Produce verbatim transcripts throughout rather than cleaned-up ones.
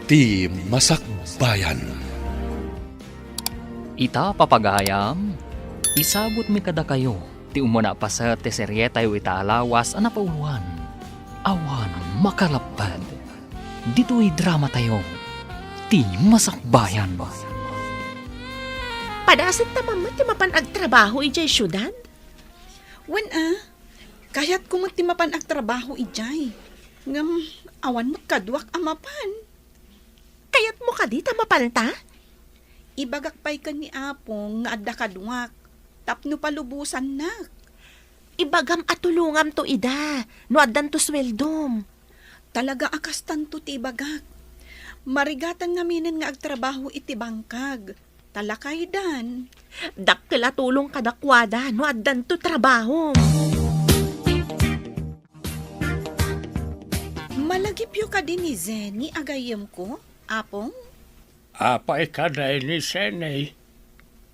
Ti Masakbayan. Ita, papagayam, isabutmi kadakayo ti umuna a paset ti serietayo ita a lawas a napauloan, Awan Makalapped. Ditoy dramatayo, Ti Masakbayan. Padasenta man met ti mapan agtrabaho idiay siudad? Wen a, kayatko met ti mapan agtrabaho idiay. Ngem awan met kaduak a mapan. Kayatmo kadi ta mapanta? Ibagak pay ken ni Apong nga adda kaduak tapno palubosannak. Ibagam a tulongamto ida no addanto sueldom. Talaga a kastanto ti ibagak. Marigatan ngaminen nga agtrabaho iti bangkag. Ta lakaydan. Dakkel a tulong kadakuada no addanto trabahom. Malagipyo kadi ni Zenny a gayyemko, Apong? Apay kadi ni Zenny?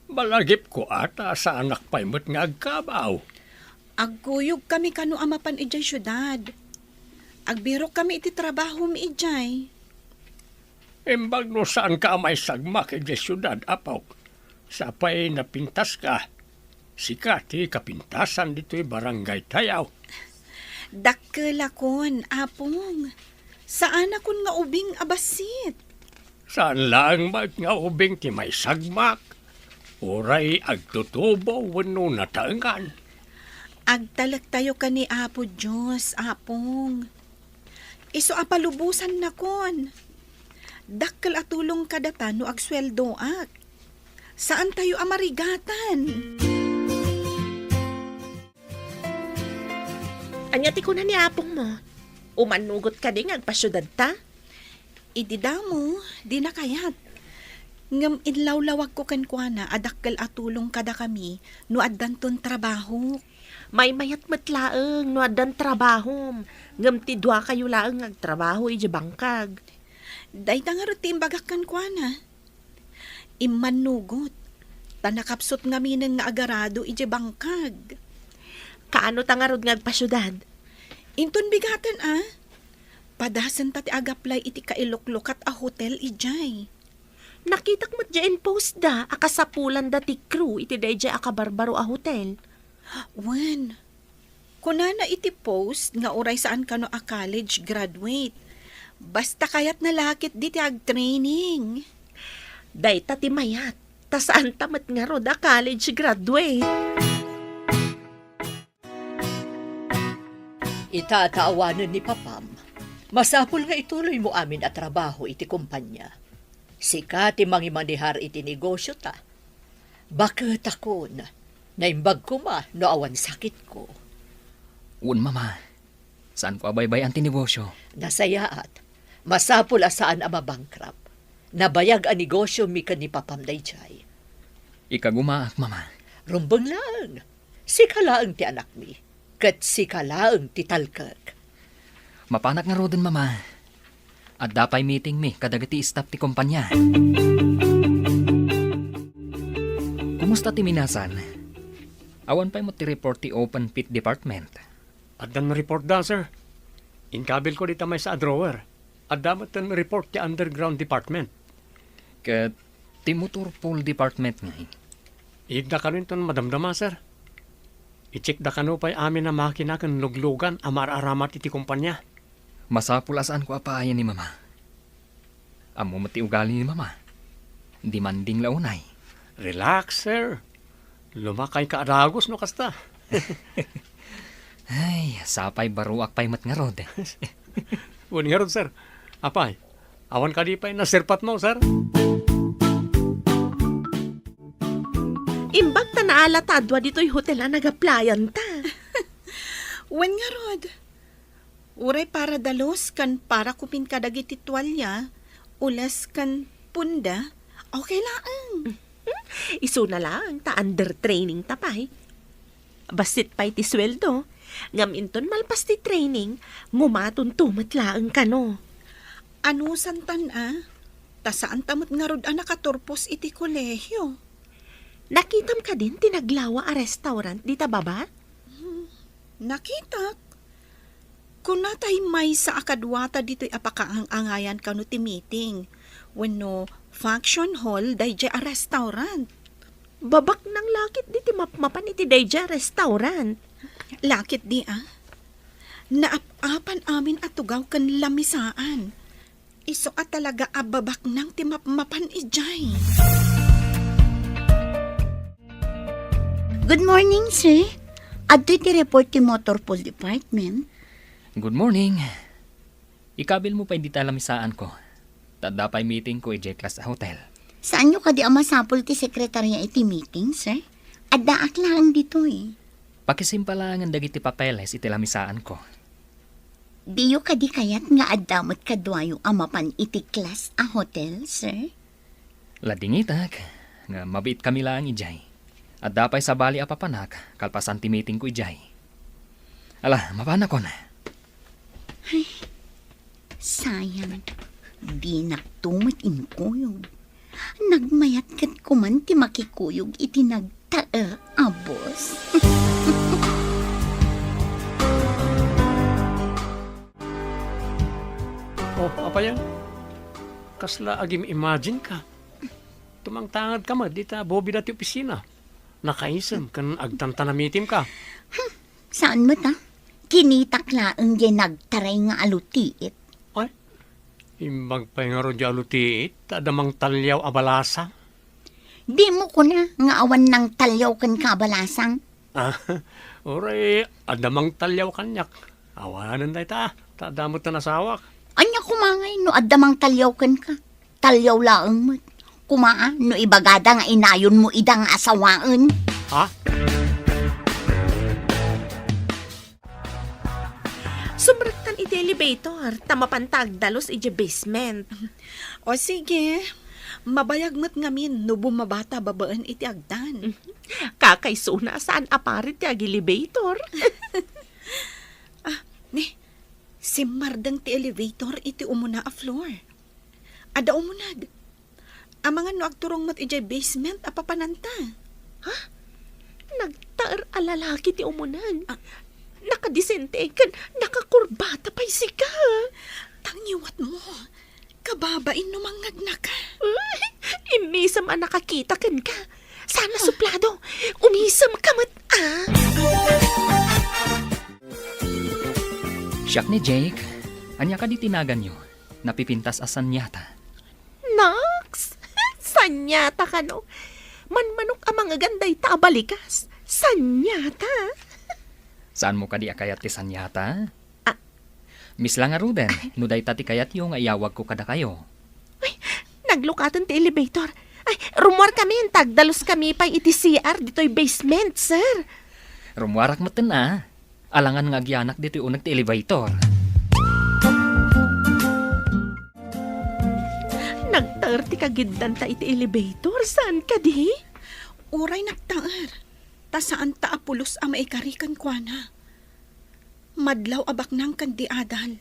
Malagipko a ta saanak pay met nga agkabaw. Agkuyogkami kano a mapan idiay siudad. Agbirokkami iti trabahom idiay. Imbag no saanka a maisagmak idiay siudad, apok. Sapay napintaska. Sika ti kapintasan ditoy barangaytayo. Dakkelakon, Apong. Saanakon nga ubing a bassit. Saan laeng met nga ubing ti maisagmak, uray agtutubo wenno nataengan. Agtalektayo ken ni Apo Dios, Apong. Isu a palubosannakon. Dakkel a tulong kadata no agsueldoak. Saantayo a marigatan. Ania ti kuna ni apongmo? Umannugot kadi nga agpasiudadta? Idi damo, dina kayat. Ngem inlawlawagko kenkuana a dakkel a tulong kadakami no addanton trabaho. Maymayat met laeng no addan trabahom, ngem ti duakayo laeng nga agtrabaho idiay bangkag. Dayta ngarud ti imbagak kenkuana. Immannugot, ta nakapsut ngaminen nga agarado idiay bangkag. Kaano ta ngarud nga agpasiudad? Inton bigaten a, padasenta ti agaplay iti kailuklukat a hotel idiay. Nakitak met diay in-post da a kasapulanda ti crew iti daydiay a kabarbaro a hotel. Wen, kunana iti post nga uray saan kano a college graduate. Basta kayatna la ketdi ti agtraining. Dayta ti mayat, ta saanta met ngarud a college graduate. Ita ta awanen ni papam, masapul nga ituloymo amin a trabaho iti kompania. Sika ti mangimanehar iti negosiota. Baketakon, naimbag koma no awan sakitko. Wen, Mama. Saanko a baybay-an ti negosio. Nasayaat. Masapul a saan a mabankrupt. Nabayag a negosio mi ken ni papam daydiay. Ikagumaak, Mama. Rumbeng laeng. Sika laeng ti anakmi, ket sika laeng ti talkek. Mapanak ngaruden, Mama. Adda pay meetingmi kadagiti staff ti kompania. Kumusta ti minasan? Awan pay met ti report ti open pit department? Addan report da, sir. Inkabilko dita maysa a drawer. Adda met ten report ti underground department. Ket ti motor pool department ngay? Iyegda kano inton madamdama, sir. I-check da kano pay amin a makina ken luglugan a mar-aramat iti kompania. Masapul a saanko a paayen ni Mama. Ammo met ti ugali ni Mama. Demanding la unay. Relax, sir. Lumakayka a dagus no kasta. Ay, sapay baruak pay met ngarud. Wen ngarud, sir. Apay, awan kadi pay naserpatmo, sir? Imbag ta naala ta adua ditoy hotel a nagaplayanta. Wen ngarud. Uray para dalus ken para kupin kadagiti tualia, ules ken punda, okay laeng. Isuna laeng ta under training ta pay. Bassit pay ti sueldo, ngem inton malpas ti training, ngumatonto met laeng kano. Anusantan a, ta saanta met ngarud a nakaturpos iti kolehio. Nakitam kadin ti naglawa a restaurant dita baba? Hmm, nakitak. Kuna tay maysa a kaduata ditoy a pakaang-angayan kano ti meeting wenno function hall daydiay a restaurant. Babaknang la ketdi ti mapmapan iti daydiay a restaurant. La ketdi a. Naap-apan amin a tugaw ken lamisaan. Isu a talaga a babaknang ti mapmapan idiay. Good morning, sir. Adtoy ti report ti Motor Pool Department. Good morning. Ikabilmo pay dita lamisaanko. Ta adda pay meetingko idiay Class A Hotel. Saanyo kadi a masapul ti sekretaria iti meeting, sir? Addaak laeng ditoy. Pakisimpalangen dagiti papeles iti lamisaanko. Diyo kadi kayat nga adda met kaduayo a mapan iti Class A Hotel, sir? Ladingitak, nga mabiitkami laeng idiay. Adda pay sabali a papanak kalpasan ti meetingko idiay. Ala, mapanakon. Ay, sayang. Dinakto met inkuyog. Nagmayat ket kuman ti makikuyog iti nagtaer a boss. Oh, apay a? Kasla agim-imagine ka. Tumangtangad ka met dita bobida ti opisina. Nakaisem ken agtantanamitim ka. Hmm, saan met a? Kinitak laeng diay nagtaray nga alutiit. Ay, imbag pay ngarud diay alutiit, ta adda mangtaliaw a balasang. Dimo kuna nga awan nangtaliaw kenka a balasang? Ah, uray, adda mangtaliaw kaniak. Awanen dayta, ta adda met ti nasawak. Ania koma ngay no adda mangtaliaw kenka? Taliaw laeng met. Koma a, no ibagada nga inayonmo ida nga asawaen. Ha? Sumrektan iti elevator, ta mapanta agdalus iti basement. O sige, mabayag met ngamin no bumabata babaen iti agdan. Kakaisuna, saan a parit ti ag-elevator. Ah, ni, simmardeng ti elevator iti umuna a floor. Adda umuneg. Amangan no agturong met idiay basement a papananta. Ha? Nagtaer a lalaki ti umuneg. Ah. Nakadisente ken nakakurbata pay sika. Tangiwatmo. Kababain no mangngegnaka. Ay, immisem a nakakita kenka. Sana suplado. Umisem ka met, ah. Siak ni Jake. Ania kadi ti naganyo? Napipintas a sanyata. Naks! Sanyata kano? Manmanok a mangegan dayta a balikas. Sanyata? Saanmo kadi a kayat ti sanyata? Ah. Miss la ngaruden, no dayta ti kayatyo nga iyawagko kadakayo. Ay, naglukaten ti elevator. Ay, rummuarkami, ta agdaluskami pay iti C R ditoy basement, sir. Rummuarak metten a. Alangan nga agyanak ditoy uneg ti elevator. Nagtaer ti kagiddanta iti elevator, saan kadi? Uray nagtaer, ta saanta a pulos a maikari kenkuana. Madlaw a baknang ken di adal.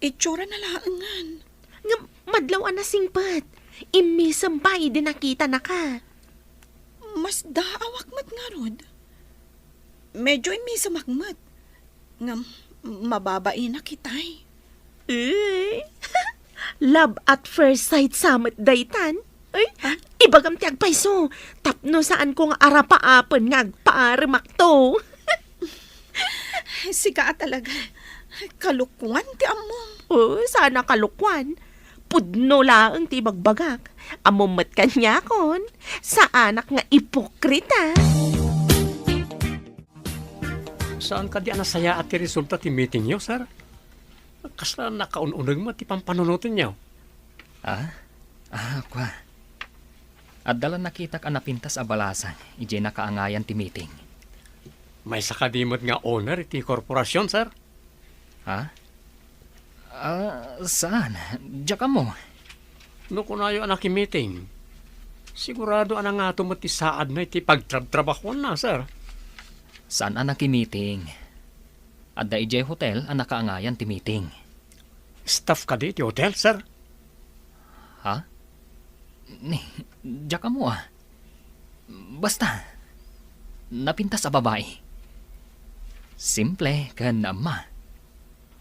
Itsurana laengen. Ngem madlaw a nasingpet. Immisem pay idi nakitanaka. Masdaawak met ngarud. Medyo immisemak met. Ngem mababainak itay. Eh, love at first sight sa met daytan. Ay, ah? Ibagam ti agpayso. Tapno saanko nga arapaapen nga agpaaremakto. Sika a talaga. Kalokoan ti ammom. Oh, saan a kalokoan. Pudno laeng ti ibagbagak. Ammom met kaniakon. Saanak nga ipokrita. Saan kadi a nasayaat ti resulta ti meetingyo, sir? Kasla nakaun-uneg met ti pampanunotenyo. Ah? Ah, kua. Adda la nakitak a napintas a balasang idiay nakaangayan ti meeting. Maysa kadi met nga owner iti korporasion, sir? Ha? Ah, saan? Diak ammo. No kunayo a nakimiting, sigurado a nangato met ti saadna iti pagtrabtrabahuanna, sir. Saan a nakimiting? Adda idiay hotel a nakaangayan ti meeting. Staff kadi ti hotel, sir? Ha? Ni, diak ammo a. Basta, napintas a babai. Simple ken naamma.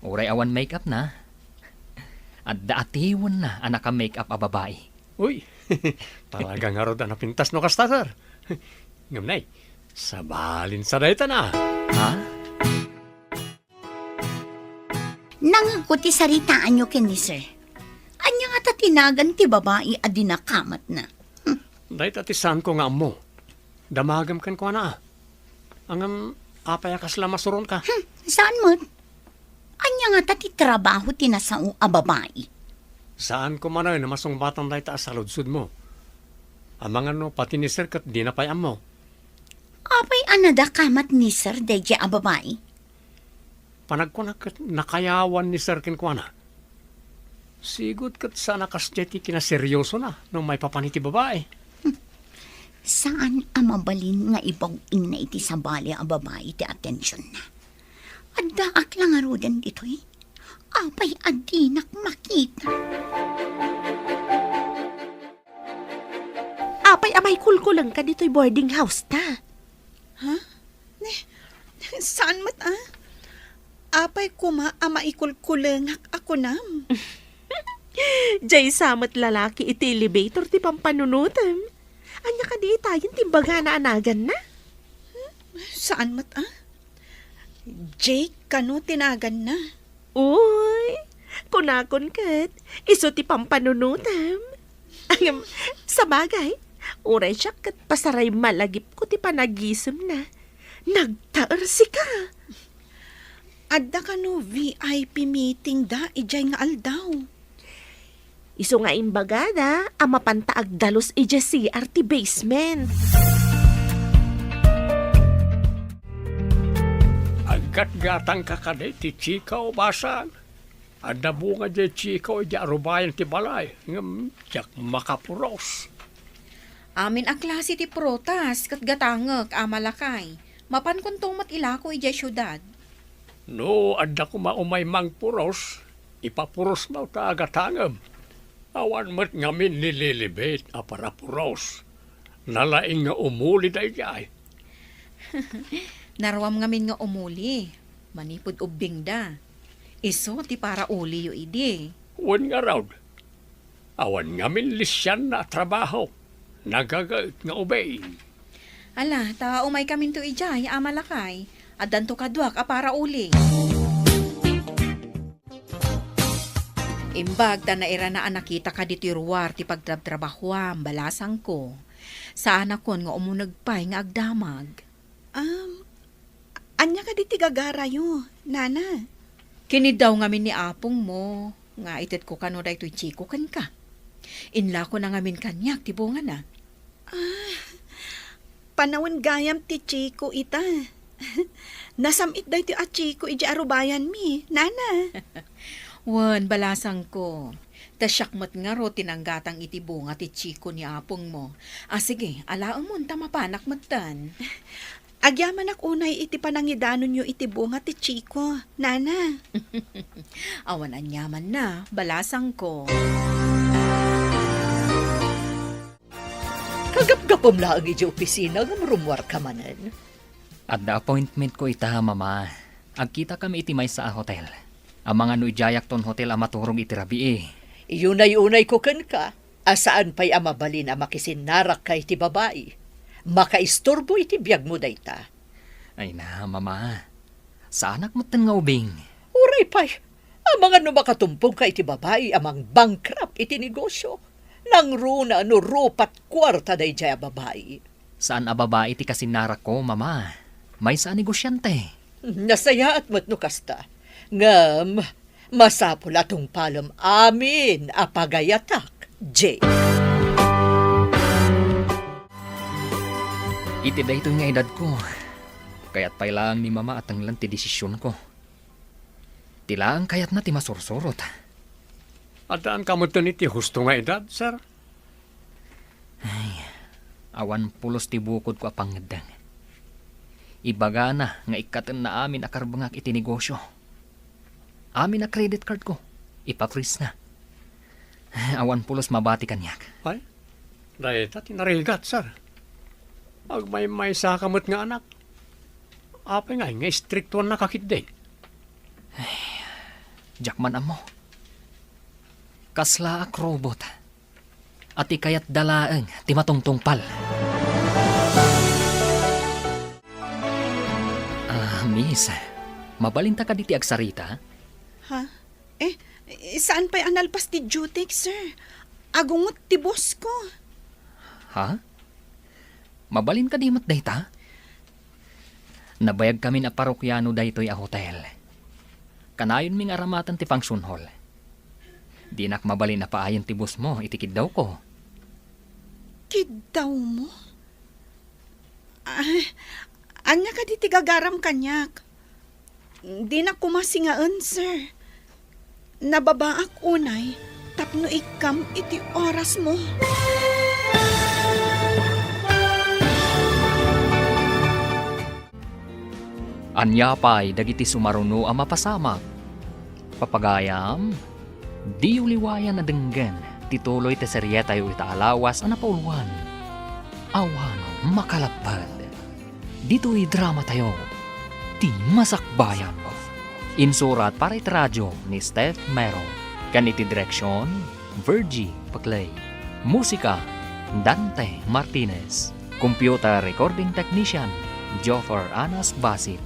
Uray awan make-up na, adda atiwenna a naka-make-up a babai. Uy, talaga ngarud a napintas no kasta, sir. Ngem nay, sabalin sa dayta na. Ha? Nangegko ti saritaanyo ken ni sir. Ania ngata ti nagan ti babai a di nakamatna? Hmm. Dayta ti saanko nga ammo. Damagem kenkuana. Ngem, apay a kasla masuronka? Hmm, saan met? Ania ngata ti trabaho ti nasao a babai? Saanko manen a masungbatan dayta a saludsodmo. Amangan no pati ni sir ket dina pay ammo. Apay a nadakamat ni sir daydiay a babai? Panagkunak ket nakayawan ni sir kenkuana. Sigud ket saan a kasdiay ti kinaseryosona no maipapan iti babai. Saan a mabalin nga ibag-ingna iti sabali a babai ti atensionna. Addaak la ngaruden ditoy. Apay a dinak makita? Apay a maikulkulengka ditoy boarding house ta? Ha? Ne, saan met a? Apay koma a maikulkulengak a kunam? Diay sa met lalaki iti elevator ti pampanunotem. Ania kadi itayen ti imbagana a naganna? Hmm? Saan met a? Jake kano ti naganna? Uy, kunakon ket, isu ti pampanunotem. Ngem, sabagay, uray siak ket pasaray malagipko ti panagisemna. Nagtaersika. Adda kano V I P meeting da idiay nga aldaw? Isu nga imbagada a mapanta agdalus idiay C R ti basement. Aggatgatangka kadi ti chika, basang? Adda bunga diay chika idiay arubayan ti balay, ngem diak makapuros. Amin a klase ti prutas ket gatangek, Ama Lakay. Mapankonto met ilako idiay siudad. No adda koma umay mangpuros, ipapurosmo ta agatangem. Awan met ngamin ni Lilibet a parapuros. Nalaing nga umuli daydiay. Naruam ngamin nga umuli, manipud ubbingda. Isu ti parauliyo idi. Wen ngarud, awan ngamin lisianna a trabaho. Nagagaet nga ubing. Ala, ta umaykaminto idiay, Ama Lakay. Addanto kaduak a parauli. Imbag ta nairana a nakitaka ditoy ruar ti pagtrabtrabahoam, balasangko. Saanakon nga umuneg pay nga agdamag. Um, ania kadi ti gagarayo, Nana? Kiniddaw ngamin ni apongmo nga itedko kano daytoy chiko kenka. Inlakona ngamin kaniak ti bungana. Ah, panawen gayam ti chiko ita. Nasam-it daytoy a chiko idiay arubayanmi, Nana. Wen, balasangko. Ta siak met ngarud ti nanggatang iti bunga ti chiko ni apongmo. A, sige, alaemon ta mapanak metten. Agyamanak unay iti panangidanonyo iti bunga ti chiko, Nana. Awan aniamanna, balasangko. Kagapgapem laeng idiay opisina ngem rummuarka manen. Adda appointmentko ita, Mama. Agkitakami iti maysa a hotel. Amangan no idiayakton hotel a maturog iti rabii. Iyunay-unayko kenka a saan pay a mabalin a makisinnarakka iti babai. Makaisturbo iti biagmo dayta. Ay na, Mama. Saanak metten nga ubing. Uray pay, amangan no makatumpongka iti babai a mangbankrupt iti negosio. Nangruna no rupat kuarta daydiay a babai. Saan a babai ti kasinnarakko, Mama. Maysa a negosiante. Nasayaat met no kasta. Ngem, masapul a tungpalem amin a pagayatak, Jay. Iti daytoy nga edadko, kayat pay laeng ni Mama a tenglen ti desisionko. Ti laeng kayatna ti masursurot. Addaanka metten iti husto nga edad, sir? Ay, awan pulos ti bukodko a pangngeddeng. Ibagana nga ikkatenna amin a karbengak iti negosio. Amin a credit cardko, ipafreeze na. Awan pulos mabati kaniak. Ay, dayta ti narigat, sir. Agmaymaysaka met nga anak. Apay ngay nga istriktuannaka ketdi? Ay, Diak man ammo. Kaslaak robot. A ti kayatda laeng ti matungtungpal. Ah, miss, mabalinta kadi ti agsarita? Ha? Eh, saan pay a nalpas ti duty, sir? Agungot ti boss ko. Ha? Mabalin kadi met dayta? Nabayagkamin a parokiano daytoy a hotel. Kanayonmi nga aramaten ti function hall. Dinak mabalin a paayen ti boss mo iti kiddawko. Kiddawmo? Ah, ania kadi ti gagaram kaniak? Dinak koma singaen, sir. Nababaak unay tapno ikkam iti orasmo. Ania pay dagiti sumaruno a mapasamak? Papagayam, diyo liwayan a denggen ti tuloy ti serietayo ita a lawas a napauluan. Awan makalapped. Ditoy dramatayo, Ti Masakbayan. Insurat para iti radio ni Steph Mero, ken iti direksion, Virgie Paclay. Musika, Dante Martinez. Computer recording technician, Joffer Anas Basit.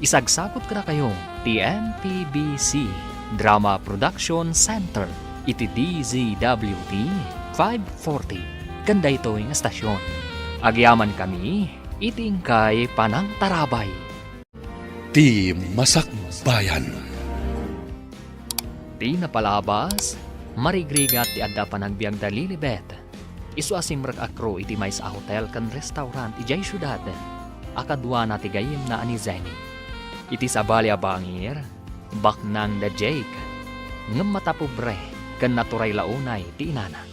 Isagsagod kadakayo ti M P B C Drama Production Center iti D Z W T five forty, ken daytoy nga stasyon. Agyamankami iti inkay panangtarabay. Ti Masakbayan. Ti napalabas, marigrigat ti adda panagbiagda Lilibet. Isu a simrek a crew iti maysa a hotel ken restaurant idiay siudad a kaduana ti gayyemna a ni Zenny. Iti sabali a bangir, baknang da Jake, ngem matapobre ken naturay la unay ti inana.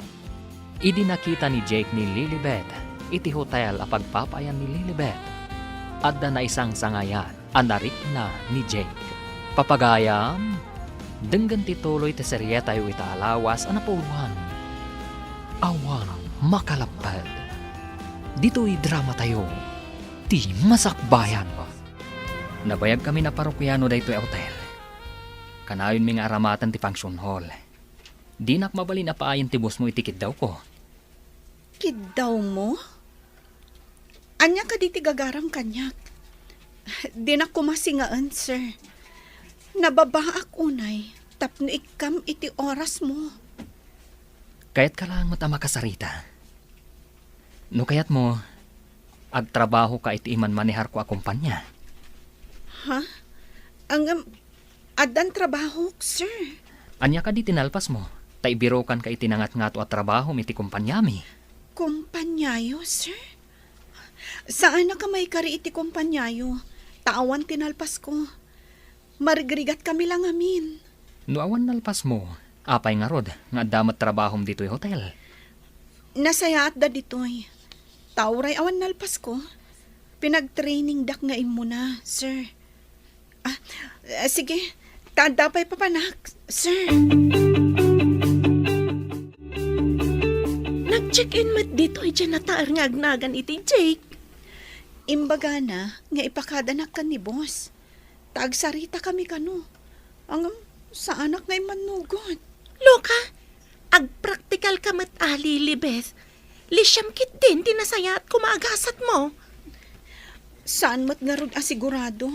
Idi nakita ni Jake ni Lilibet iti hotel a pagpapaayan ni Lilibet, adda naisangsangayan a narikna ni Jake. Papagayam, denggen ti tuloy ti serietayo ita a lawas a napauluan. Awan makalapped. Ditoy dramatayo, Ti Masakbayan. Nabayagkamin a parokiano daytoy a hotel. Kanayonmi nga aramaten ti function hall. Dinak mabalin a paayen ti boss mo iti kiddawko. Kiddawmo? Ania kadi ti gagaram kaniak? Dinak koma singaen, sir. Nababaak unay tapno ikkam iti orasmo. Kayatka laeng met a makasarita. No kayatmo, agtrabahoka iti imanmaneharko a kompania. Ha? Ngem, addan trabahok, sir. Ania kadi ti nalpasmo? Ta ibirokanka iti nangatngato a trabahom iti kompaniami. Kompaniayo, sir? Saanak a maikari iti kompaniayo, ta awan ti nalpasko. Marigrigatkami la ngamin. No awan nalpasmo, apay ngarud nga adda met trabahom ditoy hotel? Nasayaatda ditoy. Ta uray awan nalpasko, pinagtrainingdak nga immuna, sir. Ah, ah, sige. Ta adda pay papanak, sir. Nag-check-in met ditoy diay nataer nga agnagan iti Jake. Imbagana nga ipakadanak ken ni boss. Ta agsaritakami kano. Ngem, saanak nga immannugot. Loka, agpraktikalka met a, Lilibet. Lisiam ketdin ti nasayaat koma a gasatmo. Saan met ngarud a sigurado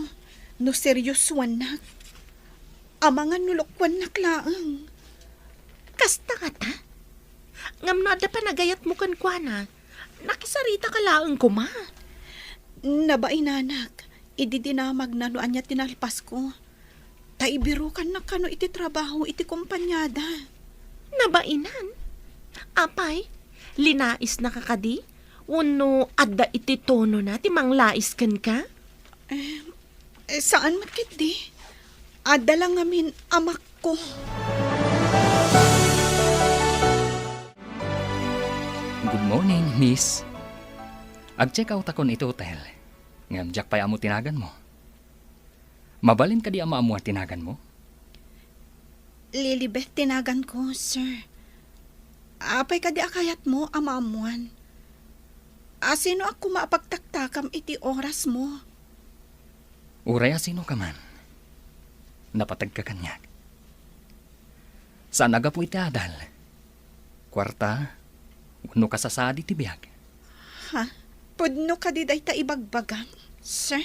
no seriosoannak. Amangan no lokoannak laeng. Kasta ngata? Ngem no adda panagayatmo kenkuana, nakisaritaka laeng koma. Nabainanak, idi dinamagna no ania ti nalpasko. Ta ibirokannak kano iti trabaho iti kompaniada. Nabainan? Apay, linaisnaka kadi? Wenno adda iti tonona ti manglais kenka? Eh, eh, saan met ketdi? Adda la ngamin amakko. Good morning, miss. Ag-check outakon iti hotel. Ngem diak pay ammo ti naganmo. Mabalin kadi a maammuan ti naganmo? Lilibet ti naganko, sir. Apay kadi a kayatmo a maammuan? Asinoak koma a pagtaktakam iti orasmo? Uray asinoka man, napategka kaniak. Saan a gapu iti adal, kuarta, wenno kasasadi ti biag. Ha? Pudno kadi dayta ibagbagam, sir?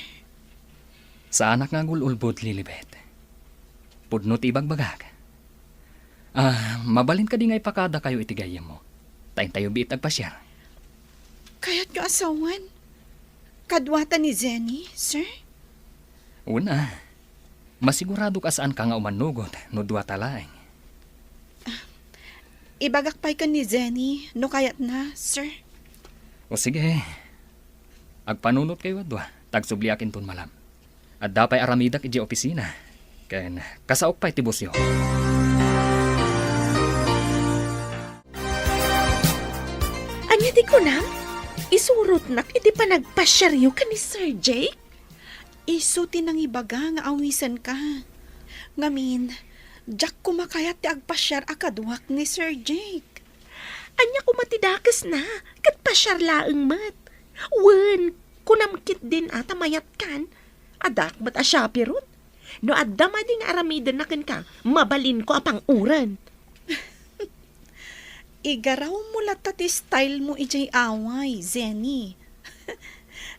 Saanak nga agul-ulbod, Lilibet. Pudno ti ibagbagak. Ah, mabalin kadi nga ipakadakayo iti gayyemmo? Ta intayo biit agpasiar. Kayatyo a sawen? Kaduata ni Jenny, sir? Una, masiguradok a saanka nga umanugot no duata laeng. Ibagak pay ken ni Jenny no kayatna, sir. O sige, agpanunotkayo a dua, ta agsubliak inton malam. Adda pay aramidak idiay opisina, ken kasaok pay ti busyo. Ania ti kunam? Isurotnak iti panagpasiaryo ken ni Sir Jake? Isu ti nangibaga nga awisenka. Ngamin, diak koma kayat ti agpasiar a kaduak ni Sir Jake. Ania koma ti dakesna? Ket pasiar laeng met. Wen, kunam ketdin a ta mayatkan. Addaak met a chaperon. No adda madi nga aramidenna kenka, mabalinko a pang-uren. Igarawmo latta ti style mo idiay away, Jenny.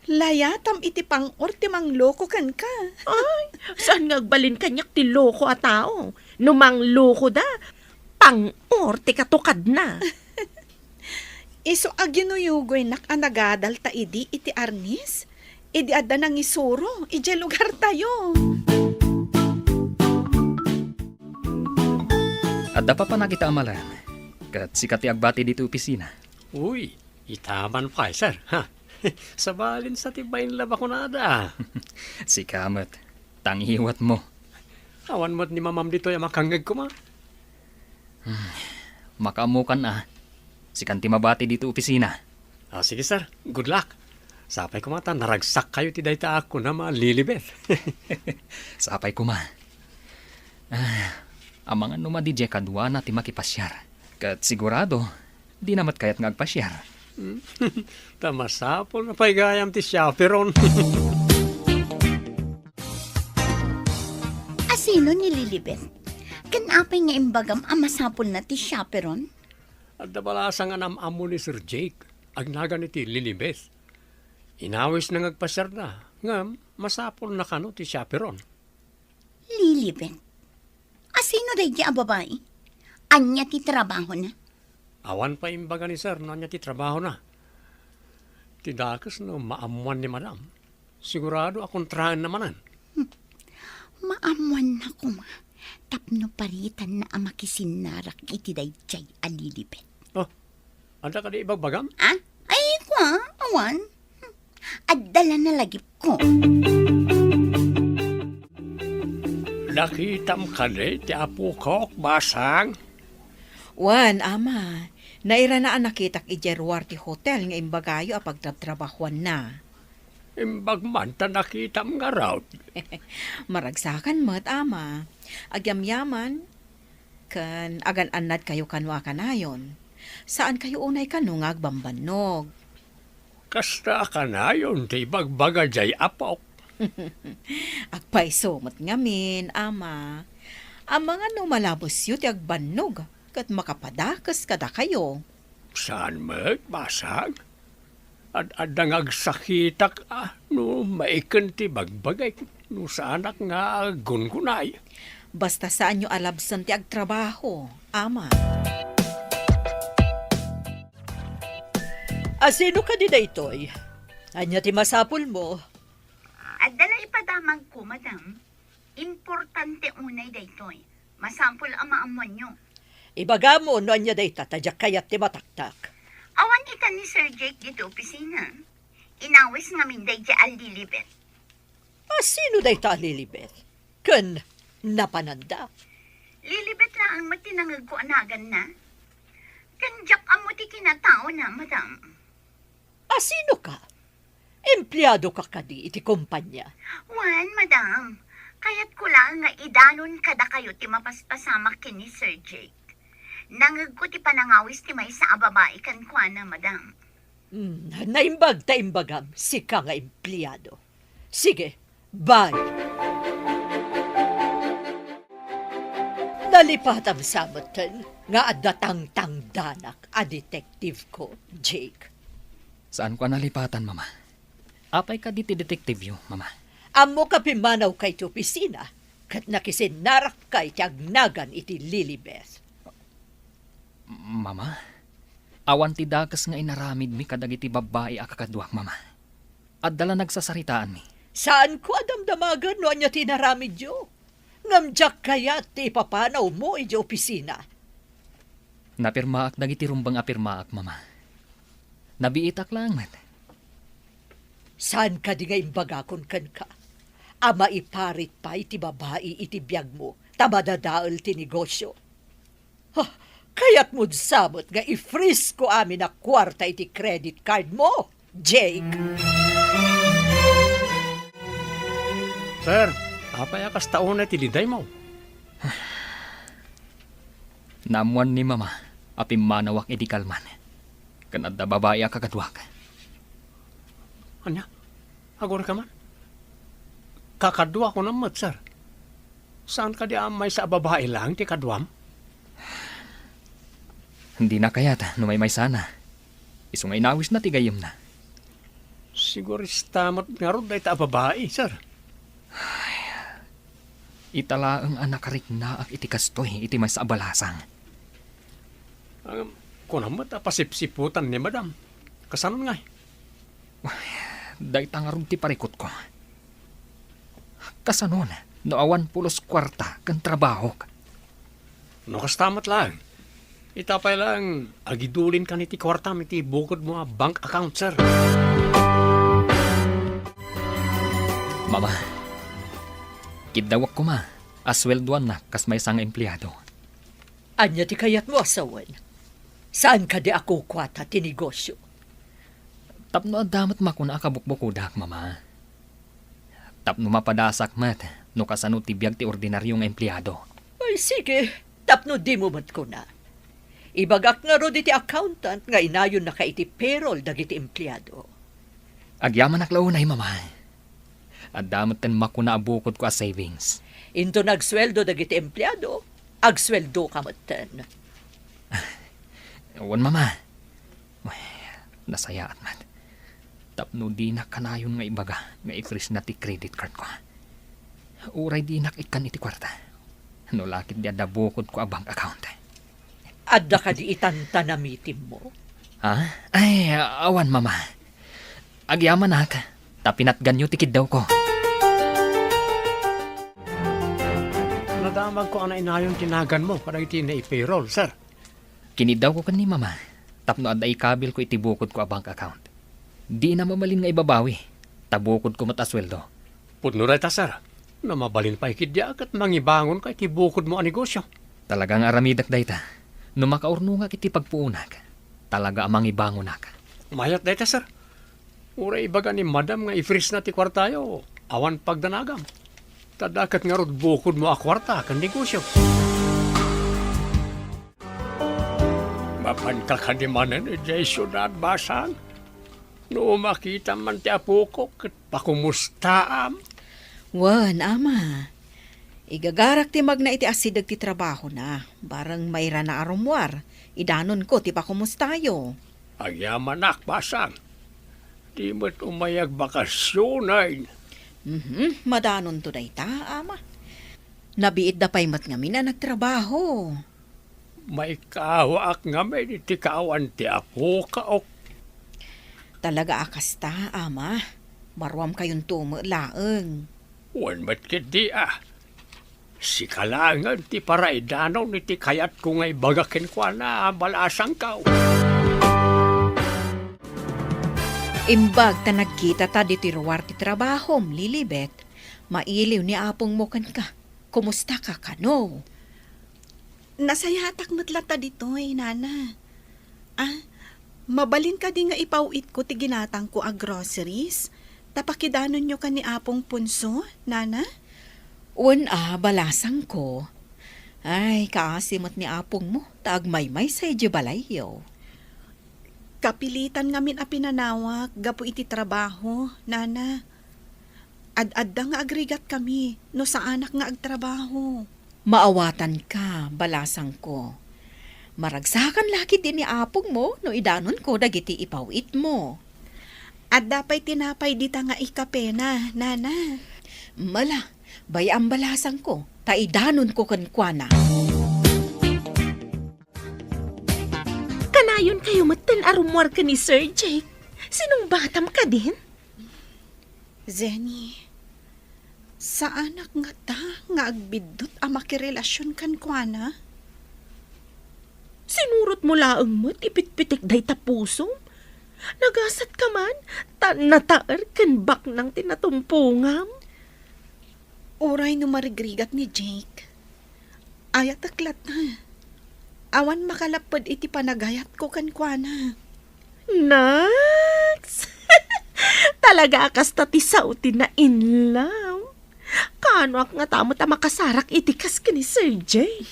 Layatam iti pang-or ti mangloko kenka. Ay, saan nga agbalin kaniak ti loko a tao? No manglokoda, pang-or ti katukadna. Isu a ginuyugoynak a nagadalta idi iti arnis, idi adda nangisuro idiay lugartayo. Adda papanak ita a malam, ket sika ti agbati ditoy opisina. Uy, ita man pay, sir, ha? Sabalin sa ti bain la bakunada. Sika met, tangiwat mo. Awan met ni mamam ditoy a makangngeg koma. Hmm, makaammokan a. Sikan ti mabati ditoy opisina. Ah, sige, sir. Good luck. Sapay koma ta naragsakkayo ti dayta a kunam a Lilibet. Sapay koma. Ah, amangan no madi diay kaduana ti makipasiar. Ket sigurado, dina met kayat nga agpasiar. Hmm. Ta masapul na pay gayam ti chaperon. Asino ni Lilibet? Ken apay nga imbagam a masapulna ti chaperon? Adda balasang a nam-ammo ni Sir Jake, agnagan iti Lilibet. Inawisna nga agpasiarda, ngem masapulna kano ti chaperon. Lilibet? Asino daydi a babai? Ania ti trabahona? Awan pay imbaga ni sir no ania ti trabahona. Ti dakes no maammoan ni madam, sigurado a kontraenna manen. Hmm. Maammoanna koma tapno paritanna a makisinnarak iti daydiay a Lilibet. Oh, adda kadi ibagbagam? Ah? Ay, kua, awan. Hmm. Adda la nalagipko. Nakitam kadi ti apokok, Basang? Wen, Ama. Nairana a nakitak idiay ruar ti hotel nga imbagayo a pagtrabtrabahoanna. Imbag man ta nakitam ngarud. Maragsakan met, Ama. Agyamyaman, ken agan-annadkayo kano a kanayon. Saankayo unay kano nga agbambannog. Kasta a kanayon ti ibagbaga diay apok. Agpayso met ngamin, Ama. Amangan no malabesyo ti agbannog ket makapadakes kadakayo. Saan met, Basang? Ad-adda nga agsakitak a no maiken ti bagbagik, no saanak nga aggungunay. Basta saanyo a labsen ti agtrabaho, Ama. Asino kadi daytoy? Ania ti masapulmo? Adda la ipadamagko, madam. Importante unay daytoy. Masapul a maammoanyo. Ibagamo no ania dayta ta diak kayat ti mataktak. Awan ita ni Sir Jake ditoy opisina. Inawis ngamin daydiay a Lilibet. Asino dayta a Lilibet? Ken napananda? Lilibet laeng met ti nangegko a naganna. Ken diak ammo ti kinataona, madam. Asino ka? Empleado ka kadi iti kompanya? Wen, madam. Kayatko laeng nga idanon kadakayo ti mapaspasamak ken ni Sir Jake. Nangegko ti panangawis ti maysa a babai kenkuana, madam. Hmm, naimbag ta imbagam, sika nga empleado. Sige, bye. Nalipatam sa metten nga adda tangtangdanak a detective ko, Jake. Saanko a nalipatan, Mama. Apay kadi ti detectiveyo, Mama? Ammok a pimmanawka iti opisina ket nakisinnarakka iti agnagan iti Lilibeth. Mama, awan ti dakes nga inaramidmi kadagiti babbai a kakaduak, Mama. Adda la nagsasaritaanmi. Saanko a damdamagan no ania ti inaramidyo. Ngem diak kayat ti ipapanawmo idiay opisina. Napirmaak dagiti rumbeng a pirmaak, Mama. Nabiitak laeng met. Saan kadi nga imbagakon kenka a maiparit pay ti babai iti biagmo ta madadael ti negosio? Ha, kayatmod sa met nga i-freeze ko amin a kuarta iti credit card mo, Jake? Sir, apay a kasta unay ti lidaymo? Naammoan ni Mama a pimmanawak idi kalman. Ken adda babai a kakaduak. Ania? Agurayka man? Kakaduak unay met, sir. Saan kadi a maysa a babai laeng ti kaduam? Dina kayat no maymaysana. Isu nga inawisna ti gayyemna. Sigurista met ngarud dayta a babai, sir. Ita laeng a nakariknaak iti kastoy iti maysa a balasang. Ngem, kunam met a pasipsiputan ni Madam. Kasano ngay? Dayta ngarud ti parikutko. Kasanon no awan pulos kuarta ken trabahok? No kasta met laeng, ita pay laeng agidulinkan iti kuartam iti bukodmo a bank account, sir. Mama, kiddawek koma a sueldoannak kas maysa nga empleado. Ania ti kayatmo a sawen? Saan kadi a kukuata ti negosio? Tapno adda met makuna a kabukbukodak, Mama. Tapno mapadasak met no kasano ti biag ti ordinario nga empleado. Ay, sige, tapno dimo met kuna. Ibagak ngarud iti accountant nga inayonnaka iti payroll dagiti empleado. Agyamanak la unay, Mama. Adda metten makuna a bukodko a savings. Inton agsueldo dagiti empleado, agsueldoka metten. Wen, Mama. Ay, nasayaat met. Tapno dinak kanayon nga ibaga nga i-freeze-na ti credit card ko. Uray dinak ikkan iti kuarta. No la ket di adda bukodko a bank account. Adda kadi itan ta namitimmo? Ha? Ay, awan, Mama. Agyamanak, ta pinatganyo ti kiddawko. Nadamagko a nainayon ti naganmo kadagiti nai-payroll, sir. Kiniddawko ken ni Mama tapno adda ikabilko iti bukodko a bank account. Dina mabalin nga ibabawi, ta bukodko met a sueldo. Pudno dayta, sir. No mabalin pay ketdi a ket mangibangonka iti bukodmo a negosio. Talaga nga aramidek dayta. No makaurnongak iti pagpuonak, talaga a mangibangonak. Mayat dayta, sir. Uray ibaga ni Madam nga i-freeze-na ti kuartayo, awan pagdanagam. Ta adda ket ngarud bukodmo a kuarta ken negosio. Mapanka kadi manen idiay siudad, Basang? No makitam man ti apoko ket pakumustaam. Wen, Ama. Igagarak ti magna iti asideg ti trabahona, bareng mairana a rummuar, idanonko ti pakumustayo. Agyamanak, Basang. Di met umay agbakasionen. Mhm, madanonto dayta, Ama. Nabiitda pay met ngamin a nagtrabaho. Maikawaak ngamin iti kaawan ti apoka, ok. Talaga a kasta, Ama. Baruamkayonto met laeng. Wen met ketdi a. Sika laengen ti paraidanon iti kayatko nga ibaga kenkuana a balasangko. Imbag ta nagkitata ditoy ruar ti trabahom, Lilibet, mailiw ni apongmo kenka. Kumustaka kano? Nasayaatak met latta ditoy, Nana. Ah, mabalin kadi nga ipaw-itko ti ginatangko a groceries? Ta pakidanonyo ken ni Apong Ponso, Nana? Wen a, balasangko. Ay, kaasi met ni apongmo, ta agmaymaysa idiay balayyo. Kapilitan ngamin a pinanawak gapu iti trabaho, Nana. Ad-adda nga agrigatkami no saanak nga agtrabaho. Maawatanka, balasangko. Maragsakan la ketdi ni apongmo no idanonko dagiti ipaw-itmo. Adda pay tinapay dita nga ikapena, nana. Mala, bay-am, balasangko, ta idanonko kenkuana. Kanayonkayo metten a rummuar ken ni Sir Jake. Sinungbatam kadin? Zenny, saanak ngata nga agbiddut a makirelasion kenkuana? Sinurotmo laeng met ti pitpitik dayta pusom. Nagasatka man, ta nataer ken baknang ti natumpongam. Uray no marigrigat ni Jake, ayatek latta. Awan makalapped iti panagayatko kenkuana. Naks! Talaga a kasta ti sao ti na-in-love. Kaanoak ngata met a makasarak iti kas ken ni Sir Jay?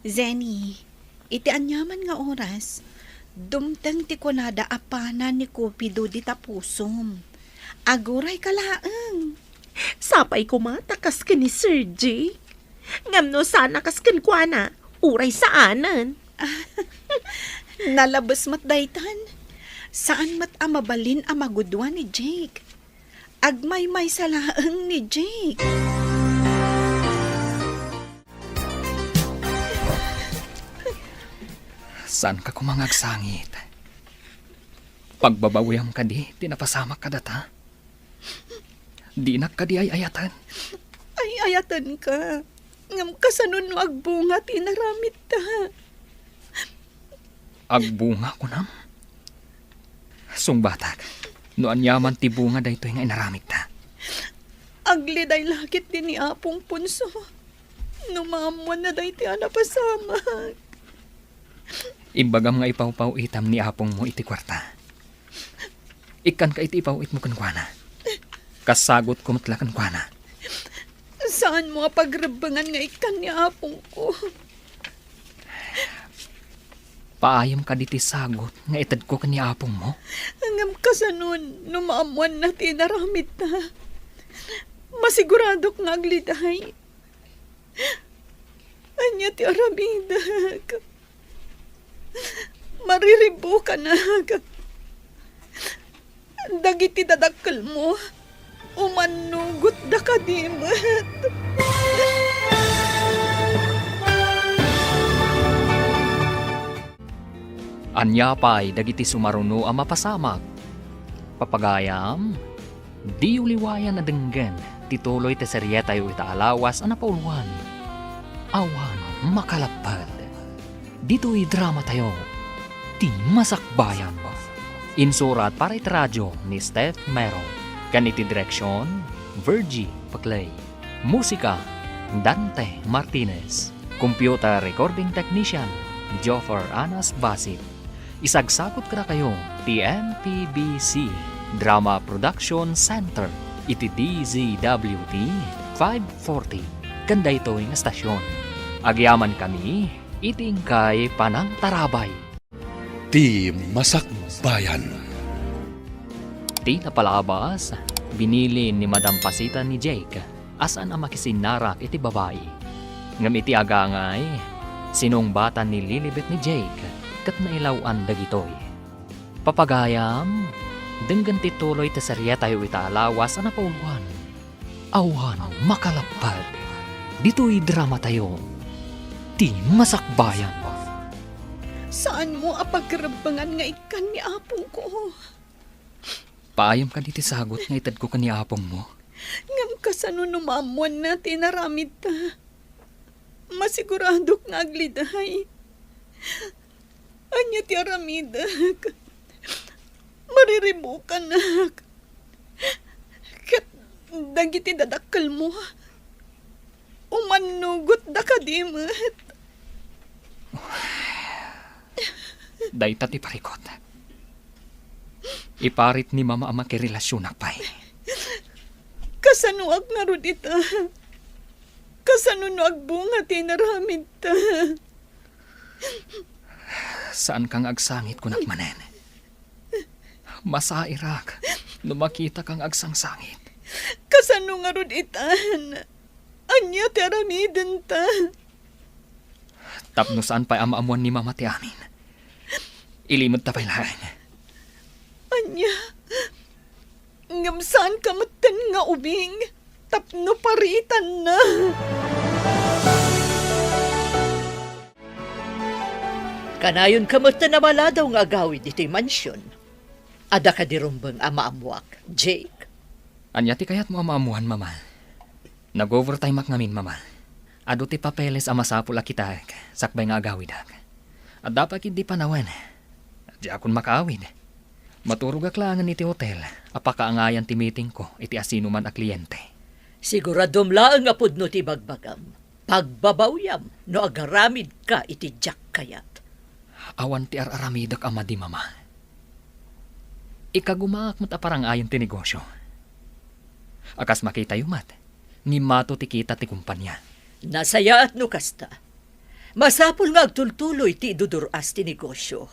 Zenny, iti aniaman nga oras, dumteng ti kunada a pana ni Cupido dita pusom. Agurayka laeng. Sapay koma ta kas ken ni Sir Jay. Ngem no saan a kas kenkuana, uray saanen. Nalabes met daytan. Saan met a mabalin a magudua ni Jake. Agmaymaysa laeng ni Jake. Saanka koma nga agsangit? Pagbabawiam kadi ti napasamak kadata? Dinak kadi ay-ayaten? Ay-ayatenka. Ngem kasano no agbunga ti inaramidta? Agbunga, kunam? Sungbatak, no aniaman ti bunga daytoy nga inaramidta. Agliday la ketdi ni Apong Ponso no maammoanna daytoy a napasamak. Imbagam nga ipawpaw-itam ni apongmo iti kuarta. Ikkanka iti ipaw-itmo kenkuana. Kasagutko met la kenkuana. Saanmo a pagrebbengan nga ikkan ni apongko? Paayem kadi ti sagut nga itedko ken ni apongmo? Ngem kasano no maammoanna ti inaramidta? Masiguradok nga agliday. Ania ti aramidek? Mariribukanak. Dagiti dadakkelmo, umannugotda kadi met. Ania pay dagiti sumaruno a mapasamak? Papagayam, diyo liwayan a denggen ti tuloy ti serietayo ita a lawas a napauluan, Awan Makalapped. Ditoy dramatayo, Ti Masakbayan. Insurat para iti radio ni Steph Mero, ken iti direksion, Virgie Paclay. Musika, Dante Martinez. Computer recording technician, Joffer Anas Basit. Isagsagut kadakayo ti M P B C Drama Production Center iti D Z W T five forty ken daytoy nga stasyon. Agyamankami iti inkay panangtarabay. Ti Masakbayan. Ti napalabas, binili ni Madam Pasita ni Jake a saan a makisinnarak iti babai. Ngem iti agangay, sinungbatan ni Lilibet ni Jake ket nailaw-an dagitoy. Papagayam, denggen ti tuloy ti serietayo ita a lawas a napauluan. Awan Makalapped. Ditoy dramatayo, Ti Masakbayan. Saanmo a pagrebbengan nga ikkan ni apongko? Paayem kadi ti sagut nga itedko ken ni apongmo? Ngem kasano no maammoanna ti inaramidta? Masiguradok nga agliday. Ania ti aramidek? Mariribukanak. Ket dagiti dadakkelmo, umannugotda kadi met. Dayta ti parikut. Iparit ni Mama a makirelasionak pay. Kasanoak ngarud ita? Kasano no agbunga ti inaramidta? Saanka nga agsangit, kunak manen. Masairak no makitaka nga agsangsangit. Kasano ngarud itan? Ania ti aramidenta? Tapno saan pay a maammuan ni Mama ti amin, ilimed ta pay laeng. Ania? Ngem saanka metten nga ubing tapno paritanna. Kanayonka metten a maladaw nga agawid ditoy mansion. Adda kadi rumbeng a maammuak, Jake? Ania ti kayatmo a maammuan, Mama? Nag-overtime-ak ngamin, Mama. Adu ti papeles a masapul a kitaek sakbay nga agawidek. Adda pay ketdi panawen. Diakon makaawid. Maturogak laengen iti hotel a pakaangayan ti meetingko iti asinoman a kliente. Siguradom laeng a pudno ti ibagbagam. Pagbabawiam no agaramidka iti diak kayat. Awan ti ar-aramidek a madi, Mama. Ikagumaak met a parangayen ti negosio. A kas makitayo met, ngimmato ti kita ti kumpania. Nasayaat no kasta. Masapul nga agtultuloy ti idudur-as ti negosio.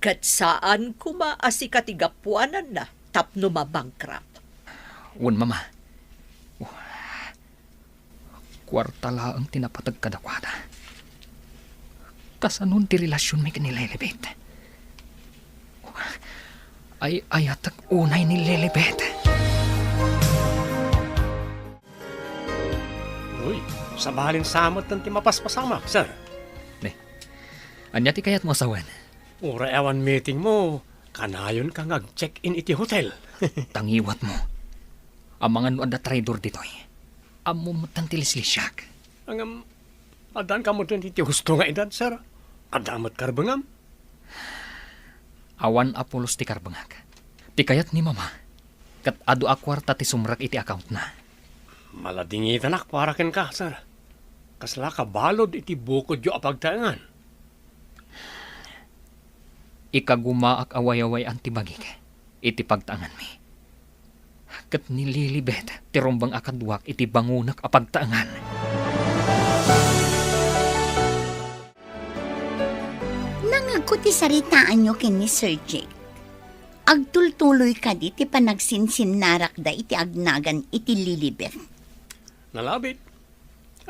Ket saan koma a sika ti gapuananna tapno mabankrupt. Wen, Mama. Kuarta laeng ti napateg kadakuada. Kasanon ti relasionmi ken ni Lilibet? Ay-ayatek unay ni Lilibet. Uy, sabalin sa met ti mapaspasamak, sir. Ne, ania ti kayatmo a sawen? Uray awan meetingmo, kanayonka nga ag-check-in iti hotel. Tangiwatmo. Amangan no adda traidor ditoy. Ammom metten ti lislisiak. Ngem, addanka metten iti husto nga edad, sir. Adda met karbengam. Awan a pulos ti karbengak. Ti kayat ni Mama, ket adu a kuarta ti sumrek iti accountna. Maladingitanak para kenka, sir. Kasla kabalud iti bukodyo a pagtaengan. Ikagumaak a way-awayan ti bagik iti pagtaenganmi. Ket ni Lilibet ti rumbeng a kaduak iti bangonek a pagtaengan. Nangegko ti saritaanyo ken ni Sir Jake. Agtultuloy kadi ti panagsinsinnarakda iti agnagan iti Lilibet? Nalabit.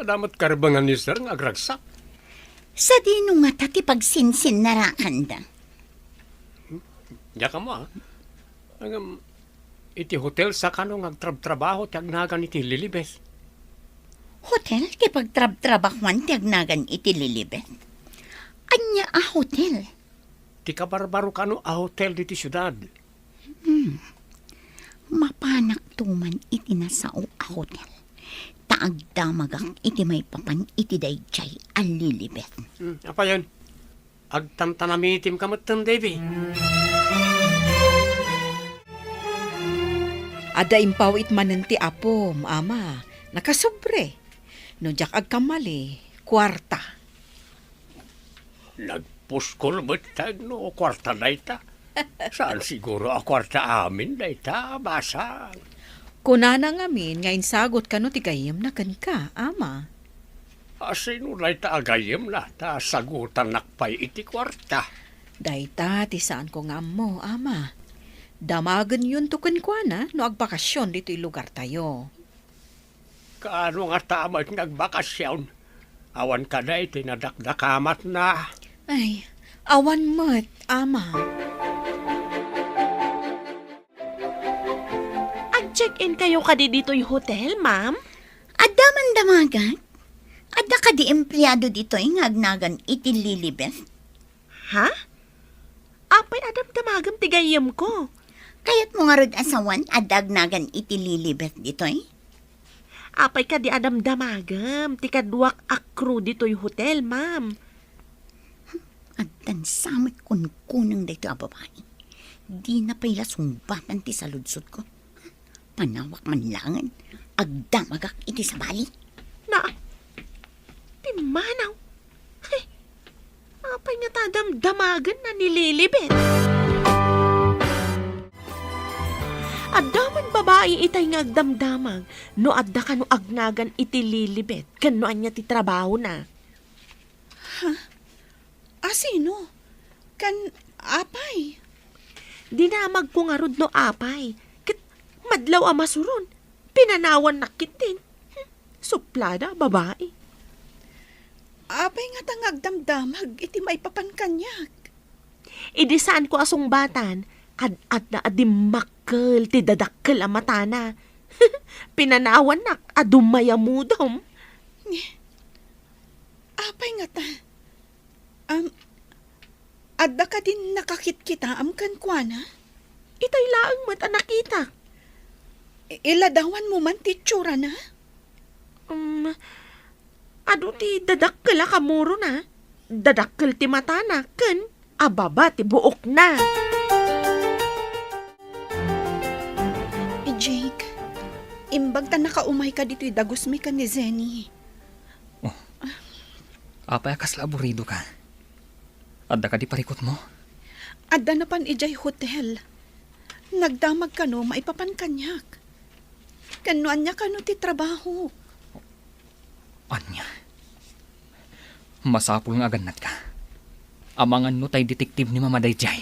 Adda met karbengan ni Sir nga agragsak. Sadino ngata ti pagsinsinnarakanda? Diak ammo, a. Ngem, iti hotel sa kano nga agtrabtrabaho ti agnagan iti Lilibet. Hotel ti pagtrabtrabahoan ti agnagan iti Lilibet? Ania a hotel? Ti kabarbaro kano a hotel ditoy siudad. Hmm. Mapanakto man iti nasao a hotel, ta agdamagak iti maipapan iti daydiay a Lilibet. Hmm, apayen? Agtantanamitimka metten, Davy. Adda impaw-it manen ti apom, Ama. Nakasobre. No diak agkamali, kuarta. Nagpuskol met no kuarta dayta. Saan siguro a kuarta amin dayta, basang. Kunana ngamin nga insagot kano ti gayyemna kenka, Ama. A, sino dayta a gayyemna ta sagutannak pay iti kuarta? Dayta ti saanko nga ammo, Ama. Damagenyon to kenkuana no agbakasion ditoy lugartayo. Kaano ngata met nga agbakasion? Awan kadi ti nadakdakamatna? Ay, awan met, Ama. Ag-check-in kayo kadi ditoy hotel, ma'am? Adda man damagak? Adda kadi empleado ditoy nga agnagan iti Lilibet? Ha? Apay a damdamagem ti gayyemko? Kayatmo ngarud a sawen adda agnagan iti Lilibet ditoy? Apay kadi a damdamagem ti kaduak a crew ditoy hotel, ma'am? Agdansa met kunkuneng daytoy a babai. Dina pay la sungbatan ti saludsodko. Panawak man laengen, agdamagak iti sabali. Na, pimmanaw. Hay, apay ngata damdamagenna ni Lilibet? Adda man babai itay nga agdamdamag no adda kano agnagan iti Lilibet ken no ania ti trabahona. Ha? A sino? Ken apay? Dinamagko ngarud no apay. Ket madlaw a masuron, pinanawannak ketdin. Hmm. Suplada a babai. Apay ngata nga agdamdamag iti maipapan kaniak? Idi saanko a sungbatan, ad-adda a dimmakkel ti dadakkel a matana. Pinanawannak a dumayamudom. Apay ngata? Am, adda kadin nakakitkitaam kenkuana? Itay laeng met a nakitak. I-, iladawanmo man ti itsurana? Um, adu ti dadakkel a kamurona, dadakkel ti matana, ken ababa ti buokna. Jake, imbag ta nakaumayka ditoy dagusmi ken ni Zenny. Oh. Apay a kasla aburidoka? Adda kadi parikutmo? Adda napan idiay hotel. Nagdamag kano maipapan kaniak. Ken no ania kano ti trabahok? Ania? Masapul nga agannadka. Amangan no tay detective ni Mama daydiay.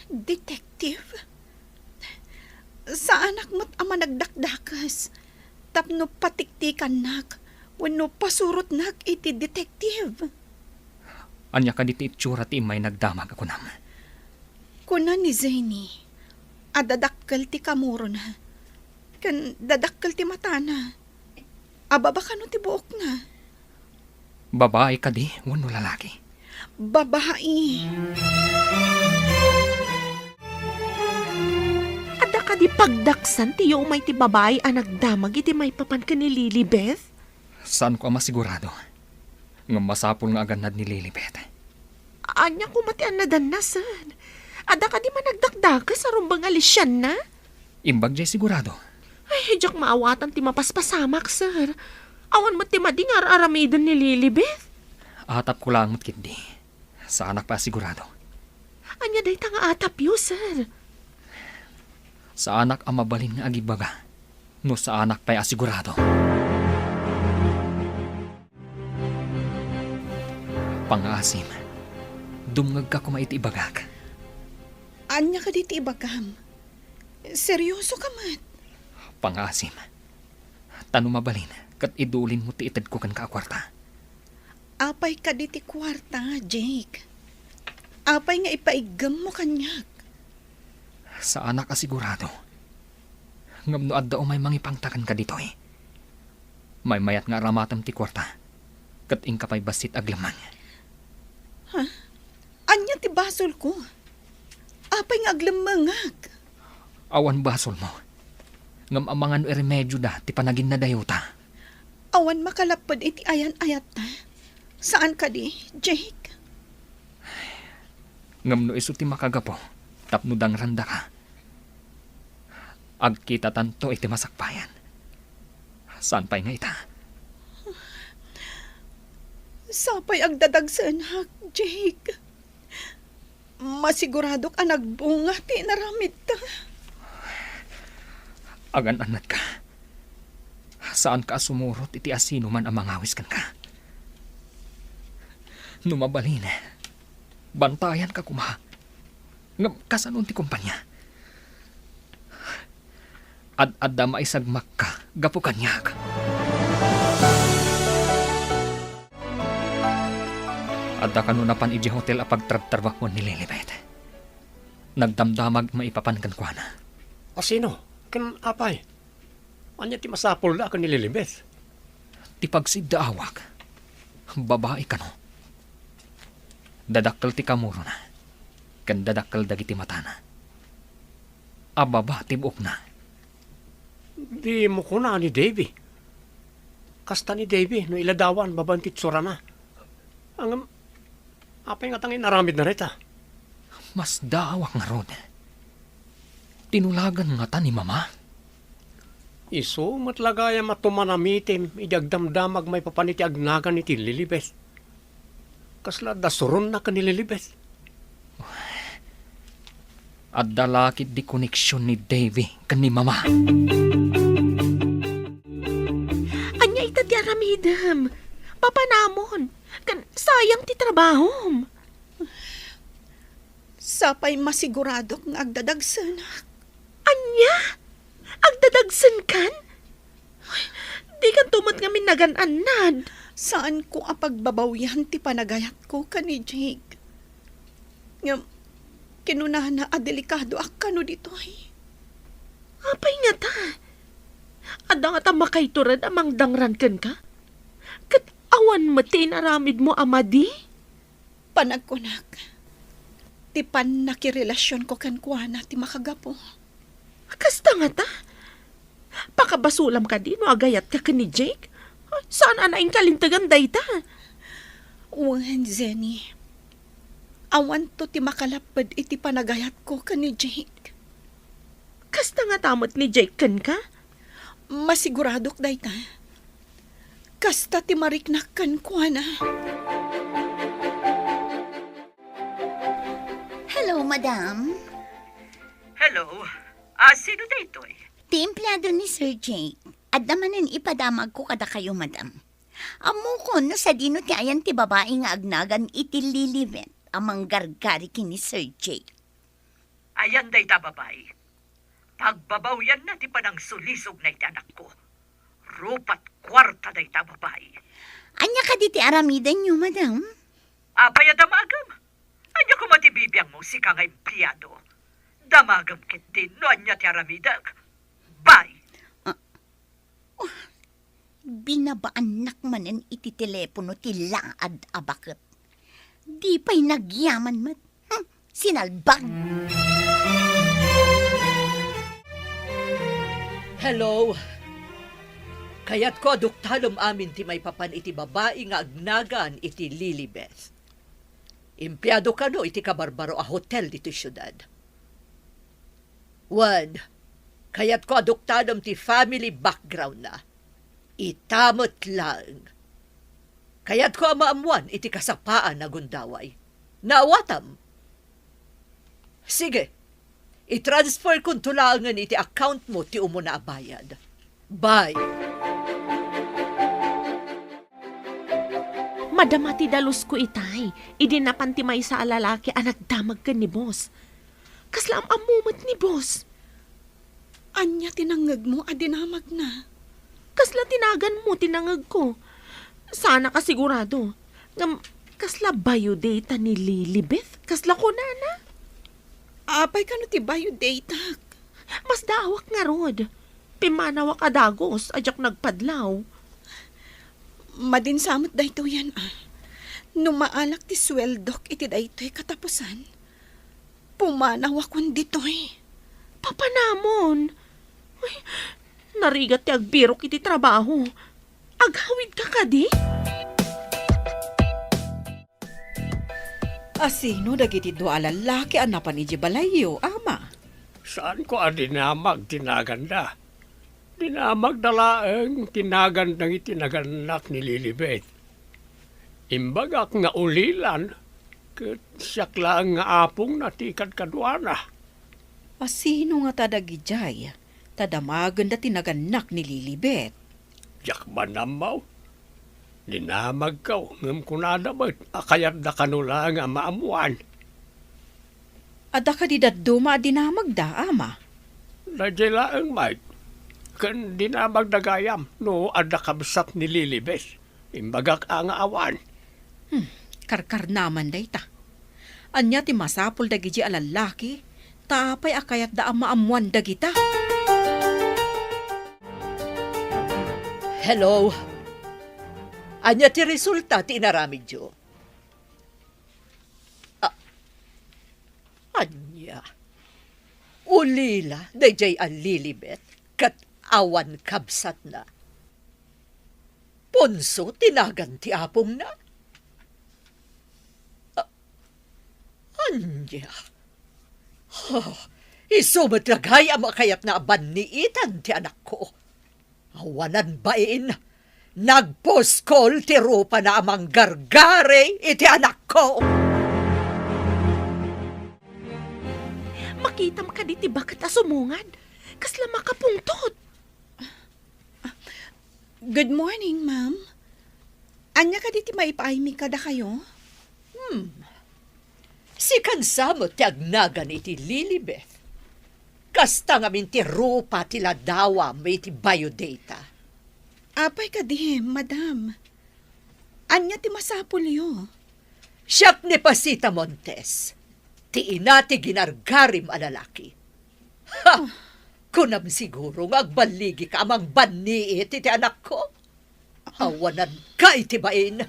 Detective? Saanak met a managdakdakes tapno patiktikannak wenno pasurotnak iti detective. Ania kadi ti itsura ti immay nagdamag a kunam? Kuna ni Zany a dadakkel ti kamurona ken dadakkel ti matana. Ababa kano ti buokna? Babae kadi wenno lalaki? Babae. Adda kadi pagdaksan ti umay ti babae a nagdamag iti maipapan ken ni Lilibeth? Saanko a masigurado. Ngem masapul nga agannad ni Lilibeth. Ania koma ti annadanna, sir? Adda kadi managdakdakes a rumbeng a lisianna? Imbag diay sigurado. Ay, diak maawatan ti mapaspasamak, sir. Awan met ti madi nga ar-aramiden ni Lilibeth. Atapko laeng met ketdi. Saanak pay a sigurado. Ania dayta nga atapyo, sir? Saanak a mabalin nga agibaga no saanak pay a sigurado. Pangaasim, dumngegka koma iti ibagak. Ania kadi ti ibagam? Serioso ka met? Pangaasim, ta no mabalin ket idulinmo ti itedko kenka a kuarta. Apay kadi ti kuarta, Jake? Apay nga ipaiggemmo kaniak? Saanak a sigurado. Ngem no adda umay mangipangta kenka ditoy, maymayat nga aramatem ti kuarta, ket inka pay bassit aglemmeng. Ha? Ania ti basolko? Apay nga aglemmengak? Awan basolmo. Ngem amangan no iremedioda ti panaginnadayota. Awan makalapped iti ayan-ayatta. Saan kadi, Jake? Ngem no isu ti makagapu tapno dangrandaka, agkitatanto iti masakbayan. Saan pay nga ita? Sapay agdadagsenak, Jake. Masiguradok a nagbunga ti inaramidta. Agan-annadka. Saanka a sumurot iti asinoman a mangawis kenka. No mabalin, bantayanka koma. Ngem kasano ti kompania? Ad-adda maisagmakka gapu kaniak. Adda kano napan idiay hotel a pagtrabtrabahoan ni Lilibet. Nagdamdamag maipapan kenkuana. A sino? Ken apay? Ania ti masapulda ken ni Lilibet? Ti pagsiddaawak, babai kano. Dadakkel ti kamurona, ken dadakkel dagiti matana. Ababa ti buokna. Dimo kuna ni Davy. Kasta ni Davy no iladawan babaen ti itsurana. Ngem, apay ngata nga inaramidna dayta? Masdaawak ngarud. Tinulagan ngata ni Mama? Isu met la gayam a tumanamitem idi agdamdamag maipapan iti agnagan iti Lilibet. Kasla adda suronna ken ni Lilibet? Adda la ketdi koneksion ni Davy ken ni Mama. Ania ita ti aramidem? Papanamon, ken sayang ti trabahom. Sapay masiguradok nga agdadagsenak. Ania? Agdadagsenkan? Dikanto met ngamin nagan-annad. Saanko a pagbabawyan ti panagayatko ken ni Jake. Ngem, kinunana a delikadoak kano ditoy. Apay ngata? Adda ngata makaiturod a mangdangran kenka? Ket awan met ti inaramidmo a madi? Panagkunak, ti pannakirelasionko kenkuana ti makagapu. Kasta ngata? Pakabasolam kadi no agayatka ken ni Jake? Saan a naingkalintegan dayta? Wen, Jenny. Awanto ti makalapped iti panagayatko ken ni Jake. Kasta ngata met ni Jake kenka? Masiguradok dayta. Kasta ti mariknak kenkuana. Hello, madam. Hello. Ah, sino daytoy? Ti empleado ni Sir Jake. Adda manen ipadamagko kadakayo, madam. Ammokon no sadino ti ayan ti babai nga agnagan iti Lilibet a manggargari ken ni Sir Jake. Ayan dayta babai. Pagbabawyanna ti panangsulisogna iti anakko. Rupa't kuarta dayta babai. Ania kadi ti aramidenyo, madam? Apay a damagem? Ania koma ti bibiangmo, sika nga empleado? Damagem ketdin no ania ti aramidek. Bye! Ah, oh, binabaannak manen iti telepono ti laad a baket. Di pay nagyaman met. Hmm, sinalbag! Hello. Kayatko a duktalem amin ti maipapan iti babai nga agnagan iti Lilibeth. Empleado kano iti kabarbaro a hotel ditoy siudad. Wen, kayatko a duktalem ti family background-na. Ita met laeng. Kayatko a maammoan iti kasapaan a gundaway. Naawatam? Sige, i-transfer konto laengen iti account mo ti umuna a bayad. Bye. Madama ti dalusko itay, idi napan ti maysa a lalaki a nagdamag ken ni boss. Kasla am-ammo met ni boss. Ania ti nangngegmo a dinamagna? Kasla ti naganmo ti nangngegko. Saan a kasigurado. Ngem, kasla biodata ni Lilibeth? Kasla kunana? Apay kano ti biodatak? Masdaawak ngarud. Pimmanawak a dagus a diak nagpadlaw. Madin sa met daytoyen, a. No maalak ti sueldok iti daytoy katapusan, pumanawakon ditoy. Papanamon? Ay, narigat ti agbirok iti trabaho. Aghawidka kadi? Asino dagiti dua a lallaki a napan idiay balayyo, ama? Saanko a dinamag ti naganda. Dinamagda laeng ti nagan dagiti nagannak ni Lilibet. Imbagak nga ulilan, ket siak laeng nga apongna ti kadkaduana. Asino ngata dagidiay ta damagenda ti nagannak ni Lilibet? Diak man ammo. Dinamagko, ngem kunada met a kayatda kano laeng a maammoan. Adda kadi dadduma a dinamagda, ama? Daydiay laeng, Mike. Ken dinamagda gayam no adda kabsat ni Lilibet. Imbagak a nga awan. Hmm, karkarnaman dayta. Ania ti masapul dagidi a lallaki? Ta apay a kayatda a maammoan dagita? Hello. Ania ti resulta ti inaramidyo? A-, ania? Ulila daydiay a Lilibet ket awan kabsatna? Ponso ti nagan ti apongna? A-, ania? Ha, isu met la gayam a kayatna a banniitan ti anakko. Awanan bain, nagpuskol ti rupana a manggargari iti anakko. Makitam kadi ti baket a sumungad? Kasla makapungtot. Good morning, ma'am. Ania kadi ti maipaaymi kadakayo? Hmm. Sikan sa met ti agnagan iti Lilibeth. Kasta ngamin ti rupa ti ladawam iti biodata. Apay kadi, madam? Ania ti masapulyo? Siak ni Pasita Montes, ti ina ti ginargarim a lalaki. Ha! Kunam siguro nga agballigika a mangbannit iti anakko? Awananka iti bain.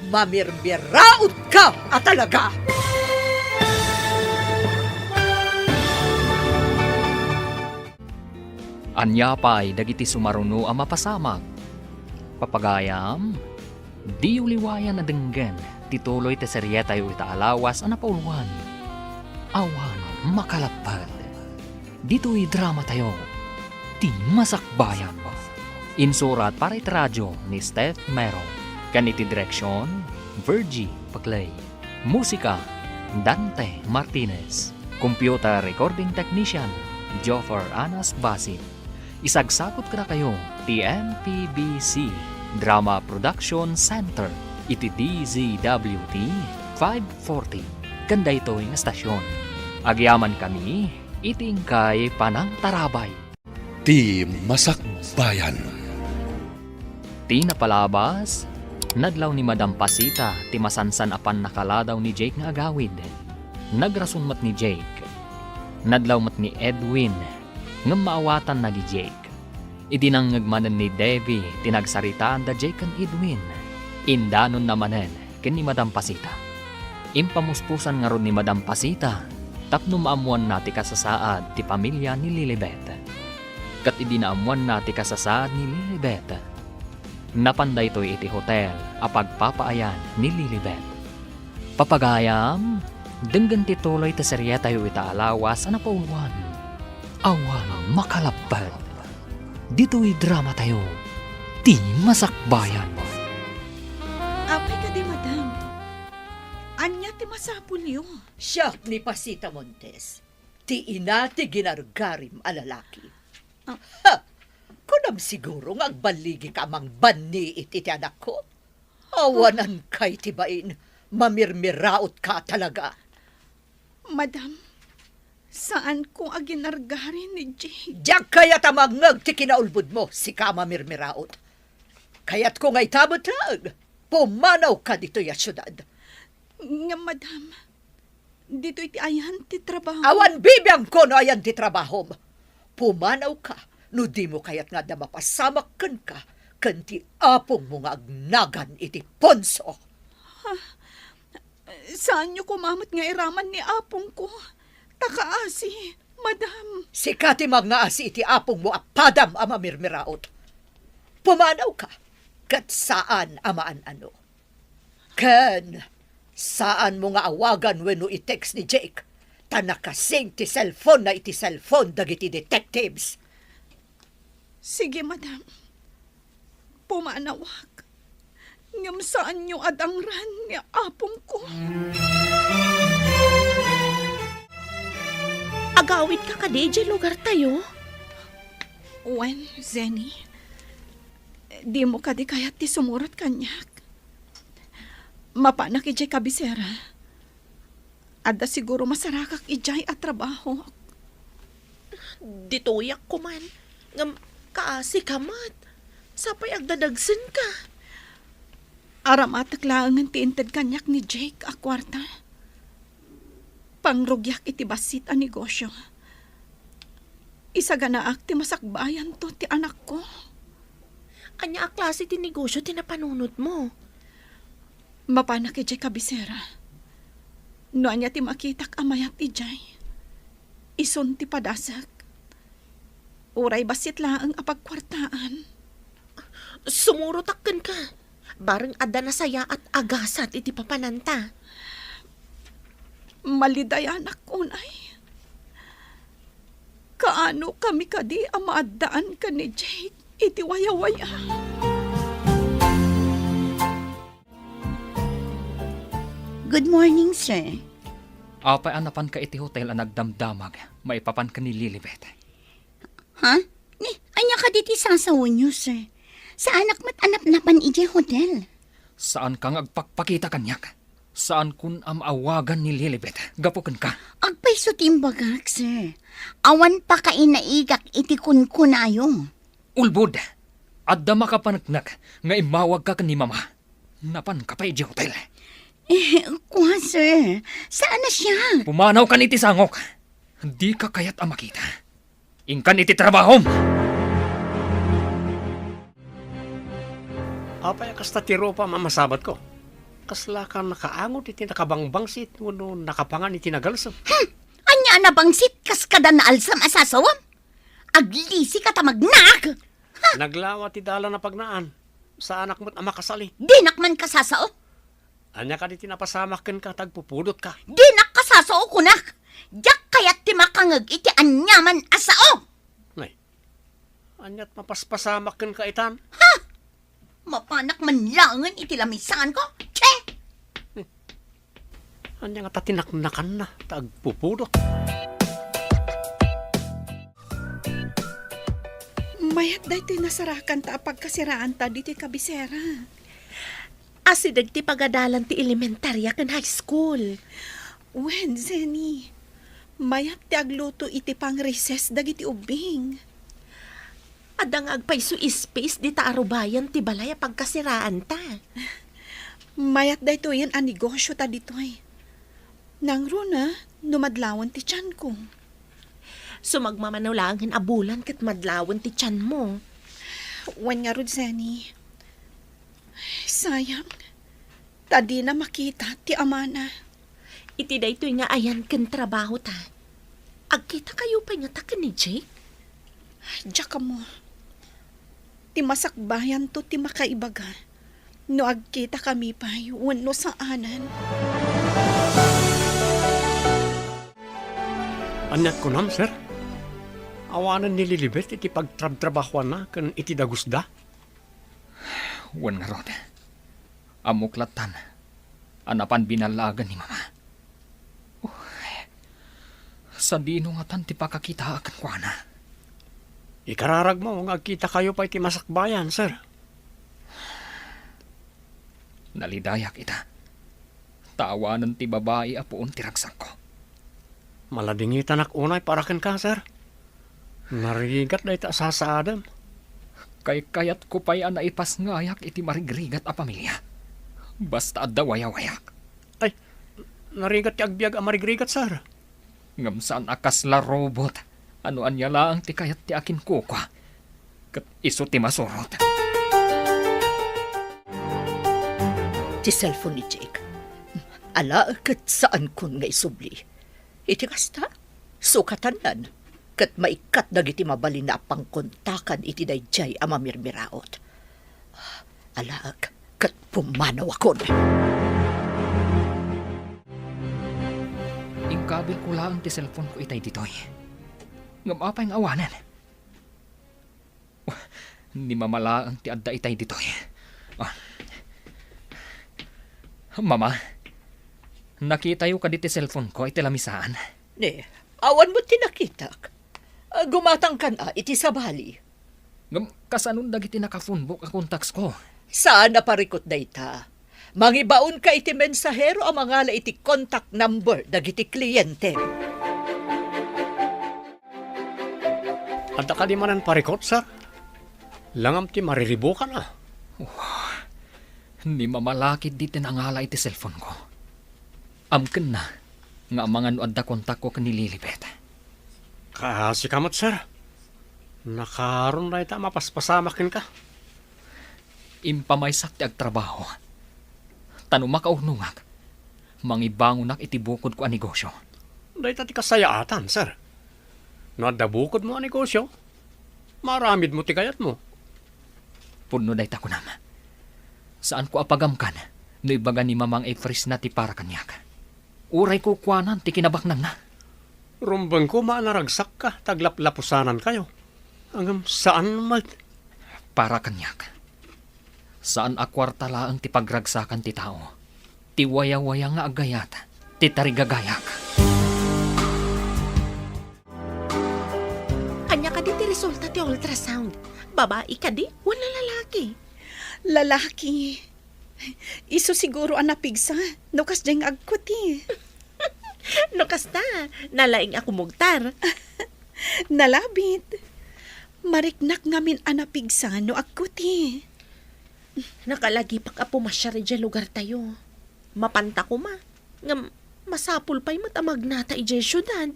Mamirmiraotka a talaga! Ania pay dagiti sumaruno a mapasamak? Papagayam, diyo liwayan a denggen ti tuloy ti serietayo ita a lawas a napauluan. Awan makalapped. Ditoy dramatayo, Ti Masakbayan. Insurat para iti radio ni Steph Mero, ken iti direksion, Virgie Paclay. Musika, Dante Martinez. Computer recording technician, Joffer Anas Basit. Isagsakot kadakayo ti M P B C Drama Production Center iti D Z W T five forty, ken daytoy nga stasyon. Agyamankami iti inkay panangtarabay. Ti Masakbayan. Ti napalabas, nadlaw ni Madam Pasita ti masansan a pannakaladaw ni Jake nga agawid. Nagrason met ni Jake. Nadlaw met ni Edwin, ngem maawatanna ni Jake. Idi nangngeg manen ni Debbie ti nagsaritaan da Jake ken Edwin, indanonna manen ken ni Madam Pasita. Impamuspusan ngarud ni Madam Pasita tapno maammoanna ti kasasaad ti pamilia ni Lilibet. Ket idi naammoanna ti kasasaad ni Lilibet, napan daytoy iti hotel a pagpapaayan ni Lilibet. Papagayam, denggen ti tuloy ti serietayo ita a lawas a napauluan. Awan makalapped. Ditoy dramatayo, Ti Masakbayan. Apay kadi, madam? Ania ti masapulyo? Siak ni Pasita Montes, ti ina ti ginargarim a lalaki. Ah. Ha! Kunam siguro nga agballigika a mangbannit iti anakko? Awananka iti bain, mamirmiraotka a talaga. Madam, saanko a ginargari ni Jake. Diak kayat a mangngeg ti kinaulbodmo, sika a mamirmiraot. Kayatko nga ita met laeng, pumanawka ditoy a siudad. Ngem, madam, ditoy ti ayan ti trabaho. Awan bibiangko no ayan ti trabahom. Pumanawka no dimo kayat nga adda mapasamak kenka ken ti apongmo nga agnagan iti punso. Ha? Saanyo koma met nga iraman ni apongko. Ta kaasi, madam. Sika ti mangngaasi iti apongmo a padam a mamirmiraot. Pumanawka, ket saan a maan-ano. Ken, saanmo nga awagan wenno i-text ni Jake, ta nakasing ti cellphone-na iti cellphone dagiti detectives. Sige, madam. Pumanawak. Ngem saanyo a dangran ni apongko. Agawidka kadi idiay lugartayo? Wen, Zenny, dimo kadi kayat ti sumurot kaniak? Mapanak idiay kabisera. Adda siguro masarakak idiay a trabaho. Ditoyak koman, ngem kaasika met. Sapay agdadagsenka. Aramatek laengen ti inted kaniak ni Jake a kuarta. Pangrugiak iti bassit a negosio. Isaganaak ti masakbayanto ti anakko. Ania a klase ti negosio ti napanunotmo? Mapanak idiay kabisera. No ania ti makitak a mayat idiay, isun ti padasek. Uray bassit laeng a pagkuartaan. Sumurotak kenka. Bareng adda nasayaat a gasat iti papananta. Malidayanak unay. Kaano kami kadi a maaddaan ken ni Jake iti wayawaya? Good morning, sir. Apay a napanka iti hotel a nagdamdamag maipapan ken ni Lilibet? Ha? Ni, ania kadi ti sasawenyo, sir? Saanak met a napnapan idiay hotel. Saanka nga agpakpakita kaniak? Saankon a maawagan ni Lilibet gapu kenka. Agpayso ti imbagak, sir. Awan pakainaigak iti kunkunayo. Ulbod! Adda makapaneknek nga immawagka ken ni Mama. Napanka pay idiay hotel. Eh, kua, sir. Saan a siak? Pumanawkan iti sangok. Dika kayat a makita. Inkan iti trabahom! Apay a kasta ti rupam a masabatko? Kaslaka nakaangot iti nakabangbangsit wenno nakapangan iti nagalsem? Hmm! Ania a nabangsit kas kada naalsem a sasawem? Aglisika ta magnaak! Naglawa ti dalan a pagnaan. Saanak met a makasali. Dinak man kasasao. Ania kadi ti napasamak kenka ta agpupudotka? Dinak kasasao, kunak! Diak kayat ti makangeg iti aniaman a sao! Nay, aniat mapaspasamak kenka itan? Ha! Mapanak man laengen iti lamisaanko? Che! Ania ngata ti naknakanna ta agpupudot? Mayat daytoy nasarakanta a pagkasiraanta ditoy kabisera. Asideg ti pagadalan ti elementaria ken high school. Wen, Zenny, mayat ti agluto iti pang-recess dagiti ubbing. Adda nga agpayso ispis dita a rubayan ti balay a pagkasiraanta. Mayat daytoyen a negosio ta ditoy. Nangruna no madlawen ti tianko. Sumagmamano laengen a bulan ket madlawen ti tianmo. Wen ngarud, Zenny. Sayang, ta dina makita ti amana. Iti daytoy nga ayan ken trabahota, agkitakayo pay ngata ken ni Jake? Diak ammo. Ti masakbayanto ti makaibaga no agkitakami pay wenno saanen. Ania't kunam, sir? Awanen ni Lilibet iti pagtrabtrabahuanna ken iti dagusda? Wen ngarud, ammok lattan a napan binallaagan ni Mama. Uy, sadino ngatan ti pakakitaak kenkuana? Ikararagmo nga agkitakayo pay ti masakbayan, sir. Nalidayak ita. Ta awanen ti babai a puon ti ragsakko. Maladingitanak unay para kenka, sir. Narigat dayta a sasaadem. Kaykayatko pay a naipasngayak iti marigrigat a pamilia. Basta adda wayawayak. Ay, narigat ti agbiag a marigrigat, sir. Ngem saan a kasla robot a no ania laeng ti kayat ti akinkukua, ket isu ti masurot. Ti cellphone ni Jake. Ala, ket saankon nga isubli. Iti kasta, sukatannan, ket maikkat dagiti mabalin a pangkontakan iti daydiay a mamirmiraot. Alaek ket pumanawakon. Inkabilko laeng ti cellphone-ko itay ditoy. Ngem apay nga awanen? Ni Mama laeng ti adda itay ditoy. Ah. Mama, nakitayo kadi ti cellphone-ko iti lamisaan? Ne, awan met ti nakitak. Ah, gumatangkan a iti sabali. Ngem kasanon dagiti nakapunbok a contacts-ko? Saan a parikut dayta. Mangibaonka iti mensahero a mangala iti contact number dagiti kliente. Adda kadi manen parikut, sir? Langam ti mariribukan, a. Wah, ni Mama la ketdi ti nangala iti cellphone-ko. Amkenna nga amangan no adda kontakko ken ni Lilibet. Kaasika met, sir. Nakaron dayta a mapaspasamak kenka. Impamaysak ti agtrabaho. Ta no makaurnongak, mangibangonak iti bukodko a negosyo. Dayta ti kasayaatan, sir. No adda bukodmo a negosyo, maaramidmo ti kayatmo. Pudno dayta kunam. Saanko a pagamkan no ibaga ni Mamang Efrisna ti para kaniak. Uray kukuanan ti kinabaknangna. Rumbeng koma a naragsakka ta aglaplapusanankayo. Ngem saan met. Para kaniak, saan a kuarta laeng ti pagragsakan ti tao. Ti wayawaya nga agayat ti tarigagayak. Ania kadi ti resulta ti ultrasound? Babai kadi wenno lalaki? Lalaki. Isu siguro a napigsa no kasdiay nga agkuti. No kasta, nalaing a kumugtar. Nalabit. Mariknak ngamin a napigsa no agkuti. Nakalagipak a pumasiar idiay lugartayo. Mapanta koma, ngem masapul pay met a magnata idiay siudad.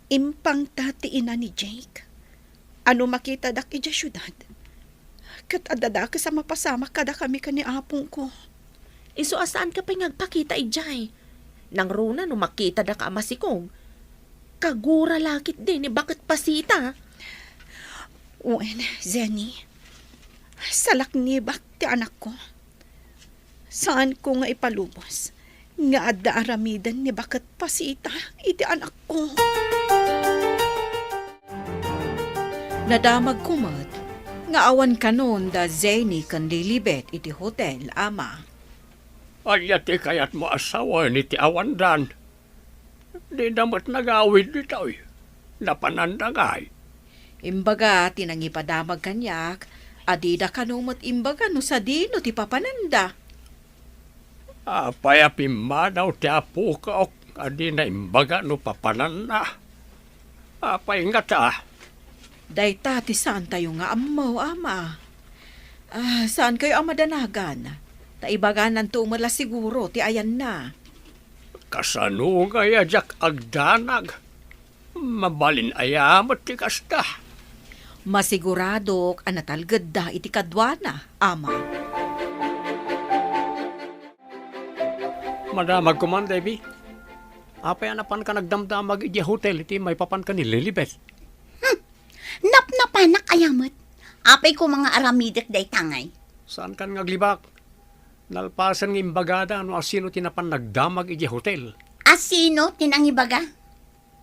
Impangta ti ina ni Jake. A no makitadak idiay siudad, ket adda dakes a mapasamak kadakami ken ni apongko. Isu a saanka pay nga agpakita idiay. Nangruna no makitada ka a masikog, kagura la ketdi ni baket pasita. Wen, Jenny, salaknibak ti anakko. Saanko nga ipalubos nga adda aramiden ni baket pasita iti anakko. Nadamagko met nga awan kanon da Jenny ken Lilibet iti hotel, Ama. Ania ti kayatmo a sawen iti awandan? Dida met nagawid ditoy. Napananda ngay? Imbaga ti nangipadamag kaniak a dida kano met imbaga no sadino ti papananda. Apay a pimmanaw ti apokok a dina imbaga no papananna? Apay ngata? Dayta ti saantayo nga ammo, Ama. Ah, saankayo a madanagan? Ta ibagananto met la siguro ti ayanna. Kasano ngay a diak agdanag? Mabalin aya met ti kasta? Masiguradok a natalgedda iti kaduana, Ama. Madamag koman, Debbie. Apay a napanka nagdamdamag idiay hotel iti maipapan ken ni Lilibet? Hmm. Napnapanak aya met? Apay koma nga aramidek dayta ngay? Saankan nga aglibak? Nalpasen nga imbagada no asino ti napan nagdamag idiay hotel. Asino ti nangibaga?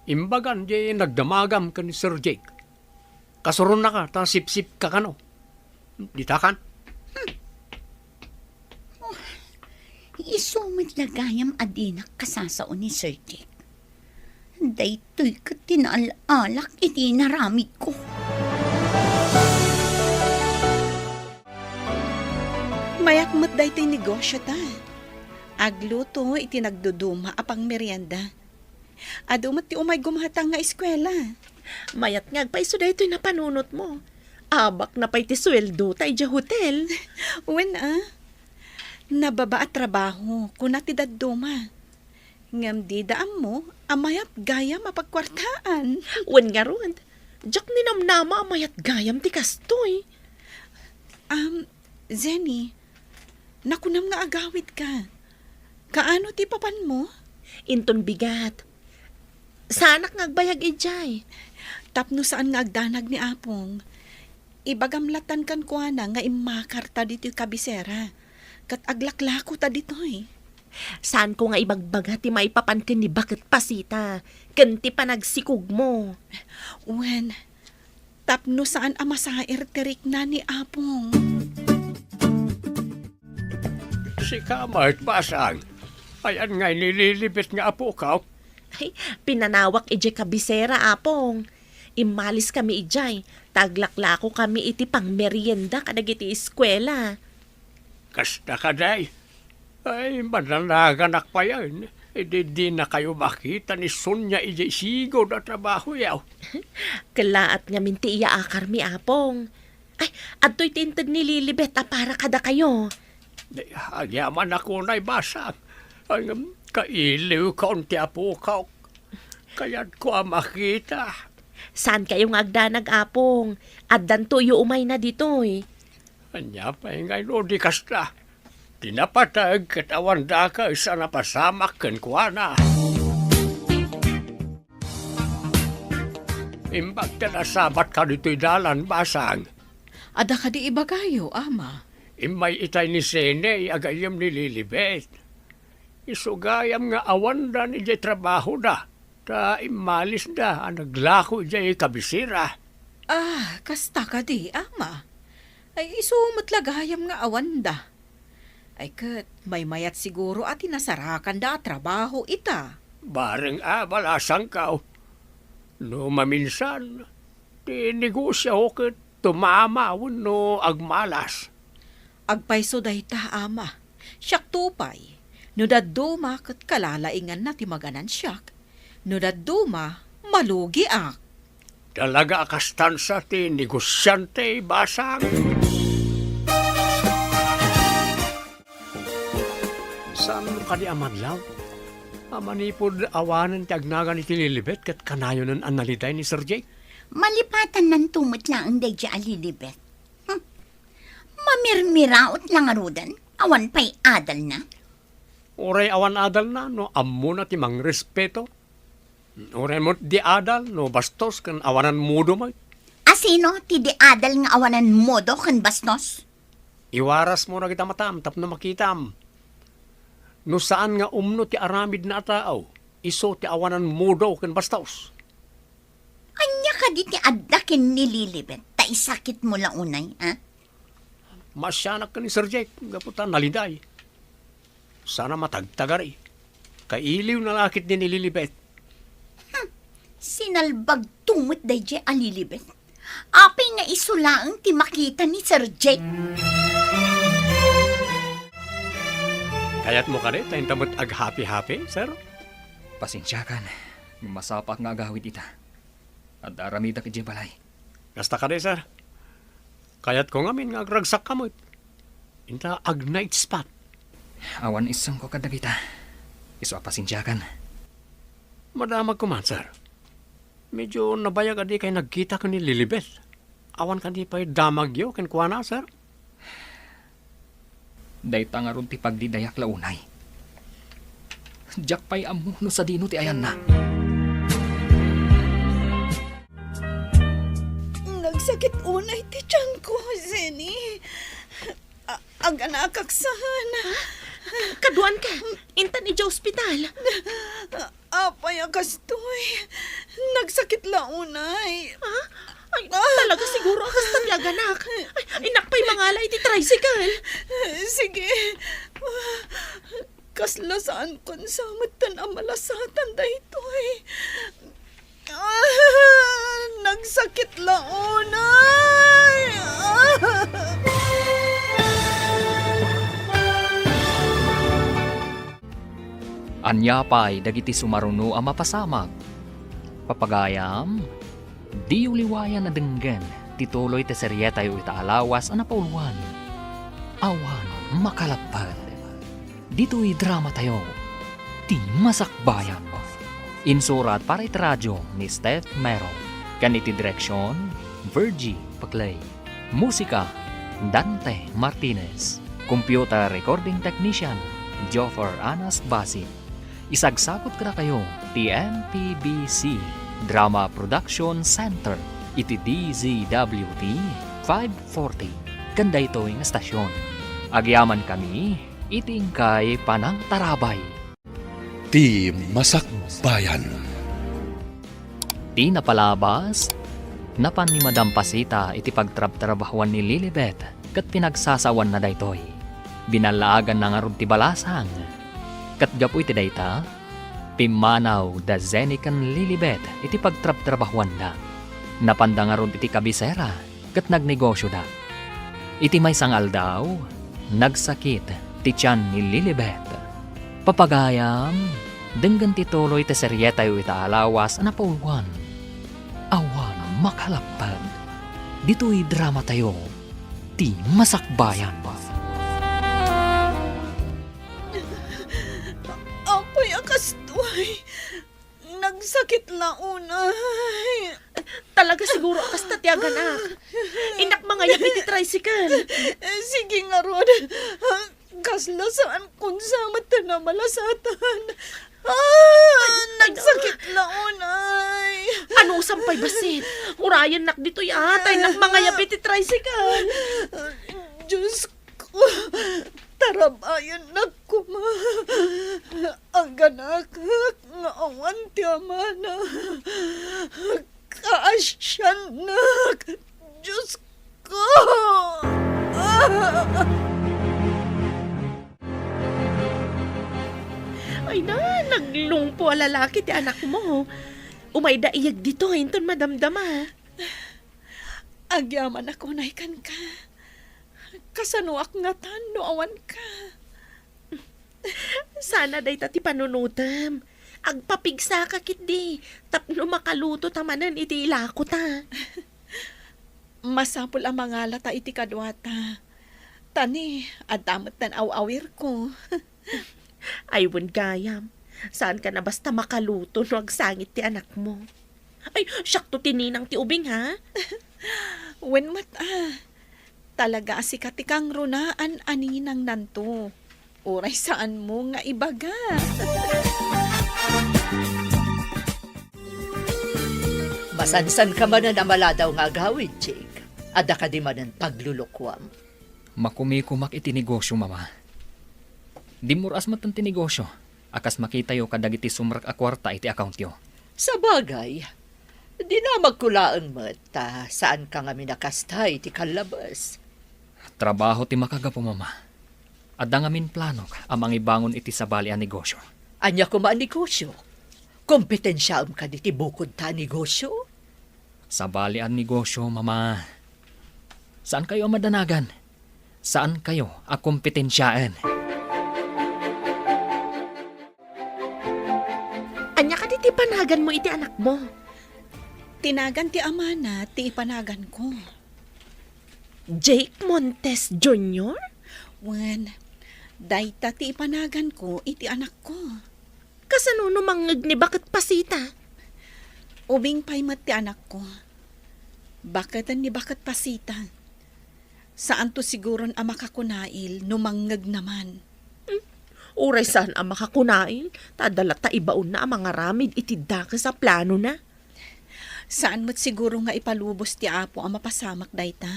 Imbagan diay nagdamagam ken ni Sir Jake. Kasuronnaka ta sipsipka kano. Ditakan? Hmm. Oh, isu met la gayam a dinak kasasao ni Sir Jake. Daytoy ket ti naal-alak iti inaramidko. Mayat met daytoy negosio ta. Agluto iti nagduduma a pangmerienda. Adu met ti umay gumatang nga eskuela. Mayat nga agpayso daytoy napanunotmo. Abakna pay ti sueldo ta idiay hotel. Wen a. Nababa a trabaho, kuna ti dadduma. Ngem dida ammo a mayat gayam a pagkuartaan. Wen ngarud, diak ninamnama a mayat gayam ti kastoy. Am, Jenny, nakunam nga agawidka. Kaano ti papanmo? Inton bigat. Saanak nga agbayag idiay. Tapno saan nga agdanag ni Apong, ibagam latan kenkuana nga immakarta ditoy kabisera, ket aglaklakota ditoy. Saanko nga ibagbaga ti maipapan ken ni baket pasita, ken ti panagsikogmo. Wen, tapno saan a masair ti rikna ni Apong. Sika met, Basang. Ayan ngay ni Lilibet nga apokak? Ay, pinanawak idiay kabisera, Apong. Immaliskami idiay, ta aglaklakokami iti pangmerienda kadagiti eskuela. Kasta kadi? Ay, mananaganak payen. Idi dinakayo makita ni Sonia idiay sigud a trabahoyo. Kellaat ngamin ti iyaakarmi, Apong. Ay, adtoy ti inted ni Lilibet a para kadakayo. Di, agyamanak unay, Basang. Ay, ngem, kailiwkon ti apokak. Kayatko a makita. Saankayo nga agdanag, Apong. Addantoyo umayna ditoy. Ania pay ngay no di kasta? Ti napateg ket awan dakes a napasamak kenkuana. Imbag ta nasabatka ditoy dalan, Basang. Adda kadi ibagayo, Ama? Immay itay ni Sene, agayyem ni Lilibet. Isu gayam nga awandan idiay trabahoda, ta immalisda a naglako idiay kabisera. Ah, kasta kadi, Ama? Ay, isu met la gayam nga awanda. Ay ket, maymayat siguro a ti nasarakanda a trabaho ita. Bareng a balasangkaw. No maminsan, ti negosio ket tumama wenno agmalas. Agpayso dayta, Ama. Siakto pay. No dadduma ket kalalainganna ti maganansiak. No dadduma, malugiak. Talaga a kastansa ti negosiante, basang. Saan kadi a madlaw? A manipud awanen ti agnagan iti Lilibet ket kanayonen a naliday ni Sir Jake? Malipatananto met laeng daydiay a Lilibet. Hmm. Mamirmiraot la ngaruden, awan pay adalna. Uray awan adalna no ammona ti mangrespeto. Uray met di adal no bastos ken awanan modo met. Asino ti di adal nga awanan modo ken bastos? Iwarasmo dagita matam tapno makitam. No saan nga umno ti aramidna a tao, isu ti awanan modo ken bastos. Ania kadi ti adda ken ni Lilibet ta isakitmo la unay, a? Maasianak ken ni Sir Jake gapu ta naliday. Saan a matagtagari. Kailiwna la ketdi ni Lilibet. Hmm. Sinalbagto met daydiay a Lilibet. Apay nga isu laeng ti makita ni Sir Jake? Kayatmo kadi ta inta met aghappy-happy, sir? Pasensiakan, masapaak nga agawid ita. Adda aramidak idiay balay. Kasta kadi, sir. Kayatko ngamin nga agragsakka met. Inta ag-night spa. Awan isungko kadagita. Isu a pasensiakan. Madamagko man, sir. Medyo nabayag a dikay nagkita ken ni Lilibet. Awan kadi pay damagyo kenkuana, sir? Dayta ngarud ti pagdidayak la unay. Diak pay ammo no sadino ti ayanna. Nagsakit unay ti tianko, Jenny. A-, aganakak saan. Kaduan ka, intan idiay ospital. Apay a kastoy? Nagsakit la unay. Ha? Ay, ah, talaga siguro a kasta ti aganak. Ay, innak pay mangala iti tricycle. Sige. Kasla saan kon sa metten a malasatan daytoy. Ah, nagsakit la unay. Ah. Ania pay dagiti sumaruno a mapasamak? Papagayam, diyo liwayan a denggen ti tuloy ti serietayo ita a lawas a napauluan, Awan Makalapped. Ditoy dramatayo, Ti Masakbayan. Insurat para iti radio ni Steph Mero, ken iti direksion, Virgie Paclay. Musika, Dante Martinez. Computer recording technician, Joffer Anas Basi. Isagsagutko kadakayo ti M P B C Drama Production Center iti D Z W T five forty ken daytoy nga estasion. Agyamankami iti inkay panangtarabay. Ti Masakbayan. Ti napalabas, napan ni Madam Pasita iti pagtrabtrabahuan ni Lilibet ket pinagsasawanna daytoy. Binallaaganna ngarud ti balasang. Ket gapu iti dayta, pimmanaw da Jenny ken Lilibet iti pagtrabtrabahuanda. Napanda ngarud iti kabisera ket nagnegosioda. Iti maysa nga aldaw, nagsakit ti tian ni Lilibet. Papagayam, denggen ti tuloy ti serietayo ita a lawas a napauluan, Awan Makalapped. Ditoy dramatayo, Ti Masakbayan. Apay a kastoy? Nagsakit la unay. Talaga siguro a kasta ti aganak. Innak mangayab iti tricycle. Sige ngarud. Kasla saan kon sa metten a malasatan. Ah, ay, ay, nagsakit la unay. Anusam pay bassit? Urayennak ditoy, a, ta innak mangayab iti tricycle. Diyos ko, tarabayannak koma. Aganakak nga awan ti amana. Kaasiannak, Diyos ko! Ay na, naglungpo a lalaki ti anakmo. Umayda iyeg ditoy inton madamdama. Agyamanak unay kenka. Kasanoak ngatan no awanka? Sana dayta ti panunotem. Agpapigsaka ketdi, tapno makaluto ta manen iti ilako ta. Masapul a mangala ta iti kaduata. Ta ni, adda met tan aw-awirko. Ay, wen gayam. Saan ka na basta makaluto no agsangit ti anakmo. Ay, siakto ti ninang ti ubing, ha? Wen met, ah. Talaga a sika ti kangrunaan a ninangnanto. Uray saanmo nga ibaga. Masansan ka manen a maladaw nga agawid, Jake. Adda kadi manen paglulukuam? Makumikumak iti negosyo, Mama. Dimmur-as met ti negosyo a kas makitayo kadagiti sumrek a kuarta iti accountyo. Sabagay, dinamagko laeng met ta saan ka ngamin a kasta iti kallabes. Trabaho ti makagapu, Mama. Adda ngamin planok a mangibangon iti sabali a negosyo. Ania koma a negosyo? Kompetensiaem kadi ti bukod ta a negosyo? Sabali a negosyo, Mama. Saankayo a madanagan. Saankayo a kompetensiaen. Ania kadi ti panaganmo iti anakmo? Ti nagan ti amana ti ipanaganko. Jake Montes Junior? Wen, dayta ti ipanaganko iti anakko. Kasano no mangngeg ni Baket Pasita? Ubing pay met ti anakko. Baketen ni Baket Pasita. Saanto siguron a makakunail no mangngegna man. Hmm, uray saan a makakunail, ta adda latta ibaonna a mangaramid iti dakes a planona. Saan met siguro nga ipalubos ti Apo a mapasamak dayta.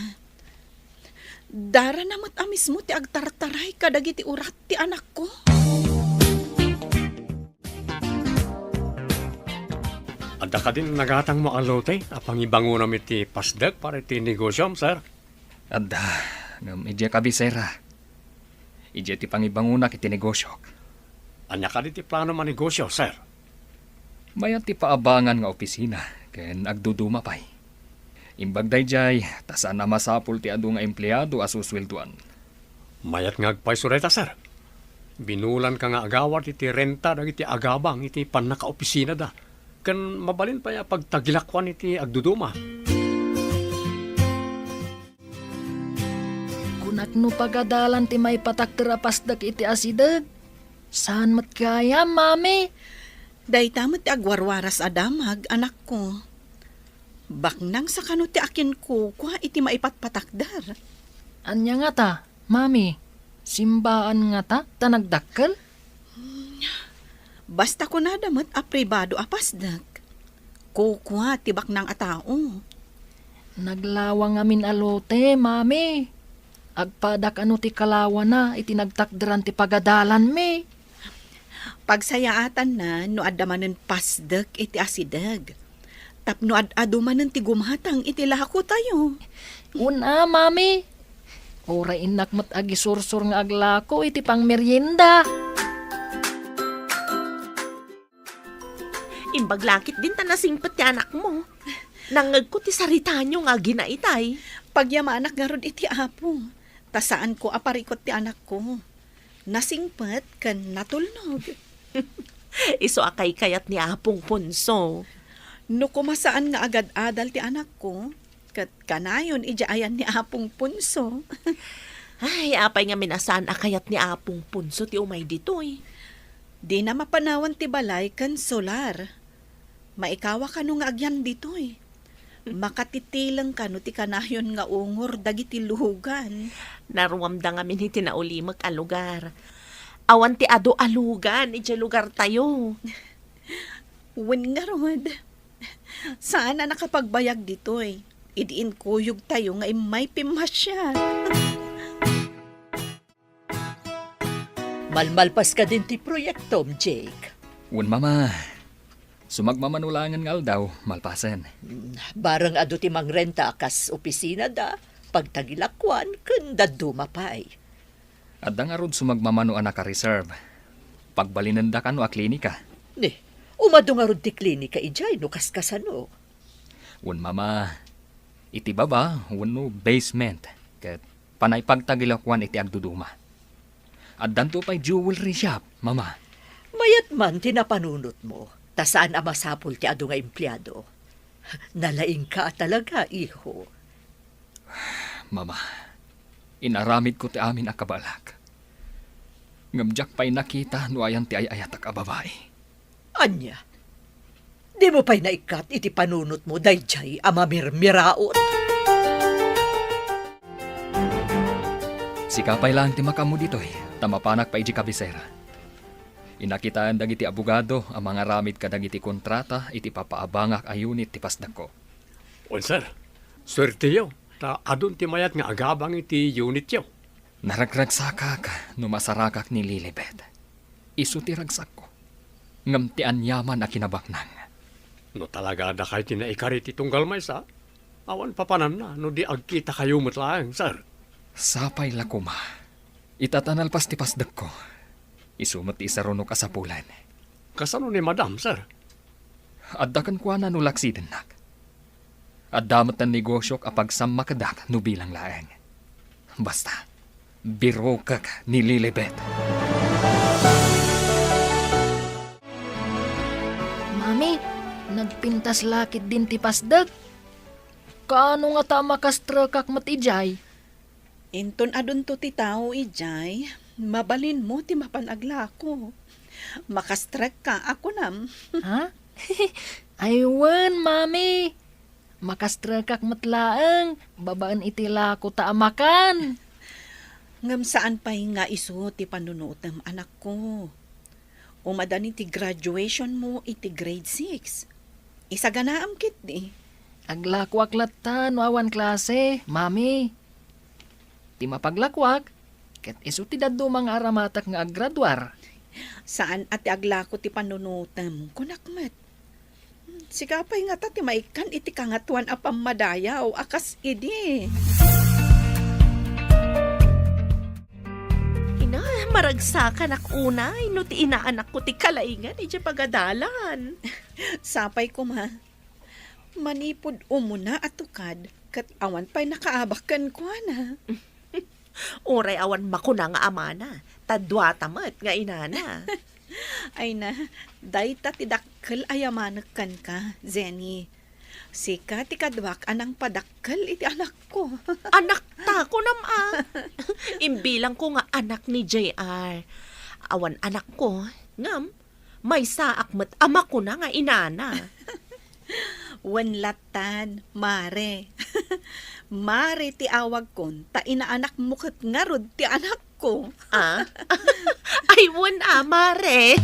Darana met a mismo ti agtartaray kadagiti urat ti anakko. Adda kadin nagatangmo a lote a pangibangonam iti pasdek para iti negosiom, sir? Adda, ngem idiay kabisera. Idiay ti pangibangonak iti negosiok. Ania kadi ti planom a negosio, sir? Mayat ti paabangan nga opisina ken agduduma pay. Imbag daydiay, ta saan a masapul ti adu nga empleado a susueldoan. Mayat nga agpayso dayta, sir. Binulanka nga agawad iti renta dagiti agabang iti pannakaopisinada, ken mabalin pay a pagtagilakuan iti agduduma. Kunak no pagadalan ti maipatakder a pasdek iti asideg. Saan met gayam, Mami? Dayta met ti agwarwaras a damag, anakko. Baknang sa kano ti akinkukua iti maipatpatakder. Ania ngata, Mami? Simbaan ngata ta nagdakkel? Basta kunada met a pribado a pasdek. Kukua ti baknang a tao. Naglawa ngamin a lote, Mami. Agpadak ano ti kalawana iti nagtakderan ti pagadalanmi. Pagsayaatanna no adda manen pasdek iti asideg. Tapno ad-adu manen ti gumatang iti lakotayo. Una, Mami. Uray innak met agisursor nga aglako iti pangmerienda. Imbag lakit din ta nasingpet ti anakmo. Nangngegko ti saritayo nga aginaitay. Pagyamanak ngarud iti Apo, ta saanko a parikut ti anakko. Nasingpet ken natulnog. Isu a kaykayat ni Apong Ponso. No koma saan nga agad-adal ti anakko, ket kanayon idiay ayan ni Apong Ponso. Ay, apay ngamin a saan a kayat ni Apong Ponso ti umay ditoy? Dina mapanawan ti balay ken solar. Maikawa kano nga agyan ditoy. Makatitileng kano ti kanayon nga ungor dagiti lugan. Naruamda ngamin iti naulimek a lugar. Awan ti adu a lugan idiay lugartayo. Wen ngarud, saan a nakapagbayag ditoy idi inkuyogtayo nga immay pimmasiar. Malmalpas kadin ti proyektom, Jake? Wen, Mama. Sumagmamano laengen nga aldaw, malpasen. Mm, bareng adu ti mangrenta a kas opisinada, pagtagilakuan, ken dadduma pay. Adda ngarud sumagmamano a naka-reserve. Pagbalinenda kano a klinika. Ni, umadu ngarud ti klinika idiay no kaskasano? Wen, Mama, iti baba wenno basement, ket panay pagtagilakuan iti agduduma. Addanto pay jewelry shop, Mama. Mayat man ti napanunotmo, ta saan a masapul ti adu nga empleado. Nalaingka a talaga, iho. Mama, inaramidko ti amin a kabaelak. Ngem diak pay nakita no ayan ti ay-ayatak a babai. Ania? Dimo pay naikkat iti panunotmo daydiay a mamirmiraot? Sika pay laeng ti makaammo ditoy, ta mapanak pay idiay kabisera. Inakitaen dagiti abogado a mangaramid kadagiti kontrata iti papaabangak a unit ti pasdekko. Wen, sir. Suerteyo, ta adun ti mayat nga agabang iti unityo. Naragragsakak no masarakak ni Lilibet. Isu ti ragsakko. Ngem ti aniaman a kinabaknang. No talaga dakay ti naikari ti tunggal maysa, awan papananna no di agkitakayo met laeng, sir. Sapay la koma. Ita ta nalpas ti pasdekko. Isu met ti isarunok a sapulen. Kasano ni Madam, sir? Adda kenkuana no laksidennak. Adda met ti negosiok a pagsammakedak no bilang laeng. Basta, birokek ni Lilibet. Mami, nagpintas la ketdin ti pasdek. Kaano ngata a makastrekak met idiay? Inton adunto ti tao idiay, mabalinmo ti mapan aglako. Makastrekka a kunam. Ha? Ay wen, Mami. Makastrekak met laeng, babaen iti lako ta a makan. Ngem saan pay nga isu ti panunutem, anakko. Umadani ti graduationmo iti grade six. Isaganaam ketdi. Aglakoak latta no awan klase, Mami. Ti mapaglakoak, ket isu ti dadduma nga aramatek nga aggraduar. Saan a ti aglako ti panunutem, kunak met. Sika pay ngata ti maikkan iti Kangatoan a Pammadayaw a kas idi. Ina, maragsakanak unay no ti inaanakko ti kalaingan idiay pagadalan. Sapay koma. Manipud umuna a tukad, ket awan pay nakaabak kenkuana. Uray awan makuna nga amana, ta duata met nga inana. Ay na, dayta ti dakkel a yamanek kenka, Jenny. Sika ti kaduak a nangpadakkel iti anakko. Anakta, kunam a. Imbilangko nga anak ni J R. Awan anakko, ngem maysaak met a makuna nga inana. Wen latta, Mare. Mare ti awagkon, ta inaanakmo ket ngarud ti anakko. Ah? Ay, wen a, Mare.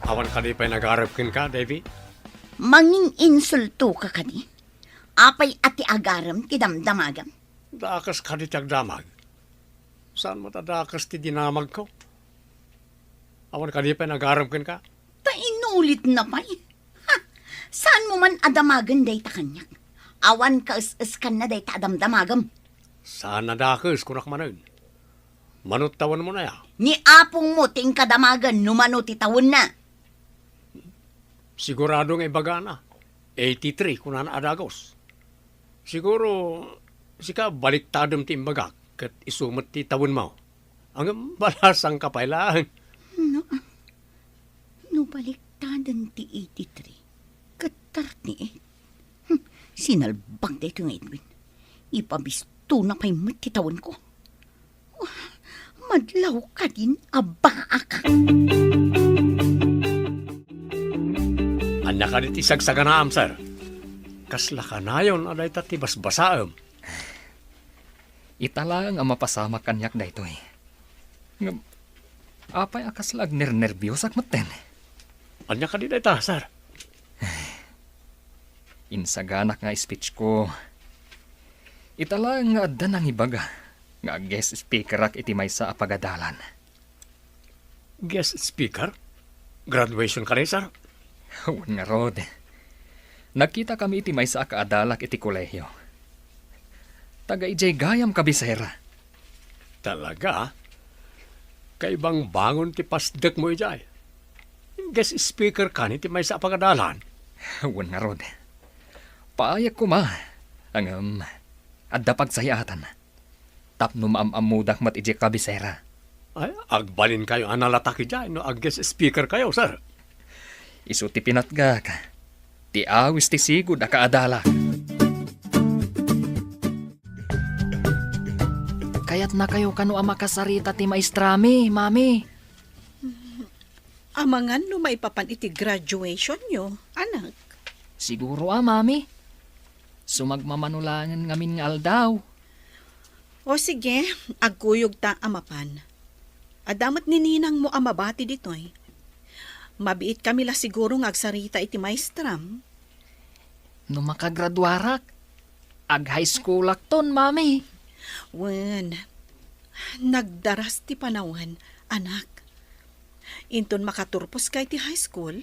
Awan kadi pay nagarem kenka, Debbie? Mangin-insultoka kadi? Apay a ti agarem ti damdamagem? Dakes kadi ti agdamag. Saan met a dakes ti dinamagko? Awan kadi pay nagarem kenka? Ta inulitna pay. Ha! Saanmo man a damagen dayta kaniak. Awan kaes-eskanna dayta a damdamagem. Saan a dakes, kunak manen. Mano ti tawenmon aya? Ni apongmo ti inkadamagen no mano ti tawenna. Sigurado nga ibagana. Eighty-three, kunana a dagus. Siguro, sika baliktadem ti imbagak, ket isu met ti tawenmo. Ngem balasangka pay laeng. No, no baliktaden ti eighty-three, ket thirty-eight. Hmm, sinalbag daytoy nga Edwin. Ipabistona pay met ti tawenko. Wah, madlaw kadin a baak. Ania kadi ti sagsaganaam, sir? Kasla kanayon a dayta ti basbasaem. Ita laeng a mapasamak kaniak daytoy. Ngem, apay a kasla agnernerbiosak metten? Ania kadi dayta, sir? Insaganak nga speech ko. Ita laeng nga adda nangibaga nga guest speakerak iti maysa a pagadalan. Guest speaker? Graduation kadi, sir? Wen ngarud. Nagkitakami iti maysa a kaadalak iti kolehio. Taga idiay gayam kabisera. Talaga? Kaibangbangon ti pasdekmo idiay. Guest speaker kani ti maysa a pagadalan? Wen ngarud. Paayek koma. Ngem, adda pagsayaatanna. Tapno maam-ammodak met idiay kabisera. Ay, agbalinkayo a nalatak idiay no ag-guest speakerkayo, sir. Isu ti pinatgak. Ti awis ti sigud a kaadalak. Kayatnakayo kano a makasarita ti maestrami, Mami? Amangan no maipapan iti graduationyo, anak. Siguro a, Mami. Sumagmamano laengen ngamin nga aldaw. O sige, agkuyogta a mapan. Adda met ni ninangmo a mabati ditoy. Mabiitkami la siguro nga agsarita iti maestram. No makagraduarak, ag-high schoolakton, Mami. Wen, nagdaras ti panawen, anak. Inton makaturposka iti high school,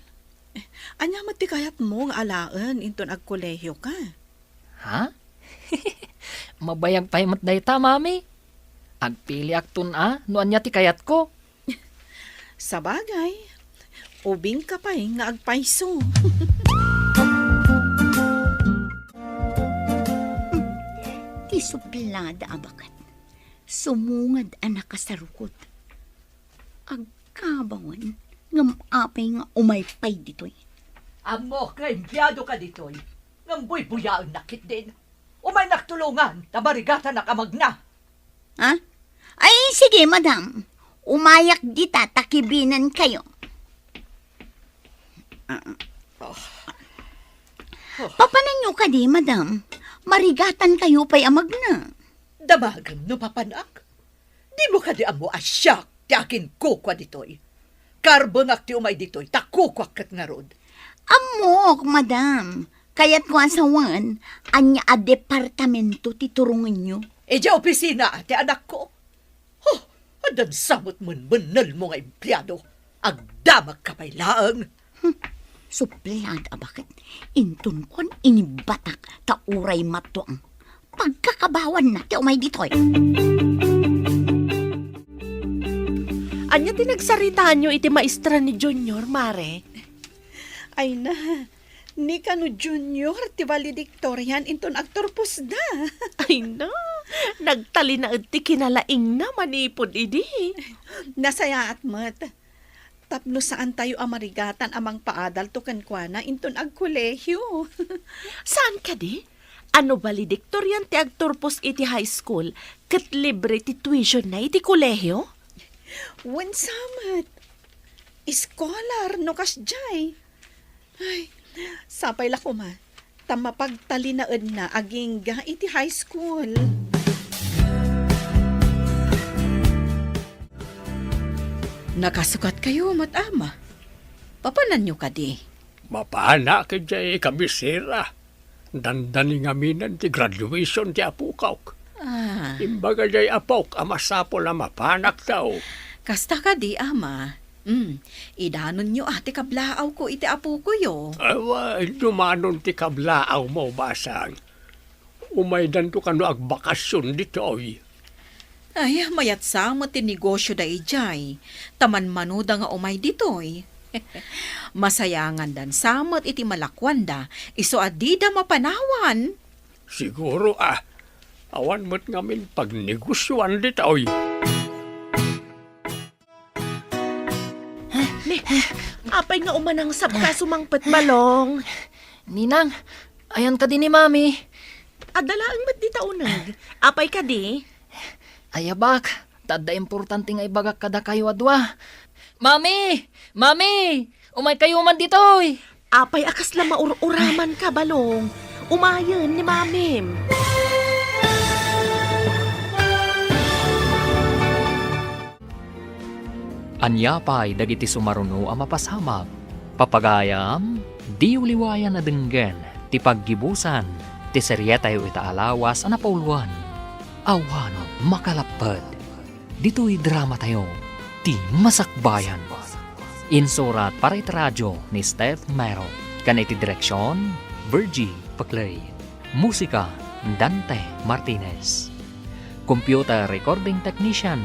ania met ti kayatmo nga alaen inton agkolehioka? Ha? Mabayag pay met dayta, Mami. Agpiliakton a no ania ti kayatko. Sabagay, ubingka pay nga agpayso. Ti suplada a baket, sumungad a nakasarukot. Agkabawan, ngem apay nga umay pay ditoy? Ammok nga empleadoka ditoy, ngem buybuyaennak ketdin. Umaynak tulongan, ta marigatanak a magna. Ha? Ay, sige, madam. Umayak dita ta kibinenkayo. Ah. Papananyo kadi, madam? Marigatankayo pay a magna. Damagem no papanak? Dimo kadi ammo a siak ti akinkukua ditoy? Karbengak ti umay ditoy ta kukuak ket ngarud. Ammok, madam. Kayatko a sawen, ania a departamento ti turongenyo? Idiay opisina ti anakko. Huh, addan sa met menmennelmo nga empleado. Agdamagka pay laeng. Hmm, suplada a baket. Inton kuan inibatak ta uray matuang. Pagkakabawanna ti umay ditoy. Ania ti nagsaritaanyo iti maestra ni Junior, Mare? Ay na, ni kano Junior ti valedictorian inton agturposda. Ay na, nagtalinaed ti kinalaingna manipud idi. Nasayaat met. Tapno saantayo a marigatan a mangpaadalto kenkuana inton agkolehio. Saan kadi? A no valedictorian ti agturpos iti high school, ket libre ti tuitionna iti kolehio? Wen sa met. Scholar no kasdiay. Ay, sapay la koma ta mapagtalinaedna agingga iti high school. Nakasukatkayo met, Ama. Papananyo kadi? Mapanak idiay kabisera. Dandani ngaminen ti graduation ti apokak. Ah. Imbaga diay apok a masapul a mapanak daw. Kasta kadi, Ama. Hmm, idanonyo a ti kablaawko iti apokoyo. Awa, dumanon ti kablaawmo, Basang. Umaydanto kano agbakasyon ditoy. Ay, mayat sa met ti negosyoda idiay, ta manmanoda nga umay ditoy. Masayangandan sa met iti malakuanda, isu a dida mapanawan. Siguro a, awan met ngamin pagnegosioan ditoy. Ni, apay nga umanangsabka sumangpet, Balong? Ninang, ayan kadi ni Mami? Adda laeng met dita uneg. Apay kadi? Ayabak, ta adda importante nga ibagak kadakayo a dua. Mami! Mami! Umaykayo man ditoy! Apay a kasla maur-uramanka, Balong? Umayen ni Mamim. Ania pay dagiti sumaruno a mapasamak? Papagayam, diyo liwayan a denggen ti paggibusan ti serietayo ita a lawas a napauluan, Awan Makalapped. Ditoy dramatayo, Ti Masakbayan. Insurat para iti radio ni Steph Mero, ken iti direksion, Virgie Paclay. Musika, Dante Martinez. Computer recording technician,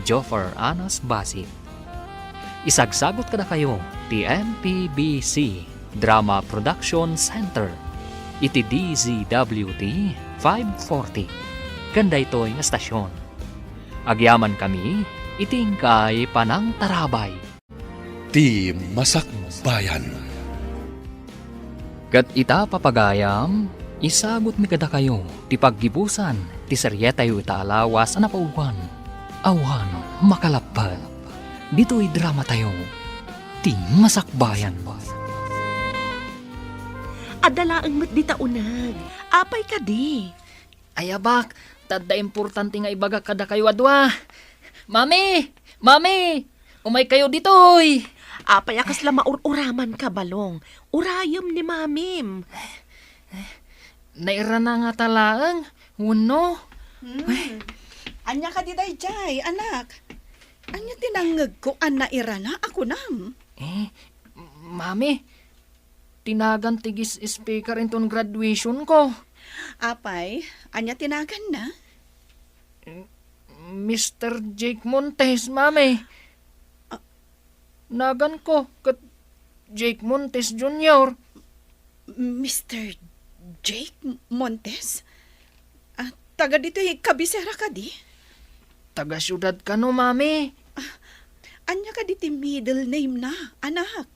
Joffer Anas Basit. Isagsagut kadakayo ti M P B C Drama Production Center iti D Z W T five forty. ken daytoy nga estasion. Agyamankami iti inkay panangtarabay. Ti Masakbayan. Ket ita, papagayam, isagutmi kadakayo ti paggibusan ti serietayo ita a lawas a napauluan, Awan Makalappet. Ditoy dramatayo, Ti Masakbayan. Adda laeng met dita uneg. Apay kadi? Ay, abak, ta adda importante nga ibagak kadakayo a dua. Mami! Mami! Umaykayo ditoy! Apay a kasla maur-uramanka, Balong? Urayem ni Mamim. Nairana ngata laeng, wenno? Hmm. Ania kadi daydiay, anak? Ania ti nangngegko a nairana a kunam? Eh, Mami, tinagan ti guest speaker inton graduation ko. Apay, ania ti naganna? Mister Jake Montes, Mami. Ah. Naganko ket Jake Montes Junior. Mister Jake Montes? Ah, taga ditoy kabisera kadi? Taga siudad kano, Mami. Ah, ania kadi ti middle name na, anak?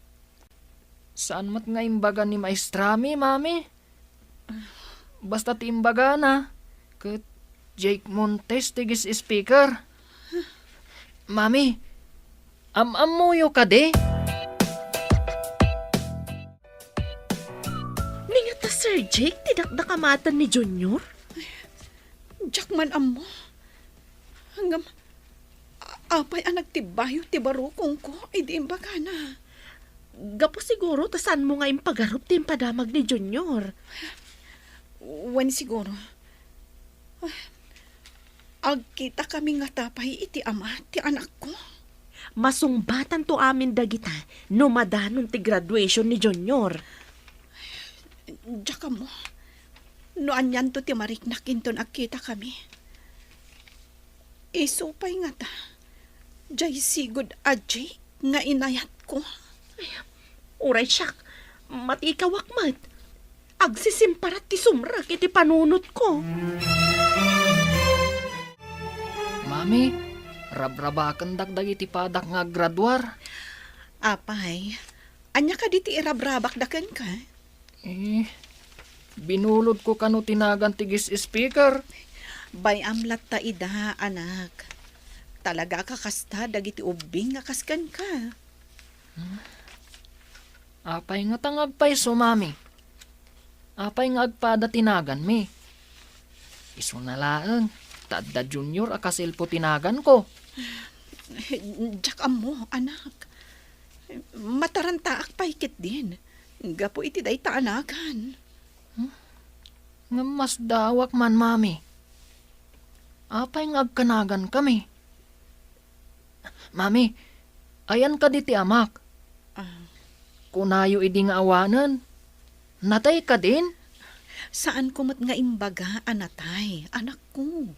Saan met nga imbaga ni maestrami, Mami? Basta ti imbagana, ket Jake Montes ti guest speaker. Mami, am-ammoyo kadi? Ni ngata, Sir Jake, ti dakdakamaten ni Junior? Diak man ammo. Ngem, a-, apay a nagtibbayo ti barukongko idi imbagana? Gapu siguro ta saanmo nga impagarup ti impadamag ni Junior. Wen siguro. Agkitakami ngata pay iti ama ti anakko. Masungbatanto amin dagita no madanon ti graduation ni Junior. Diak ammo no anianto ti mariknak inton agkitakami. Isu pay ngata, diay sigud a Jake nga inayatko. Ay, uray siak, matikawak met. Agsisimparat ti sumrek iti panunotko. Mami, rabrabakendak dagiti padak nga aggraduar. Apay, ania kadi ti irabrabakda kenka? Eh, binulodko kano ti nagan ti guest speaker. Bay-am latta ida, anak. Talaga a kakasta dagiti ubbing nga kas kenka. Hmm? Apay ngata nga agpayso, Mami? Apay nga agpada ti naganmi? Isuna laeng, ta adda Junior a kasilpo ti naganko. Diak ammo, anak. Matarantaak pay ketdin, gapu iti dayta a nagan. Hmm? Ngem masdaawak man, Mami. Apay nga agkanagankami? Mami, ayan kadi ti amak? Ah. Kunayo idi nga awanen. Natay kadin? Saanko met nga imbaga a natay, anakko.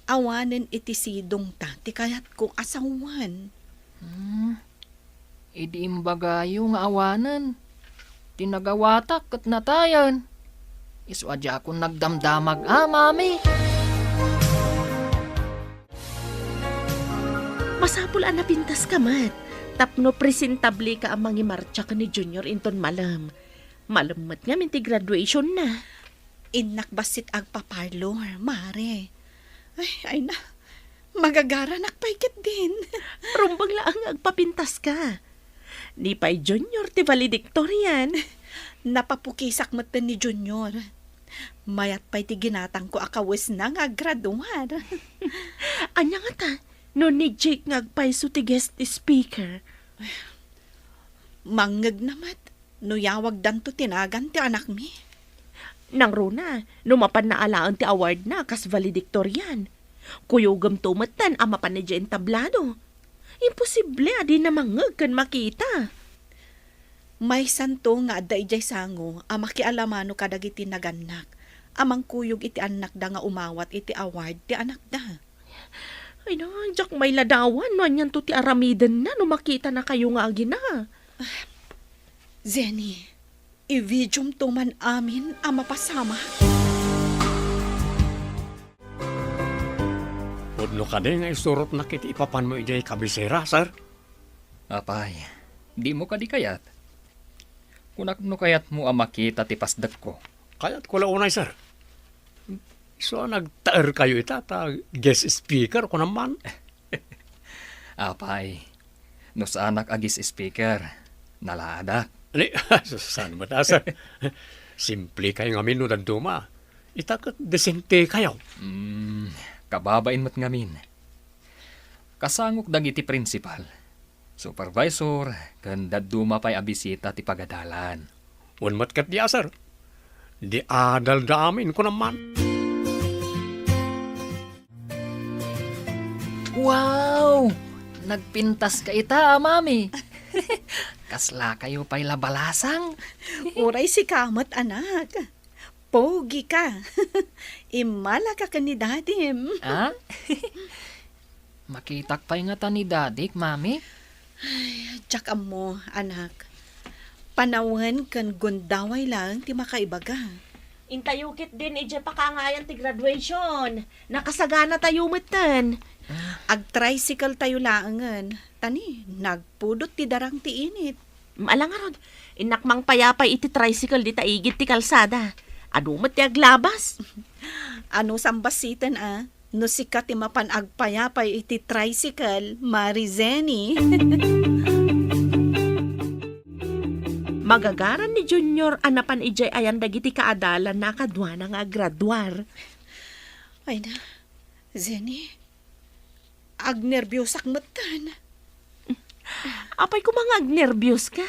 Awanen iti sidongta ti kayatko a sawen. Hmm. Idi imbagayo nga awanen, ti nagawatak ket natayen. Isu a diakon nagdamdamag a, Mami. Masapul a napintaska met tapno presentableka a mangimartsa ken ni Junior inton malem. Malem met ngamin ti graduationna. Innak bassit agpa-parlor, Mare. Ay, ay na. Magagaranak pay ketdin. Rumbeng laeng nga agpapintaska. Ni pay Junior ti valedictorian. Napapukisak metten ni Junior. Mayat pay ti ginatangko a kawesna nga aggraduar. Ania ngata no ni Jake nga agpayso ti guest speaker? Mangngegna met no yawagdanto ti nagan ti anakmi. Nangruna, no mapanna alaen ti awardna kas valedictorian. Kuyogemto metten a mapan idiay entablado. Imposible a dina mangngeg ken makita. Maysanto nga adda idiay sango a makialamano kadagiti nagannak a mangkuyog iti annakda nga umawat iti award ti anakda. Ay na, diak mailadawan no anianto ti aramidenna no makitanakayo nga agina. Jenny, i-videomto man amin a mapasamak. No kadi nga isurotnak iti ipapanmo idiay kabisera, sir? Apay, dimo kadi kayat? Kunak no kayatmo a makita ti pasdekko. Kayatko la unay, sir. Isu a nagtaerkayo ita ta guest speaker, kunam man. Apay, no saanak a guest speaker, nalaadak. Ni, saan met a, sir? Simplekay ngamin no dadduma. Ita ket desentekayo. Mm, kababain met ngamin. Kasangok dagiti principal, supervisor, ken dadduma pay a bisita ti pagadalan. Wen met ketdi a, sir. Di adalda amin, kunam man. Wow! Nagpintaska ita, a mami. Kaslakayo pay la balasang. Uray sika met, anak. Pogi ka. Immalaka ken ni dadim. Ah? Makitak pay ngata ni dadik, mami? Ay, diak ammo, anak. Panawen ken gundaway laeng ti makaibaga. Intayo ketdin idiay pakangayan ti graduation. Nakasaganatayo metten. Ah. Ag-tricycle tayo laengen. Ta ni, nagpudot ti darang ti init. Ala ngarud, innak mangpayapay iti tricycle dita igid ti kalsada. Adu met ti aglabas. Ano sambassiten a? No sika ti mapan agpayapay iti tricycle, Mari Zenny. Magagaran ni Junior a napan idiay ayan dagiti kaadalanna a kaduana nga agraduar. Ay na, Zenny, agnerbiosak metten. Apay koma nga agnerbioska?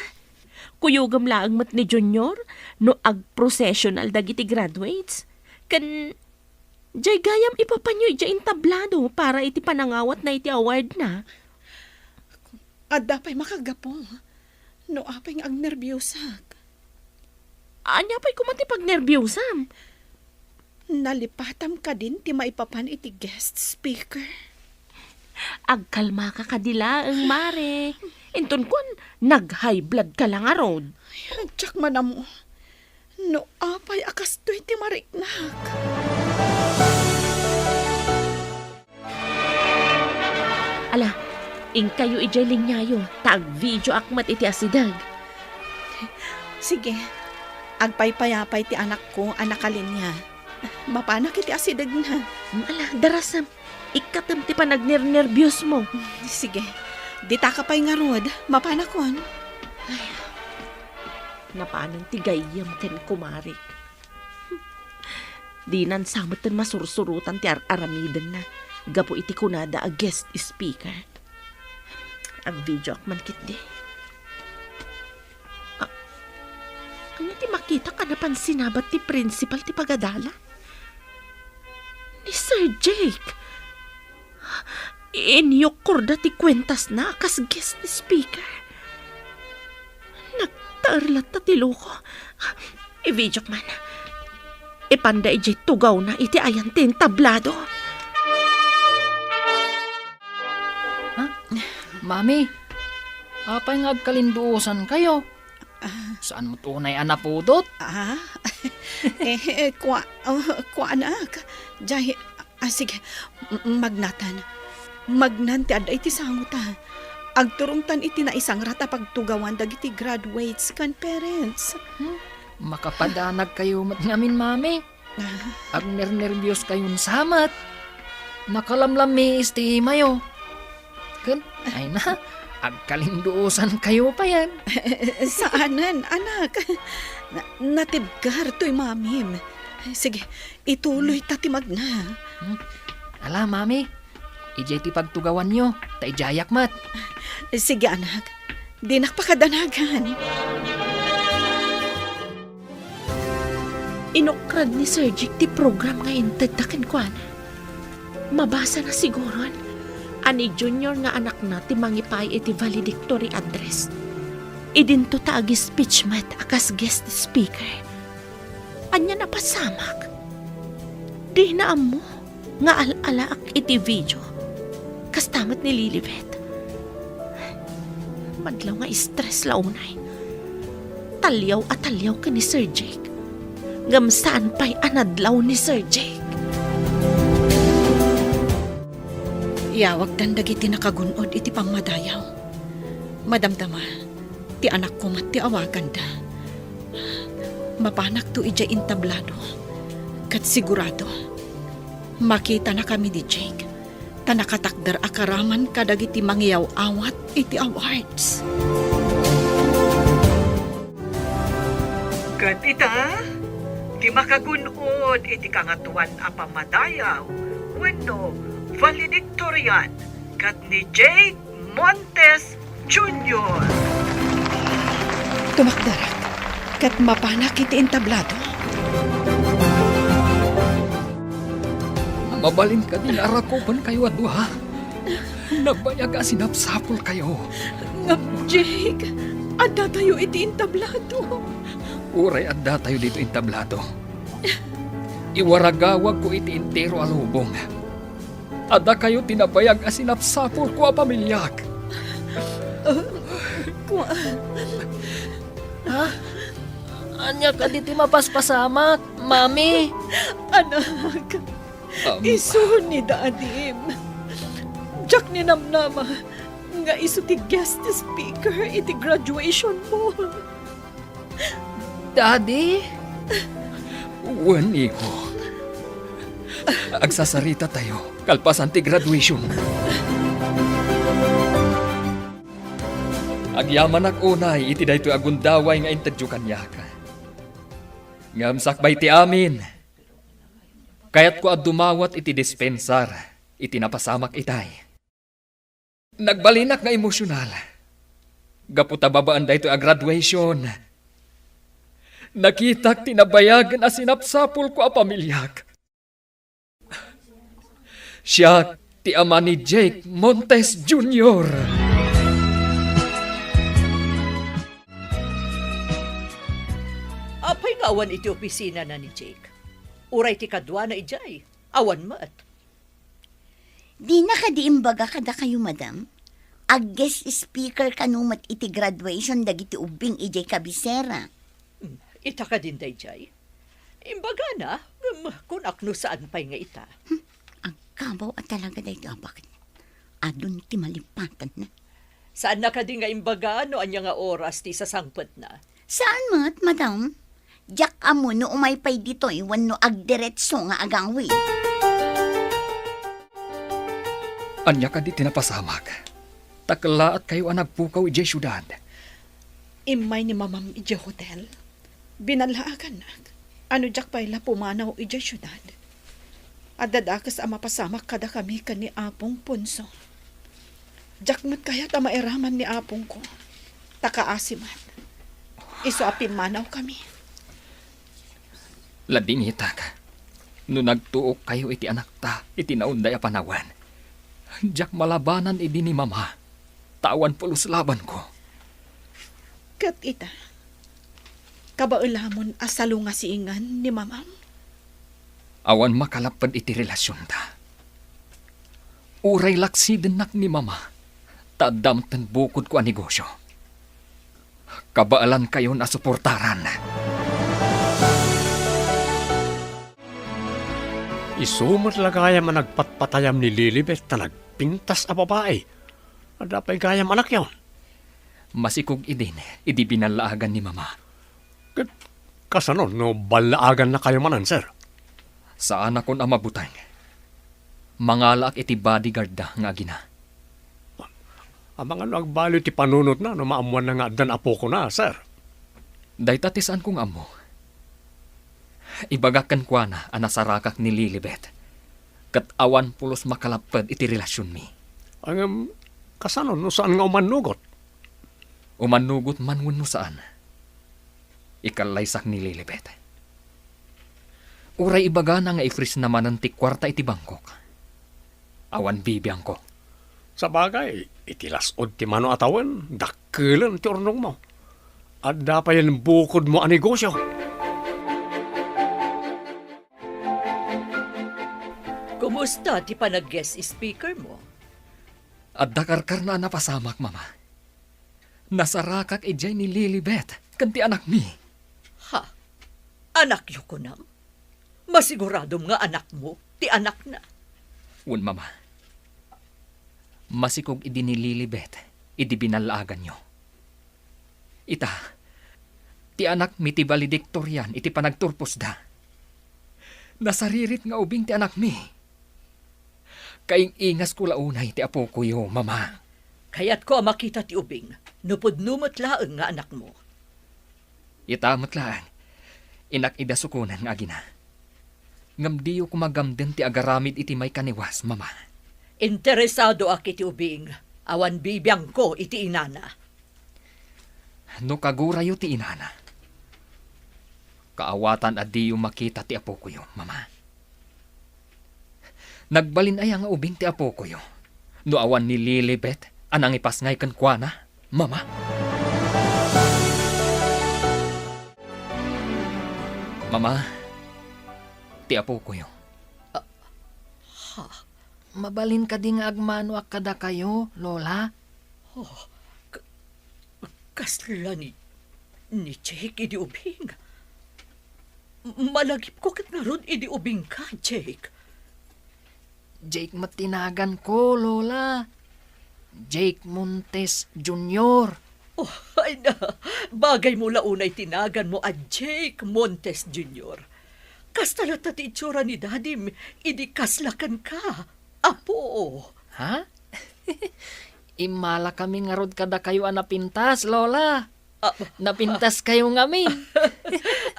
Kuyogem laeng met ni Junior no agprocessional dagiti graduates. Ken diay gayam ipapanyo idiay entablado para iti panangawatna iti awardna. Adda pay makagapu no apay nga agnerbiosak. Ania pay koma ti pagnerbiosam? Nalipatam kadin ti maipapan iti guest speaker? Agkalmaka kadi laeng, Mare. Inton kuan, nag-high blood ka la ngarud. Ay, diak man ammo. No apay a kastoy ti mariknak. Ala, inkayo idiay liniayo, ta agvideoak met iti asideg. Sige, agpaypayapay ti anakko a nakalinia. Mapanak iti asidegna. Mm, ala, darasem. Ikkatem ti panagnernerbiosmo. Sige, ditaka pay ngarud. Mapanakon. Ay, napanen ti gayyem ken kumarik. Dinan sa metten masursurotan ti ar-aramidenna gapu iti kunada a guest speaker. Agvideoak man ketdi. A-, ania ti makitak a napan sinabat ti principal ti pagadalan? Ni Sir Jake! Inyokkorda ti kuentasna a kas guest speaker. Nagtaer latta ti loko. Ivideok man. Ipanda idiay tugawna iti ayan ti entablado. Ha? Mami, apay nga agkalinduosankayo? Ah. Saan met unay a napudot? Ah? Eh, eh, kua-, oh, kuanak. Jay, ah, sige, m-, magnatan. Magnan ti adda iti sango ta. Agturongtan iti naisangrat a pagtugawan dagiti graduates ken parents. Hmm? Makapadanagkayo met ngamin, Mami. Ah. Agnernerbios kayon sa met. Nakalamlammiis ti imayo. Ken, ay na, agkalinduosan kayo payen. Saanen, anak. Na-, natibker toy mamim. Sige, ituloy ta ti magna. Hmm. Ala, Mami, idiay ti pagtugawanyo, ta idiayak met. Sige, anak. Dinak pakadanagan. Inokrad ni Sir Jake ti program nga intedda kenkuana. Mabasana siguron a ni Junior nga anakna ti mangipaay iti valedictory address. Idinto ta agi-speech met a kas guest speaker. Ania napasamak? Dina ammo nga al-alaak iti video. Kasta met ni Lilibet. Madlaw nga stress la unay. Taliaw a taliaw ken ni Sir Jake. Ngem saan pay a nadlaw ni Sir Jake. Iawagdan dagiti nakagun-od iti pammadayaw. Madamdama, ti anakko met ti awaganda. Mapanakto idiay entablado, ket sigurado, makitanakami ni Jake, ta nakatakder a karaman kadagiti mangiyaw-awat iti awards. Ket ita, ti makagun-od iti Kangatoan a Pammadayaw wenno valedictorian ket ni Jake Montes Junior. Tumakderak ket mapanak iti entablado. Mabalin kadi nga arakupenkayo a dua? Nagbayag a sinapsapulkayo. Ngem, Jake, addatayo iti entablado. Uray addatayo ditoy entablado, iwaragawagko iti entero a lubong a dakayo ti nabayag a sinapsapulko a pamiliak. Kua- Ha? Ania kadi ti mapaspasamak, Mami? Anak, Ama. Isu ni Dadim. Diak ninamnama nga isu ti guest speaker iti graduation mo. Daddy? Wen, iho. Agsasarita tayo kalpasan ti graduation. Agyamanak unay iti daytoy a gundaway nga intedyo kaniak. Ngem sakbay ti amin, kayatko a dumawat iti dispensar iti napasamak itay. Nagbalinak nga emosyonal. Gapu ta babaen daytoy a graduation, nakitak ti nabayagen a sinapsapulko a pamiliak. Siak ti ama ni Jake Montes Junior. Apay nga awan iti opisinana ni Jake? Uray ti kaduana idiay, awan met. Dina kadi imbaga kadakayo, madam? Ag-guest speaker kano met iti graduation dagiti ubbing idiay kabisera. Hmm, ita kadin daydiay? Imbagana, ngem kunak no saan pay nga ita. Hmm, agkabaw a talaga daytoy a baket. Adun ti malipatanna. Saanna kadi nga imbaga no ania nga oras ti isasangpetna? Saan met, madam? Diak ammo no umay pay ditoy wenno agdiretso nga agawid. Ania kadi ti napasamak? Ta kellaatkayo a nagpukaw idiay siudad. Immay ni mamam idiay hotel. Binallaagannak a no diak pay la pumanaw idiay siudad, adda dakes a mapasamak kadakami ken ni Apong Ponso. Diak met kayat a mairaman ni apongko, ta kaasi met. Isu a pimmanawkami. Ladingitak, no nagtuokkayo iti anakta iti naunday a panawen, diak malabanan idi ni Mama, ta awan pulos labanko. Ket ita, kabaelamon a salungasingen ni Mamam? Awan makalapped iti relasionta. Uray laksidennak ni Mama, ta adda metten bukodko a negosyo. Kabaelankayon a suportaran. Isu met la gayam a nagpatpatayam ni Lilibet ta nagpintas a babai. Adda pay gayam anakyon? Masikog idin idi binallaagan ni Mama. Ket kasano no ballaagannakayo manen, sir? Saanakon a mabuteng. Mangalaak iti bodyguardda nga agina. Amangan no agbaliw ti panunotna no maammoanna nga addan apokona, sir? Dayta ti saanko nga ammo. Ibagak kenkuana a nasarakak ni Lilibet, ket awan pulos makalapped iti relasionmi. Ngem, kasano no saan nga umannugot? Umannugot man wenno saan, ikallaysak ni Lilibet. Uray ibagana nga i-freeze na manen ti kuarta iti bangkok, awan bibiangko. Sabagay, iti las-ud ti mano a tawen, dakkelen ti urnongmo. Adda payen bukodmo a negosyo. Kumusta ti panag-guest speaker mo? Adda karkarna a napasamak, Mama. Nasarakak idiay ni Lilibet ken ti anakmi. Ha? Anakyo kunam? Masiguradom nga anakmo ti anakna? Wen, Mama. Masikog idi ni Lilibet idi binallaaganyo. Ita, ti anakmi ti valedictorian iti panagturposda. Nasaririt nga ubing ti anakmi. Kaing-ingasko la unay ti apokoyo, Mama. Kayatko a makita ti ubing, no pudno met laeng nga anakmo. Ita met laeng, inak idasukonan nga agina. Ngem diyo koma gamden ti agaramid iti maikaniwas, Mama. Interesadoak iti ubing, awan bibiangko iti inana. No kagurayo ti inana, kaawatan a diyo makita ti apokoyo, Mama. Nagbalin aya nga ubing ti apokoyo no awan ni Lilibet a nangipasngay kenkuana, Mama? Mama, ti apokoyo. Ah, ha? Mabalin kadi nga agmanoak kadakayo, Lola? Oh, ka-, kasla ni, ni Jake idi ubing. Malagipko ket ngarud idi ubingka, Jake. Jake met ti naganko, Lola. Jake Montes Junior. Oh, ay na, bagay mo la unay ti naganmo a Jake Montes Junior. Kasta latta ti itsura ni Dadim idi kasla kenka, Apo. Ha? Immalakami ngarud kadakayo a napintas, Lola. Ah. Napintaskayo ngamin.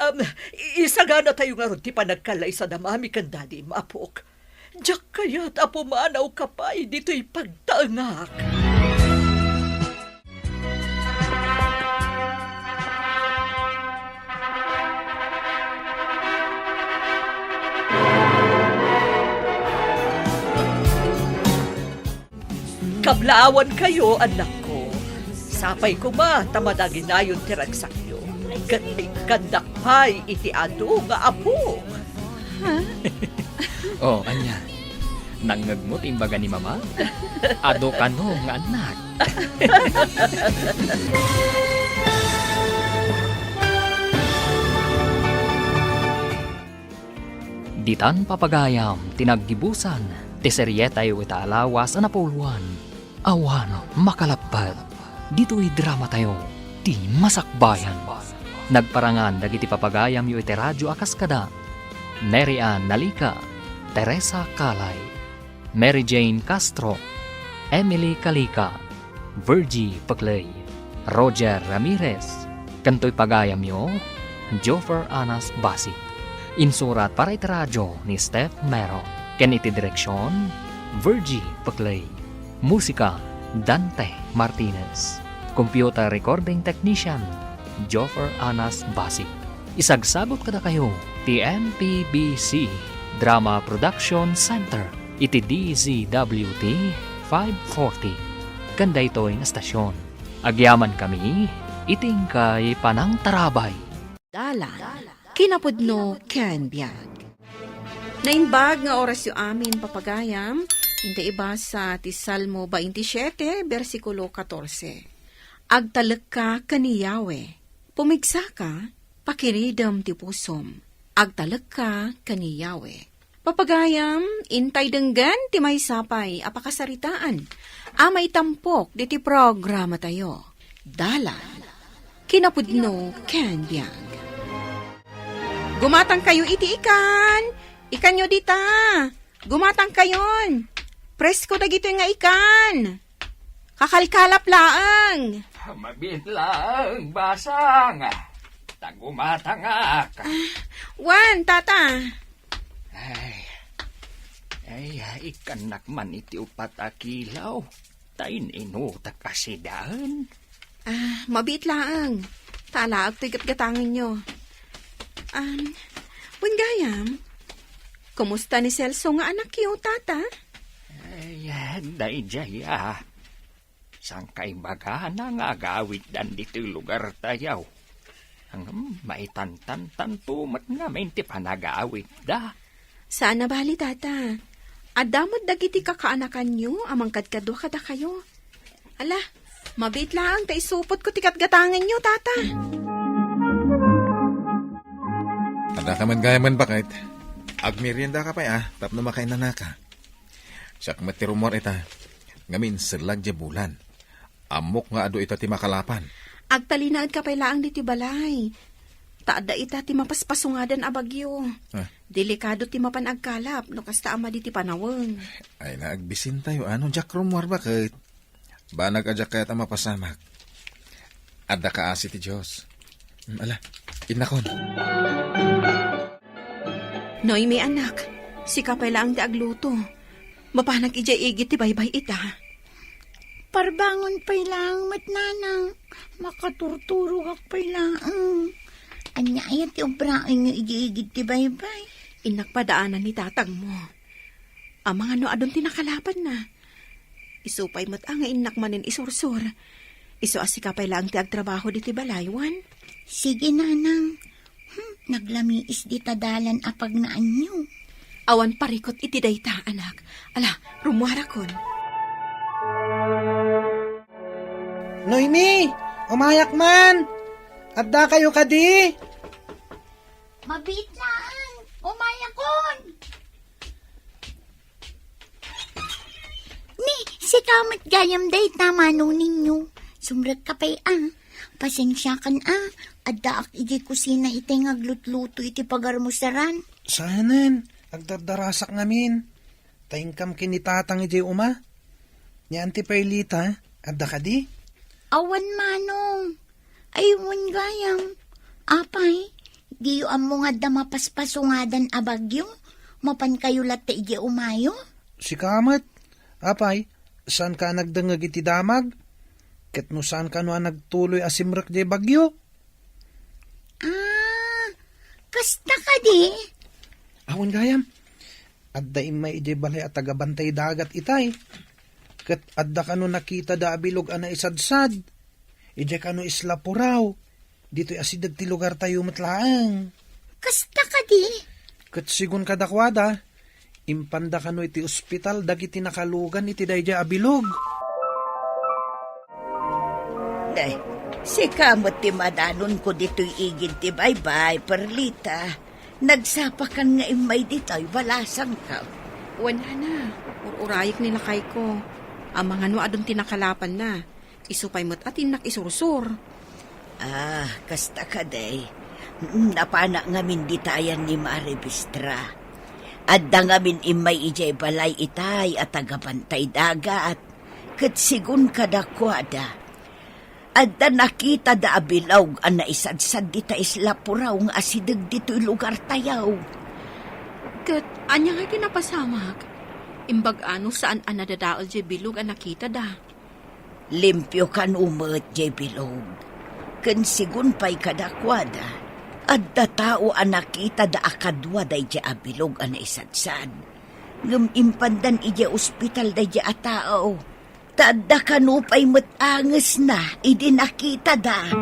Um, i-, isaganatayo ngarud ti panagkallaysada mami ken Dadim, Apok. Diak kayat a pumanawka pay ditoy pagtaengak. Kablaawankayo, annakko. Sapay koma ta madaginayon ti ragsakyo. Ket ikkandak pay iti adu nga apo. Ha? Oh, ania? Nangngegmo ti imbaga ni Mama? Adu kano nga annak. Ditan, papagayam, ti naggibusan ti serietayo ita a lawas a napuloan. Awan makalappet ditoy dramatayo, ti Masakbayan. Nagparangan dagiti papagayamyo iti radyo a kas kada Mary Ann Nalica, Teresa Calay, Mary Jane Castro, Emily Calica, Virgie Pecley, Roger Ramirez, ken toy pagayamyo, Joffer Anas Basi. Insurat para iti radyo ni Steph Mero, ken iti direksion, Virgie Pecley. Musika, Dante Martinez. Computer recording technician, Joffer Anas Basi. Isagsagut kadakayo ti M P B C Drama Production Center iti D Z W T five forty. Ken daytoy nga stasyon, agyamankami iti inkay panangtarabay. Dalan, kinapudno ken biag. Naimbag nga orasyo amin, papagayam, inta ibasa ti Salmo twenty-seven, bersikulo katorse. Agtalekka ken ni Yahweh. Pumigsaka, pakiridem ti pusom. Agtalekka ken ni Yahweh. Papagayam, intay denggen ti maysa pay a pakasaritaan a maitampok diti programatayo. Dalan, kinapudno ken biag. Gumatangkayo iti ikan. Ikanyo dita. Gumatangkayon. Presko dagitoy nga ikan. Kakalkalap laeng. Mabiit laeng, basang. Ta gumatangak. Ah, wen, tata. Ay, ay, ikannak man iti upat a kilaw. Ta in-inutak a sidaen. Ah, mabiit laeng. Ta alaek toy gatgatangenyo. Um, wen gayam, kumusta ni Celso nga anakyo, tata? Ay, daydiay a. Saan kaibagana nga agawiddan ditoy lugartayo? Ngem maitantantanto met ngamin ti panagawidda. Saan a bali, tata. Adda met dagiti kakaanakanyo a mangkadkadua kadakayo. Ala, mabiit laeng ta isupotko ti gatgatangenyo, tata. Adda ka man gayam, baket. Agmeriendaka pay, a, tapno makainanaka. Siak met ti rummuar ita. Ngamin, serlag diay bulan. Ammok nga adu ita ti makalapan. Agtalinaedka pay laeng ditoy balay. Ta adda ita ti mapaspasungadan a bagyo. Ah. Delikado ti mapan agkalap no kasta a madi ti panawen. Ay, naagbisintayo. Ano, diak rummuar baket. Banag a diak kayat a mapasamak. Adda kaasi ti Dios. Mm, ala, innakon. Noemi, anak, sika pay laeng ti agluto. Mapanak idiay igid ti baybay ita. Parbangon pay laeng met, nanang. Makaturturogak pay laeng. Ania aya ti obraenyo idiay igid ti baybay? Innak padaanan ni tatangmo. Amangan no adun ti nakalapanna. Isu pay met a nga innak manen isursur. Isu a sika pay laeng ti agtrabaho ditoy balay, wen? Sige, nanang. Hmm, naglamiis dita dalan a pagnaanyo. Awan parikut iti dayta, anak. Ala, rummuarakon. Noemi, umayak man! Addakayo kadi? Mabiit laeng, umayakon! Ni, sika met gayam dayta, mano ninyo. Sumrekka pay a. Pasensiakan a. Addaak idiay kusina itay nga aglutluto iti pagarmusaran. Saanen, agdardarasak ngamin. Ta inkam ken ni tatang idiay uma. Ni Auntie Perlita, adda kadi? Awan, manong. Ay, wen gayam. Apay, diyo ammo nga adda mapaspasungadan a bagyo? Mapankayo latta idiay umayo? Sika met, apay, saanka a nagdengngeg iti damag? Ket no saan kano a nagtuloy a simrek diay bagyo? Ah, kasta kadi? Awan gayam. Adda immay idiay balay a tagabantay dagat itay. Ket adda kano nakitada a bilog a naisadsad. Idiay kano Isla Purao. Ditoy asideg ti lugartayo met laeng. Kasta kadi? Ket sigun kadakuada, impanda kano iti ospital dagiti nakalugan iti daydiay a bilog. Nay, sika met ti madanonko ditoy igid ti baybay, Perlita. Nagsapakan nga immay ditoy, balasangka. Wen, nana, ur-urayek ni lakayko. Amangan no adun ti nakalapanna. Isu pay met a ti innak isursur. Ah, kasta kadi. Napanak ngamin ditayan ni Mare Bistra. Adda ngamin immay idiay balay itay a tagabantay dagat. Ket sigun kadakuada, adda nakitada a bilog a naisadsad dita Isla Purao nga asideg ditoy lugartayo. Ket ania nga ti napasamak? Imbag-a no saan a nadadael diay bilog a nakitada. Limpio kano met diay bilog. Ken sigun pay kadakuada, adda tao a nakitada a kadua daydiay a bilog a naisadsad. Ngem impandan idiay ospital daydiay a tao. Ta adda kano pay met angesna idi nakitada.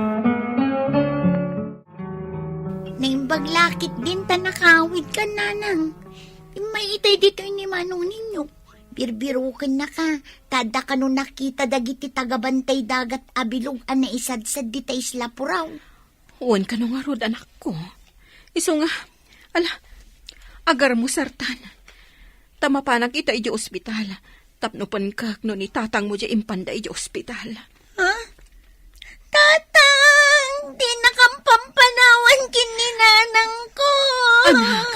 Naimbag la ketdin ta nakawidka, nanang. Immay itay ditoy ni mano ninyo. Birbirokennaka, ta adda kano nakita dagiti tagabantay dagat a bilog a naisadsad dita Isla Purao. Wen kano ngarud, anakko. Isu nga, ala, agarmusartan. Ta mapanak ita idiay ospital. Tapno penkek no ni tatangmo diay impanda idiay ospital. Ha? Tatang, dinakam pampanawan ken ni nanangko. Anak,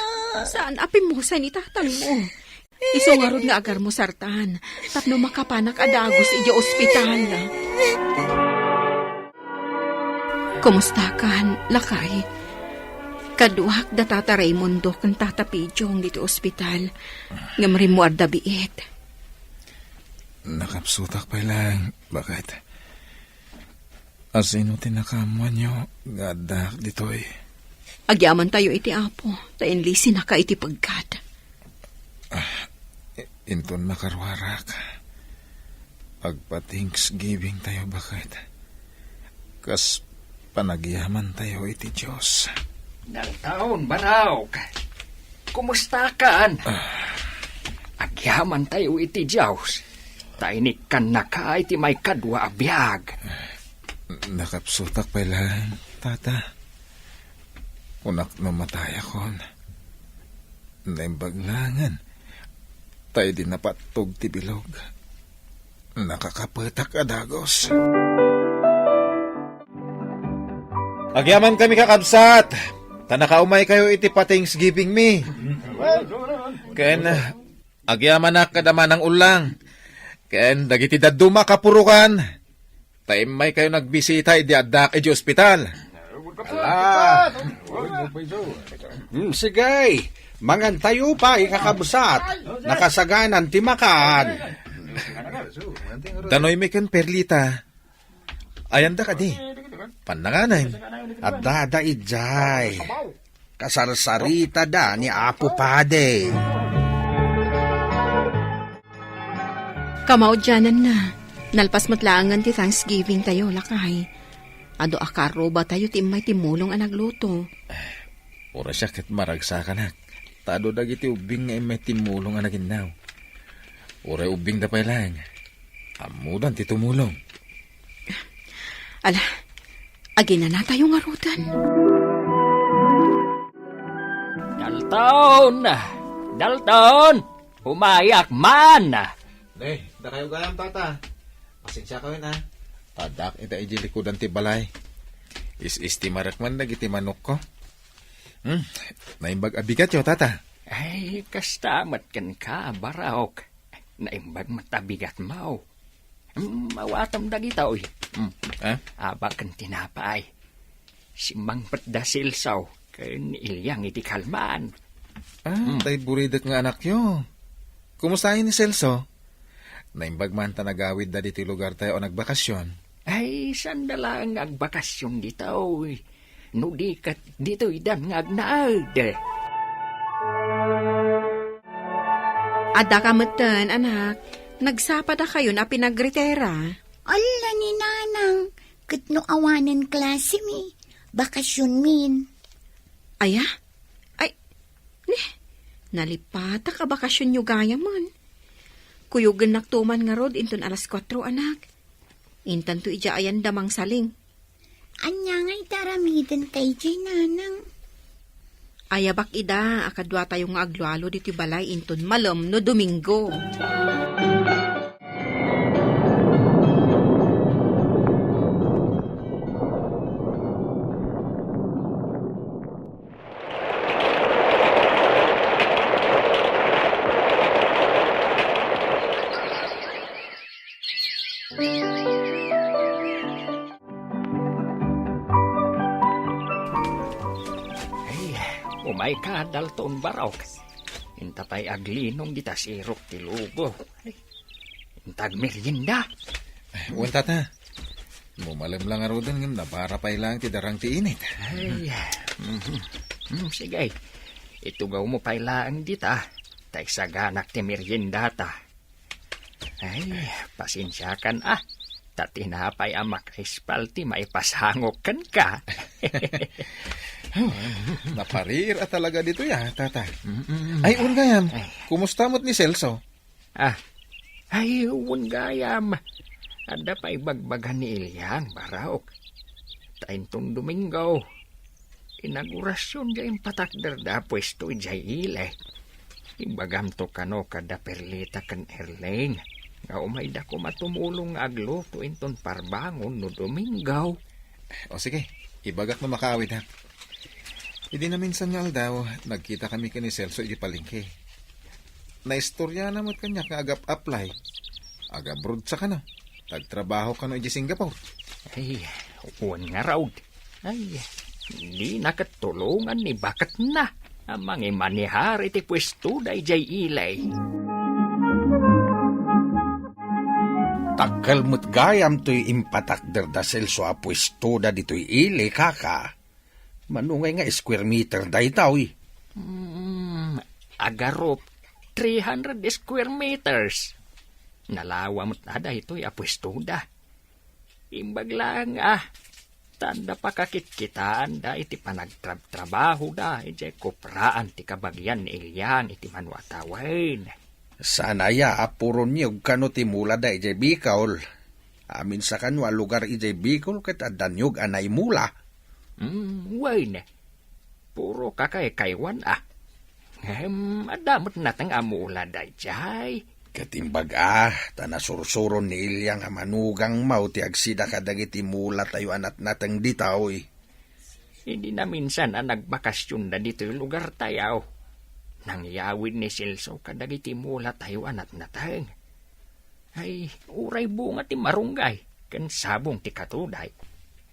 saan a pimmusay ni tatangmo. Isu ngarud nga agarmusartan, tapno makapanak a dagus idiay ospital. Kumustakan, lakay? Kaduak da Tata Raimundo ken Tata Pijong ditoy ospital, ngem rimmuarda biit. Nakapsutak pay laeng, baket. Asino ti nakaammoanyo nga addaak ditoy? Agyamantayo iti Apo, ta inlisinaka iti pegkat. Ah, i-, inton makaruarak, agpa-Thanksgiving tayo, baket. Kas panagyamantayo iti Dios. Naltaon, manawag. Kumustakan? Ah. Agyamantayo iti Dios. Ta inikkannaka iti maikadua a biag. Nakapsutak pay laeng, Tata. Kunak no matayakon. Naimbag laengen. Ta idi napattog ti bilog, Nakakapetak a dagus. Agyamankami, kakabsat, ta nakaumaykayo iti pa-Thanksgiving mi. Ken agyamanak kada manang ullang. Ken dagiti dadduma a kapurokan, ta immaykayo nagbisita idi addaak idiay ospital. Ala. Hmm, sige. Mangantayo pay, kakabsat. Nakasaganan ti makan. Danoymi ken Perlita. Ayanda kadi? Pannanganen. Addada idiay. Kasarsaritada ni Apo Padi. Kamaudiananna, nalpas met laengen ti Thanksgiving tayo, lakay. Adu a karruba tayo ti immay timmulong a nagluto. Uray siak ket maragsakanak, ta adu dagiti ubbing nga immay timmulong a naginnaw. Uray ubbingda pay laeng, ammodan ti tumulong. Ala, aginana tayo ngaruden. Dalton! Dalton! Umayak man! Ne, dakayo gayam, tata. Pasensiakayo, a. Addaak ita idiay likudan ti balay. Is-istimarek man dagiti manokko. Hmm, naimbag a bigatyo, tata. Ay, kasta met kenka, Baraok. Naimbag met a bigatmo. Hmm, awatem dagitoy. Hmm. Ah? Abak ken tinapay. Simmangpetda Celso ken Iliang iti kalman. Ah, Hmm. tay buridek nga anakyo. Kumustayo ni Celso? Naimbag man ta nagawidda ditoy lugartayo a nagbakasyon. Ay, saanda laeng nga agbakasyon ditoy. No di ket ditoydan nga agnaed. Adda ka metten, anak. Nagsapadakayon a pinagritera. Alla ni Nanang, ket no awanen klasemi, bakasionmin. Aya? Ay, ni, nalipatak a bakasionyo gayamen. Kuyogennakto man ngarud inton alas kuatro, anak. Intanto idiay ayan da mangsaling. Ania nga iti aramidenta idiay, Nanang? Ayabak ida a kaduatayo nga aglualo ditoy balay inton malem no Domingo. Ay, umayka, Dalton Barok. Inta pay aglinong dita sirok ti lubo. Ay, inta agmerienda. Wen, tata. Malem la ngaruden ngem nabara pay laeng ti darang ti init. Ay. Mhm. Hmm, sige. Itugawmo pay laeng dita. Ta isaganak ti meriendata. Ay, pasensiakan, a. Ta tinapay a makaispal ti maipasangok kenka. Napariir a talaga ditoy, a, tata. Mm-mm. Ay, wen gayam, Ay. kumusta met ni Celso? Ah, ay, wen gayam. Adda pay ibagbaga ni Iliang, Barok. Ta inton Domingo, inagurasion diay impatakderda a puesto idiay ili. Ibagamto kano kada Perlita ken Erling nga umayda koma tumulong nga agluto inton parbangon no Domingo. O sige, ibagak no makaawid, ha. Idi naminsan nga aldaw, nagkitakami ken ni Celso iti palengke. Naistoriana met kaniak nga agap-apply. Agabroad sa kano. Agtrabaho kano iti Singapore. Ay, wen ngarud. Ay, dina ket tulongan ni baketna a mangimanehar iti puestoda idiay ili. Dakkel met gayam toy impatakder da Celso a puestoda ditoy ili, kaka. Mano ngay nga square meter daytoy? Hmm, agarup, three hundred square meters. Nalawa met a daytoy a puestoda. Imbag laeng a, ta adda pakakitkitaanda iti panagtrabtrabahoda idiay kopraan ti kabagian ni Iliang iti Mano a tawen. Saan aya a puro niyog kano ti mulada idiay Bicol? Amin sa kano a lugar idiay Bicol ket adda niyog a naimula. Hmm, wen. Puro kakaykaywan a. Ngem adda met nateng a mula daydiay. Ket imbag a, ta nasursuron ni Ilyang a manugangmo ti agsida kadagiti mulatayo a natnateng ditoy. Idi naminsan a nagbakasionda ditoy lugartayo, nangyawid ni Celso kadagiti mulatayo a natnateng. Ay, uray bunga ti marunggay, ken sabong ti katuday.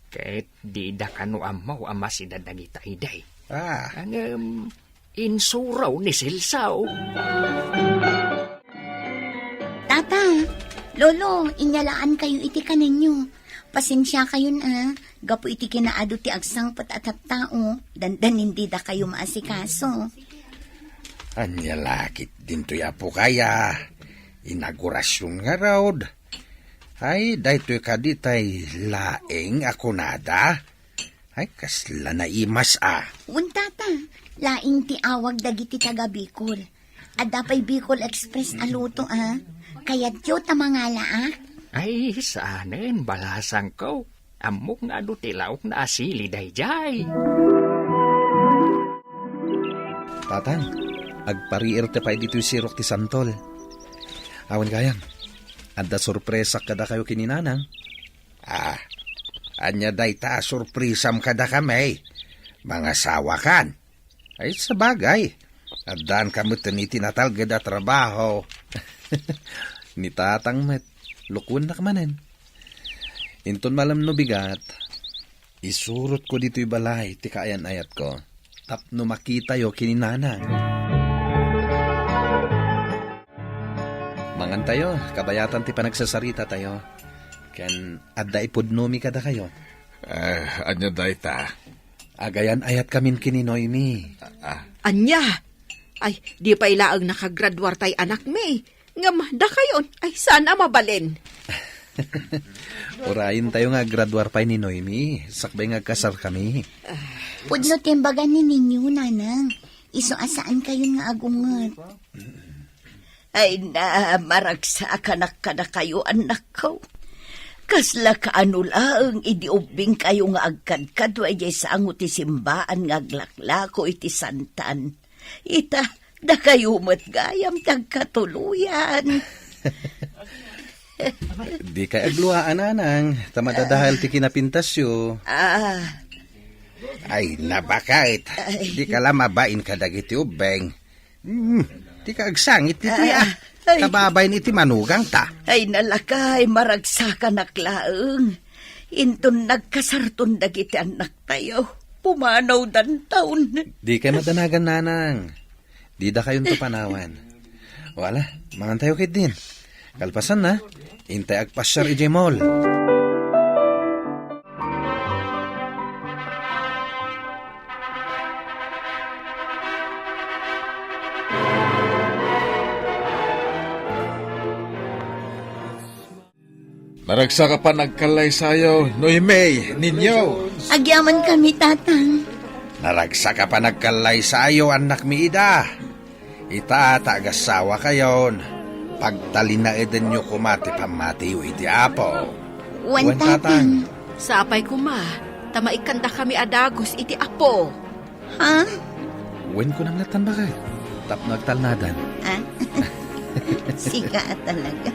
Ket dida kano ammo a masida dagita idi. Ah. Ngem, insuro ni Celso. Tata, Lolo, inyalaankayo iti kanenyo. Pasensiakayon a, gapu iti kinaadu ti agsangpet a tattao, dandanin didakayo maasikaso. Ania la ketdin toy, apokay a? Inaugurasion ngarud. Ay, daytoy kadi tay laeng a kunada? Ay, kasla naimas a. Wen, Tata, laeng ti awag dagiti taga Bicol. Adda pay Bicol Express a luto a. Kayatyo ta mangalaak? Ay, saanen, balasangko. Ammok nga adu ti laokna a sili daydiay. Tatang, agpariirta pay ditoy sirok ti santol. Awan gayam, adda sorpresak kadakayo ken ni Nanang. Ah, ania dayta a sorpresam kadakami? Mangasawakan? Ay, sabagay. Addaanka met iti natalged a trabaho. Ni Tatang met, lukuennak manen. Inton malem no bigat, isurotko ditoy balay ti kaayan-ayatko tapno makitayo ken ni Nanang. Mangantayo, kabayatan ti panagsasarita tayo. Ken adda ipudnomi kadakayo. Eh, ania dayta? Agayan-ayatkamin ken ni Noemi. Ah, ah. Ania? Ay, di pay laeng nakagraduar tay anakmi. Ngem dakayon, ay saan a mabalin? Urayentayo nga aggraduar pay ni Noemi, sakbay nga agkasarkami. Pudno ti imbaga ni Ninyo, Nanang. Isu a saankayon nga agunget. Ay na, maragsakanak kadakayo, annakko. Kasla kaano laeng idi ubbingkayo nga agkadkadua idiay sango ti simbaan nga aglaklako iti santan. Ita, dakayo met gayam ti agkatuloyan. Dikay agluaan, Nanang, ta madadael ti kinapintasyo. Ah. Ay, nabaket. Ay. Dika la mabain kadagiti ubbing. Hmm, dika agsangit ditoy, ah. Ay. Kababain iti manugangta. Ay, nalakay, maragsakanak laeng. Inton nagkasarton dagiti annaktayo, pumanawdanton. Dikay madanagan, Nanang. Didakayonto panawan. O ala, mangantayo ketdin. Kalpasanna, intay agpasiar idiay mall. Naragsak a panagkallaysayo, Noemi, Ninyo. Agyamankami, Tatang. Naragsak a panagkallaysayo, annakmi, Ida. Ita ta agasawakayon, pagtalinaedenyo koma ti pammatiyo iti Apo. Wen, Wen, Tatang. Tatang. Sapay koma, ta maikkandakami a dagus iti Apo. Ha? Wen, kunam lattan, baket, tapno agtalnadan. Ah? Sika a talaga.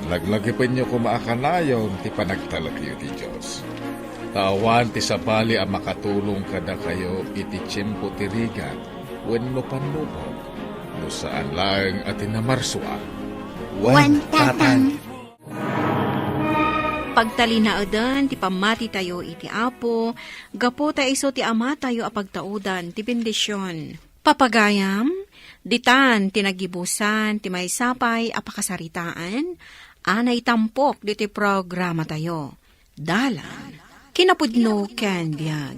Laglagipenyo koma a kanayon ti panagtalekyo iti Dios. Ta awan ti sabali a makatulong kadakayo iti tiempo ti rigat wenno pannubog, no saan laeng a ti namarsoak. Wen, Tatang. Pagtalinaeden ti pammatitayo iti Apo, gapu ta isu ti Amatayo a pagtaudan ti bendision. Papagayam, ditan ti naggibusan ti maysa pay a pakasaritaan a naitampok ditoy programatayo. Dalan, kinapudno ken biag.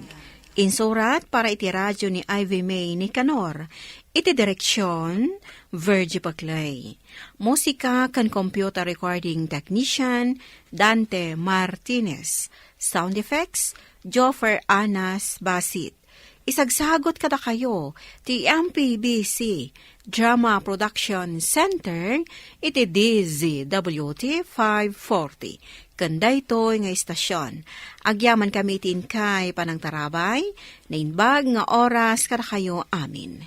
Insurat para iti radio ni Ivy May Nicanor. Iti direksion, Virgie Paclay. Musika ken computer recording technician, Dante Martinez. Sound effects, Joffer Anas Basit. Isagsagot kadakayo ti M P B C Drama Production Center iti D Z W T five forty. Ken daytoy nga istasion, agyamankami iti inkay panangtarabay, naimbag nga oras kadakayo amin.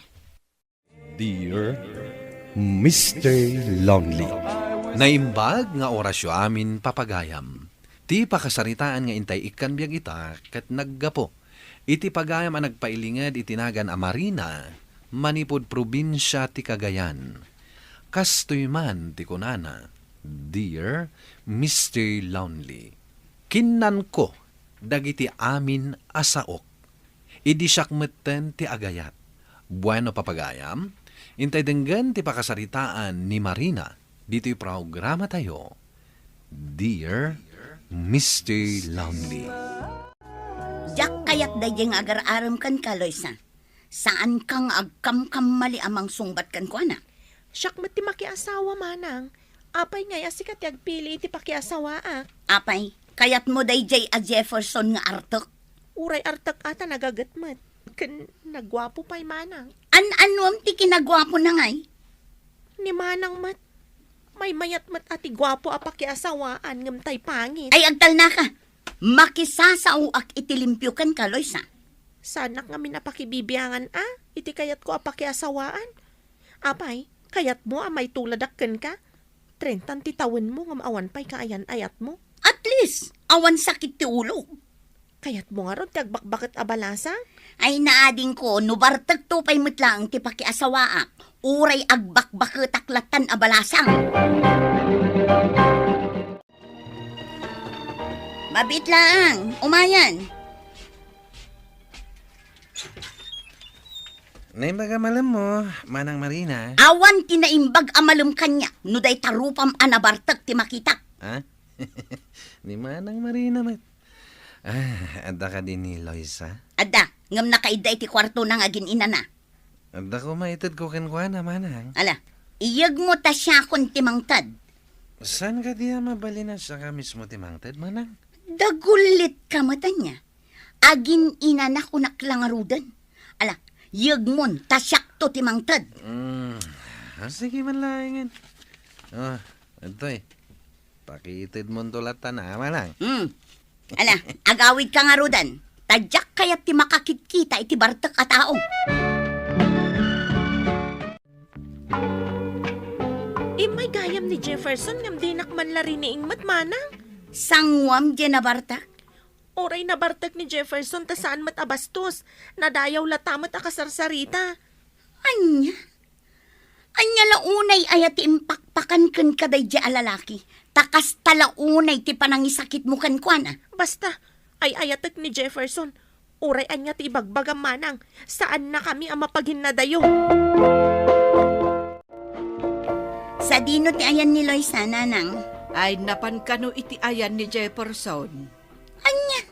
Dear Mister Lonely. Naimbag nga orasyo amin, papagayam. Ti pakasaritaan nga intay ikkan biag ita ket naggapu iti pagayam a nagpailinged iti nagan a Marina manipud probinsia ti Cagayan. Kastoy man ti kunana, "Dear Mister Lonely, kinnanko dagiti amin a saok. Idi siak metten ti agayat." Bueno, papagayam, intay denggen ti pakasaritaan ni Marina ditoy programatayo, Dear Mister Lonely. Diak kayat daydiay nga agar-arem kenka, Loisa. Saanka nga agkamkammali a mangsungbat kenkuana. Siak met ti makiasawa, manang. Apay ngay a sika ti agpili iti pakiasawaak? Apay, kayatmo daydiay a Jefferson nga artek? Uray artek a ta nagaget met. Ken naguapo pay, manang. An-anuam ti kinaguapona ngay? Ni manang met. Maymayat met a ti guapo a pakiasawaan ngem tay pangit. Ay, agtalnaka. Makisasaoak iti limpio kenka, Loisa. Saanak ngamin a pakibibiangan a iti kayatko a pakiasawaan. Apay, kayatmo a maituladak kenka? Trentan ti tawenmo ngem awan pay kaayan-ayatmo. At least, awan sakit ti ulo. Kayatmo ngarud ti agbakbaket a balasang? Ay, naadingko, no bartekto pay met laeng ti pakiasawaak, uray agbakbaketak lattan a balasang. Mabit laeng, umayan. Naimbag a malemmo, Manang Marina. Awan ti naimbag a malem kaniak no dayta rupam a nabartek ti makitak. Ha? Ni Manang Marina met. Ah, adda kadi ni Loisa? Adda, ngem nakaidda iti kuartona nga agin-inana. Adda koma itedko kenkuana, Manang. Ala, iyegmo ta siakon ti mangted. Saan kadi a mabalin a siaka mismo ti mangted, Manang? Dagullitka met ania. Agin-inana kunak la ngaruden. Ala, yegmon ta siakto ti mangted. Mm, ah, sige man laengen. Oh, adtoy. Pakitedmonto latta, Manang. Hmm. Ala, agawidka ngaruden. Ta diak kayat ti makakitkita iti bartek a tao. Immay gayam ni Jefferson ngem dinak man la riniing met, Manang. Sanguam diay nabartek? Uray nabartek ni Jefferson ta saan met a bastos. Nadayaw latta met a kasarsarita. Ania? Ania la unay aya ti impakpakan kenka daydiay a lalaki? Ta kasta la unay ti panangisakitmo kenkuana. Basta, ay-ayatek ni Jefferson. Uray ania ti ibagbagam, Manang, saannakami a mapaginnadayo. Sadino ti ayan ni Loisa, Nanang? Ay, napan kano iti ayan ni Jefferson? Ania?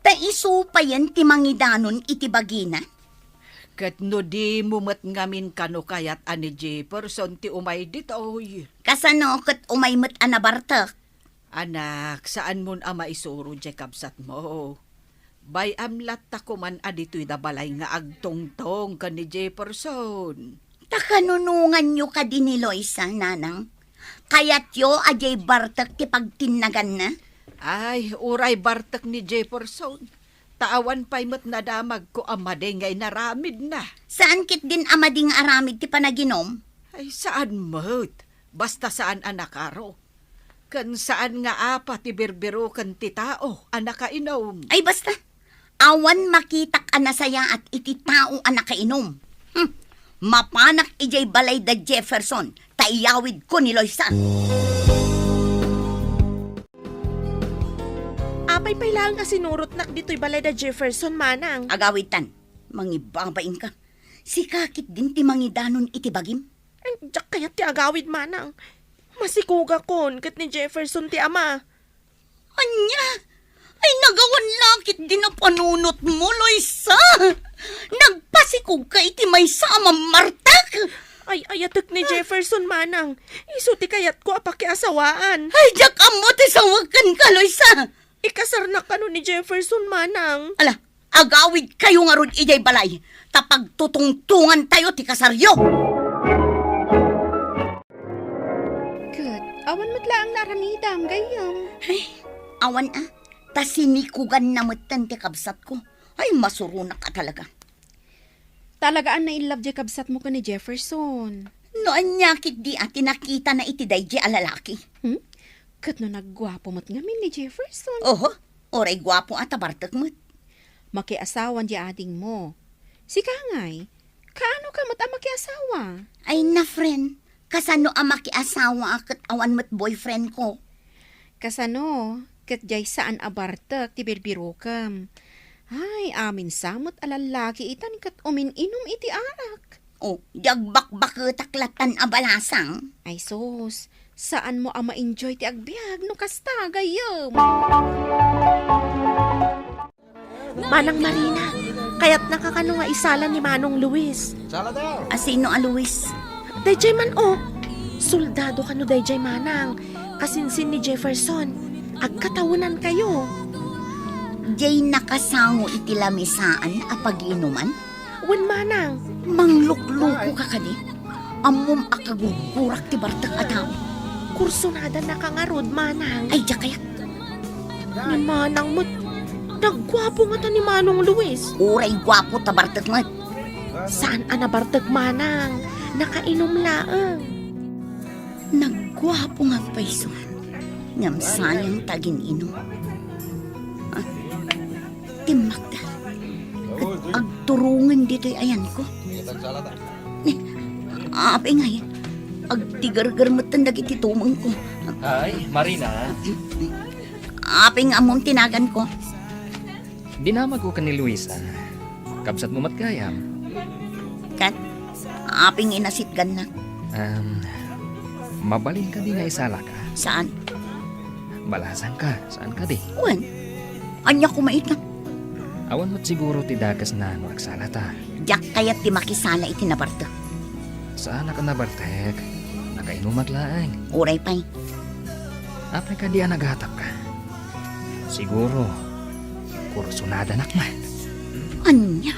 Ta isu payen ti mangidanon iti bagina? Ket no dimo met ngamin kano kayat a ni Jefferson ti umay ditoy? Kasano ket umay met a nabartek? Anak, saanmon a maisuro diay kabsatmo. Bay-am latta koman a ditoy da balay nga agtongtong ken ni Jefferson. Ta kanunonganyo kadi ni Loisa, Nanang? Kayatyo a diay bartek ti pagtinnaganna? Ay, uray bartek ni Jefferson. Ta awan pay met nadamagko a madi nga inaramidna. Saan ketdin a madi nga aramid ti panaginum? Ay, saan met. Basta saan a nakaro. Ken saan nga apa ti birbiroken ti tao a nakainum. Ay, basta. Awan makitak a nasayaat iti tao a nakainum. Hmm. Mapanak idiay balay da Jefferson, ta iyawidko ni Loisa. Apay pay laeng a sinurotnak ditoy balay da Jefferson, Manang? Agawidtan, mangibabainka. Sika ketdin ti mangidanon iti bagim. Ay, diak kayat ti agawid, Manang. Masikugakon ket ni Jefferson ti ama. Ania? Ay, nagawan la ketdin a panunotmo, Loisa. Nagpasikogka iti maysa a mammartek. Ay, ayatek ni Jefferson, Manang. Isu ti kayatko a pakiasawaan. Ay, diak ammo ti sawek kenka, Loisa. Ikasarnak kano ni Jefferson, Manang? Ala, agawidkayo ngarud idiay balay, ta pagtutungtongantayo ti kasaryo. Ket, awan met laeng naaramidam, gayyem. Ay, awan a, ta sinikuganna metten ti kabsatko. Ay, masuronak a talaga. Talagaan naillab diay kabsatmo ken ni Jefferson. No ania ketdi a ti nakitana iti daydi a lalaki? Hmm? Ket no nagguapo met ngamin ni Jefferson? Oho, uray guapo a tabartek met. Makiasawan di adingmo. Sika ngay, kaano ka met a makiasawa? Ay na, friend, kasano a makiasawa a ket awan met boyfriend ko? Kasano, ket diay saan a bartek ti birbirokem. Ay, amin sa met a lallaki itan ket umin-inum iti arak. O, di agbakbaketak lattan a balasang. Ay sus, saanmo a ma-enjoy ti agbiag no kasta, gayyem. Manang Marina, kayatnaka kano nga isala ni Manong Luis? Sala daw. A sino a Luis? Dayjay man, o. Soldado kano dayjay, Manang. Kasinsin ni Jefferson. Agkatawenankayo. Jay nakasango iti lamisaan a pagiinuman? Wen, Manang. Manglukluko ka kadi? Ammom a kagurgurak ti bartek a tao. Kursunada na ka ngarud, Manang. Ay, diak kayat. Ni Manang met, nagguapo ngata ni Manong Luis. Uray guapo ta bartek met. Saan a nabartek, Manang. Nakainum laeng. Nagguapo nga agpayso. Ngem sayang ta agin-inum. Ah, timmakder. Ket agturongen ditoy ayanko. Ni, apay ngay, agtigerger metten dagiti tumengko. Ay, Marina. Apay nga ammom ti naganko? Dinamagko ken ni Luisa. Kabsatmo met gayam. Ket, apay nga inasitgannak? Em, mabalin kadi nga isalaka? Saan? Balasangka, saan kadi? Wen, ania koma ita? Awan met siguro ti dakesna no agsalata. Diak kayat ti makisala iti nabartek. Saanak a nabartek. Nakainumak laeng. Uray pay. Apay kadi a nagatapka? Siguro, kursunadanak met. Ania?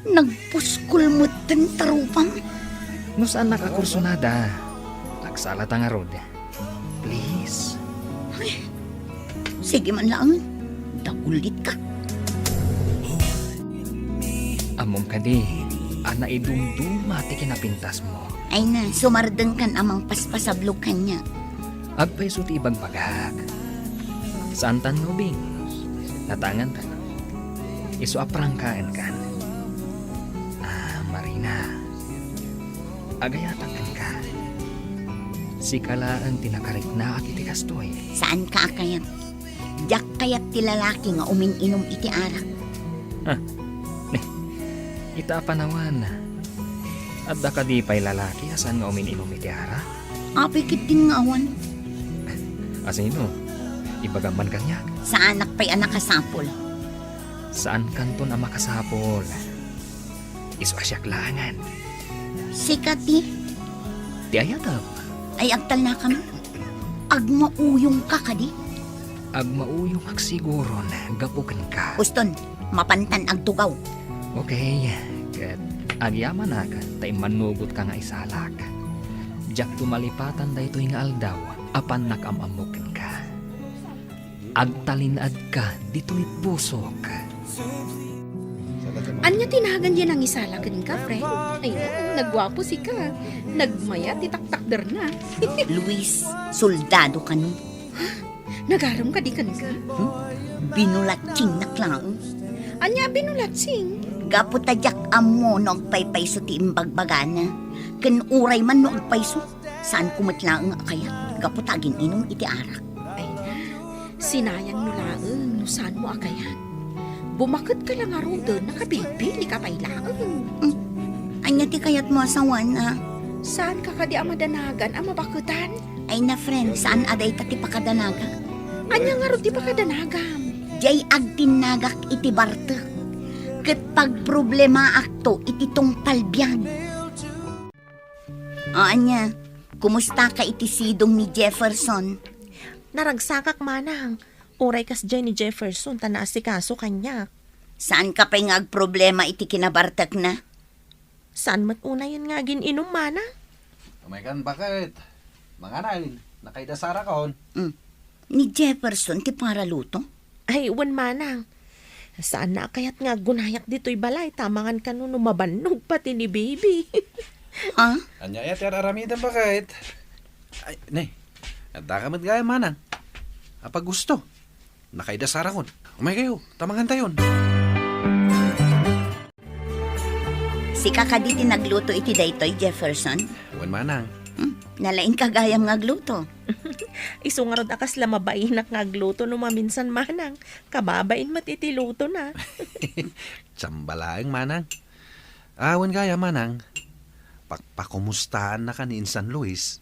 Nagpuskol metten ta rupam? No saannak a kursunada, agsalata ngarud. Please. Ay, sige man laeng. Dagulitka. Ammom kadi a naidumduma ti kinapintasmo? Ay na, sumardengkan a mangpaspasablog kaniak. Agpayso ti ibagbagak. Saantan nga ubing. Natangantan. Isu a prangkaenkan. Ah, Marina. Agayatak kenka. Sika laeng ti nakariknaak iti kastoy. Saanka a kayat? Diak kayat ti lalaki nga umin-inum iti arak. Ah, ni, ita a panawan, adda kadi pay lalaki a saan nga umin-inum iti arak? Apay ketdin nga awan. A sino? Ibagam man kaniak. Saanak pay a nakasapul. Saankanton a makasapul. Isu a siak laengen. Sika ti? Ti ayatem. Ay, agtalnakam? Agmauyongka kadi? Agmauyongak siguron gapu kenka. Uston, mapantan agtugaw. Okay, ket agyamanak ta immannugotka nga isalak. Diakto malipatan daytoy nga aldaw a pannak am-ammok kenka. Agtalinaedka ditoy pusok. Ania ti nagan diay nangisala kenka, friend? Ay, nagguapo sika. Nagmayat ti taktakderna. Luis, soldado kano. Nagarem kadi kenka? Hmm? Binulatsingnak laeng. Ania a binulatsing? Gapu ta diak ammo no agpaypayso ti imbagbagana. Ken uray man no agpayso, saanko met laeng a kayat gapu ta agin-inum iti arak. Ay, sinayangmo laeng no saanmo a kayat. Bumaketka la ngaruden, nakabilbilika pay laeng. Hmm. Ania ti kayatmo a sawen, a? Saanka kadi a madanagan a mabaketan? Ay na, friend, saan a dayta ti pakadanagak. Ania ngarud ti pakadanagam? Diay agtinnagak iti bartek. Ket pagproblemaakto iti tungpal biag. O ania, kumustaka iti sidong ni Jefferson? Naragsakak, manang. Uray kasdiay ni Jefferson ta naasikaso kaniak. Saanka pay nga agproblema iti kinabartekna? Saan met unayen nga agin-inum, manang? Umaykan, baket. Mangan, nakaida Sarakon. Mm. Ni Jefferson ti paraluto? Ay, wen, manang. Saanna a kayat nga aggunayak ditoy balay ta mangan kano no mabannog pati ni baby. Ha? Ania aya ti ar-aramidem, baket? Ay, ne. Adda ka met gayam, manang. Apay gusto? Nakaida sarakon. Umay kayo, ta mangantayon. Sika kadi ti nagluto iti daytoy, Jefferson? Wen, manang. Hmm, nalaing ka gayam nga agluto. Isu ngarud a kasla mabainak nga agluto no maminsan, manang. Kababain met iti lutona. Tsamba laeng, manang. Ah, wen gayam, manang. Pakpakumustaannaka ni insan Luis.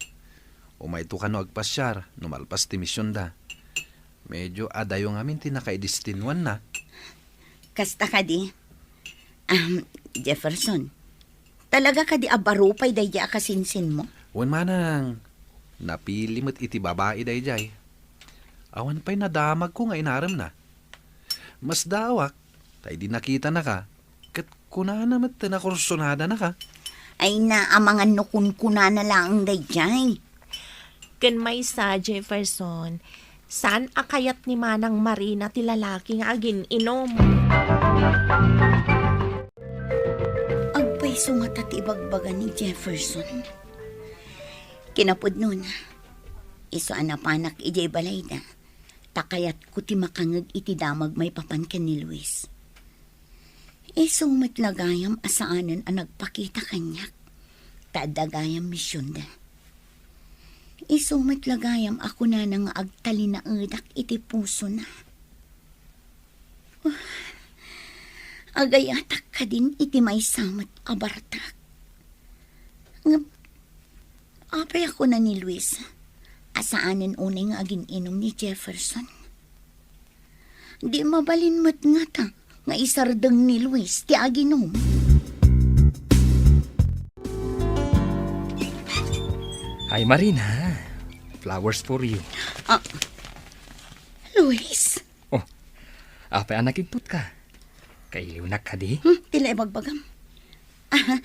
Umayto kano agpasiar no malpas ti misionda. Medyo adayo ngamin ti nakaidestinanna. Kasta kadi? Ahem, Jefferson, talaga kadi a baro pay daydiay a kasinsinmo? Wen, manang, napili met iti babai daydiay. Awan pay nadamagko nga inaremna. Masdaawak, ta idi nakitanaka, ket kunana met ti nakursonadanaka. Ay, naamangan no kunkunana laeng daydiay. Ken maysa, Jefferson, saan a kayat ni Manang Marina ti lalaki nga agin-inom. Agpayso ngata ti ibagbaga ni Jefferson. Kinapudnona, isu a napanak idiay balayda, ta kayatko ti makangeg iti damag maipapan ken ni Luis. Isu met la gayam a saanen a nagpakita kaniak, ta adda gayam misionda. Isu met la gayam a kunana nga agtalinaedak iti pusona. Agayatak kadin iti maysa met a bartek. Ngem, apay a kuna ni Luis a saanen unay nga agin-inom ni Jefferson? Di mabalin met ngata nga isardeng ni Luis ti aginom. Hi, Marina. Flowers for you. Ah, Luis? Oh, apay a nakigput ka? Kailiwnak kadi? Hmm, ti la ibagbagam. Ah,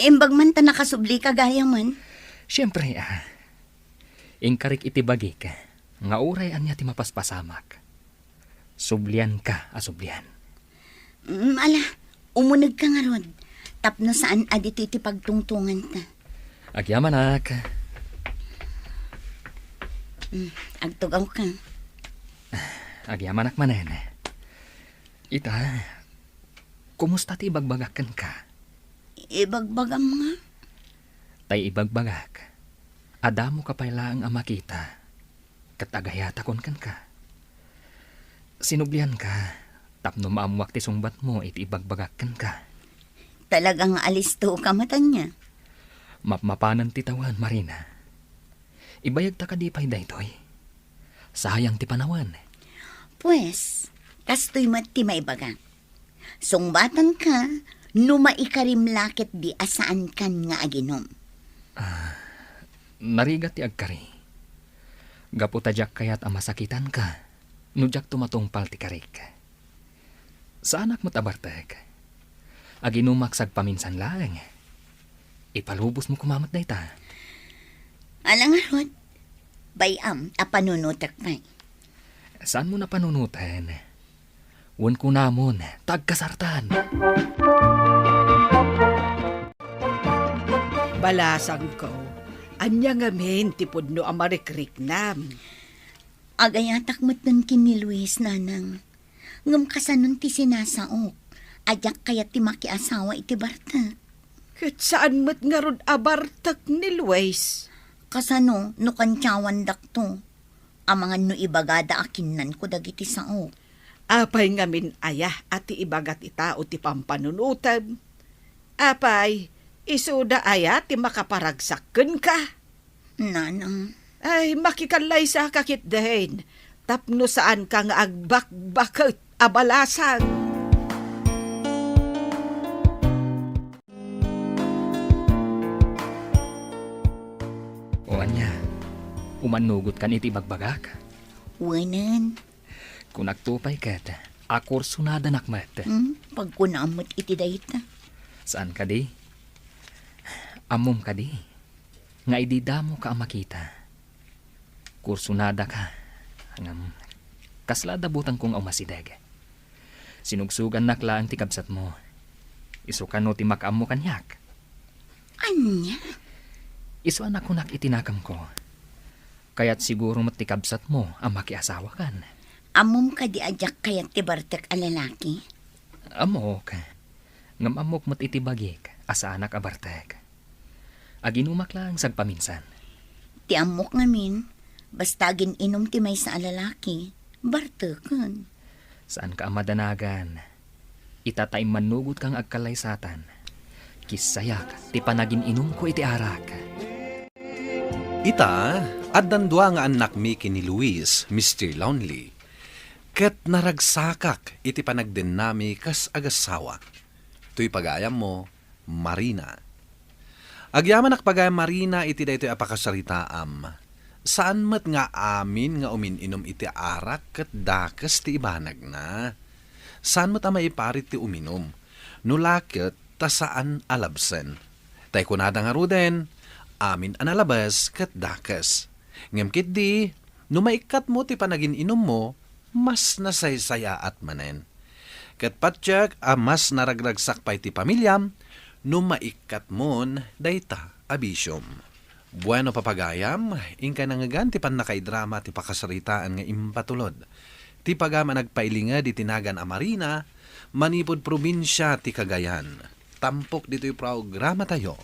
imbag man ta nakasubli ka gayamen. Siyempre, ah. Inkarik iti bagik nga uray ania ti mapaspasamak, sublianka a sublian. Mm, ala, umunegka ngarud, tapno saan a ditoy ti pagtungtunganta. Agyamanak. Mm, agtugawka. Agyamanak manen. Ita, kumusta ti ibagbagak kenka? Ibagbagam nga? Tay ibagbagak, adamoka pay laeng a makita, ket agayatakon kenka. Sinublianka tapno maammoak ti sungbatmo iti ibagbagak kenka. Talaga nga alistoka met ania? Mapmapanen ti tawen, Marina. Ibayagta kadi pay daytoy? Sayang ti panawen. Pues, kastoy met ti maibagak. Sungbatanka no maikarim la ketdi a saankan nga aginom. Ah, narigat ti agkari. Gapu ta diak kayat a masakitanka no diakto matungpal ti karik. Saanak met a bartek. Aginumak sagpaminsan laeng. Ipalubosmo koma met dayta. Ala ngarud, bay-am a panunotek pay. Saanmo a panunoten? Wen kunamon, ta agkasartan. Balasangko, ania ngamin ti pudno a marikriknam? Agayatak metten ken ni Luis, nanang. Ngem kasanon ti sinasaok a diak kayat ti makiasawa iti bartek? Ket saan met ngarud a bartek ni Luis. Kasano no kantiawandakto? Amangan no ibagada a kinnanko dagiti saok. Apay ngamin aya a ti ibaga ti tao ti pampanunotem? Apay, isuda aya ti makaparagsak kenka? Nanang. Ay, makikallaysa ka ketdin, tapno saanka nga agbakbaket a balasang. O ania, umannugotkan iti ibagbagak? Wenen. Kunakto pay ket, a kursonadanak met. Hmm, pagkunam met iti dayta. Saan kadi? Ammom kadi nga idi damoka a makita, kursonadaka, ngem kasla adda butangko nga umasideg. Sinugsugannak laeng ti kabsatmo. Isu kano ti makaammo kaniak? Ania? Isu a nakunak iti nakemko. Kayat siguro met ti kabsatmo a makiasawakan. Ammom kadi a diak kayat ti bartek a lalaki? Ammok. Ngem ammok met iti bagik a saanak a bartek. Aginumak laeng sagpaminsan. Ti ammok ngamin, basta agin-inum ti maysa a lalaki, barteken. Saanka a madanagan. Ita ta immannugotka nga agkallaysatan. Kissayak ti panagin-inumko iti arak. Ita, addan dua nga annakmi ken ni Luis, Mister Lonely. Ket naragsakak iti panagdennami kas agassawa. Toy pagayammo, Marina. Agyamanak pagayam Marina iti daytoy a pakasaritaam. Saan met nga amin nga umin-inum iti arak ket dakes ti ibanagna. Saan met a maiparit ti uminum. No la ket ta saan a labsen. Tay kunada ngaruden, amin a nalabes ket dakes. Ngem ketdi, no maikkatmo ti panagin-inummo, mas nasaysayaat manen. Ket patiek a mas naragragsak pay ti pamiliam no maikkatmon dayta a bisiom. Bueno, papagayam, inkay nangngegan ti pannakaidrama ti pakasaritaan nga impatulod ti pagayam a nagpailinged iti nagan a Marina manipud probinsia ti Cagayan. Tampok ditoy programatayo,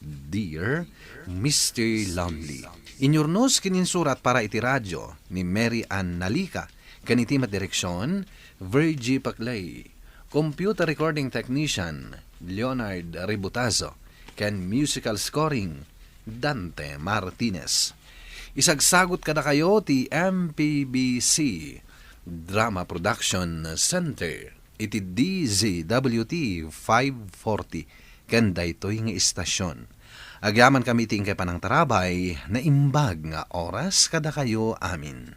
Dear Mister Lonely. Inyurnos ken insurat para iti radio ni Mary Ann Nalica, ken iti met direksion, Virgie Paclay. Computer recording technician, Leonard Ributazo, ken musical scoring, Dante Martinez. Isagsagot kadakayo ti M P B C Drama Production Center iti D Z W T five forty ken daytoy nga istasyon. Agyamankami iti inkay panangtarabay, naimbag nga oras kadakayo amin.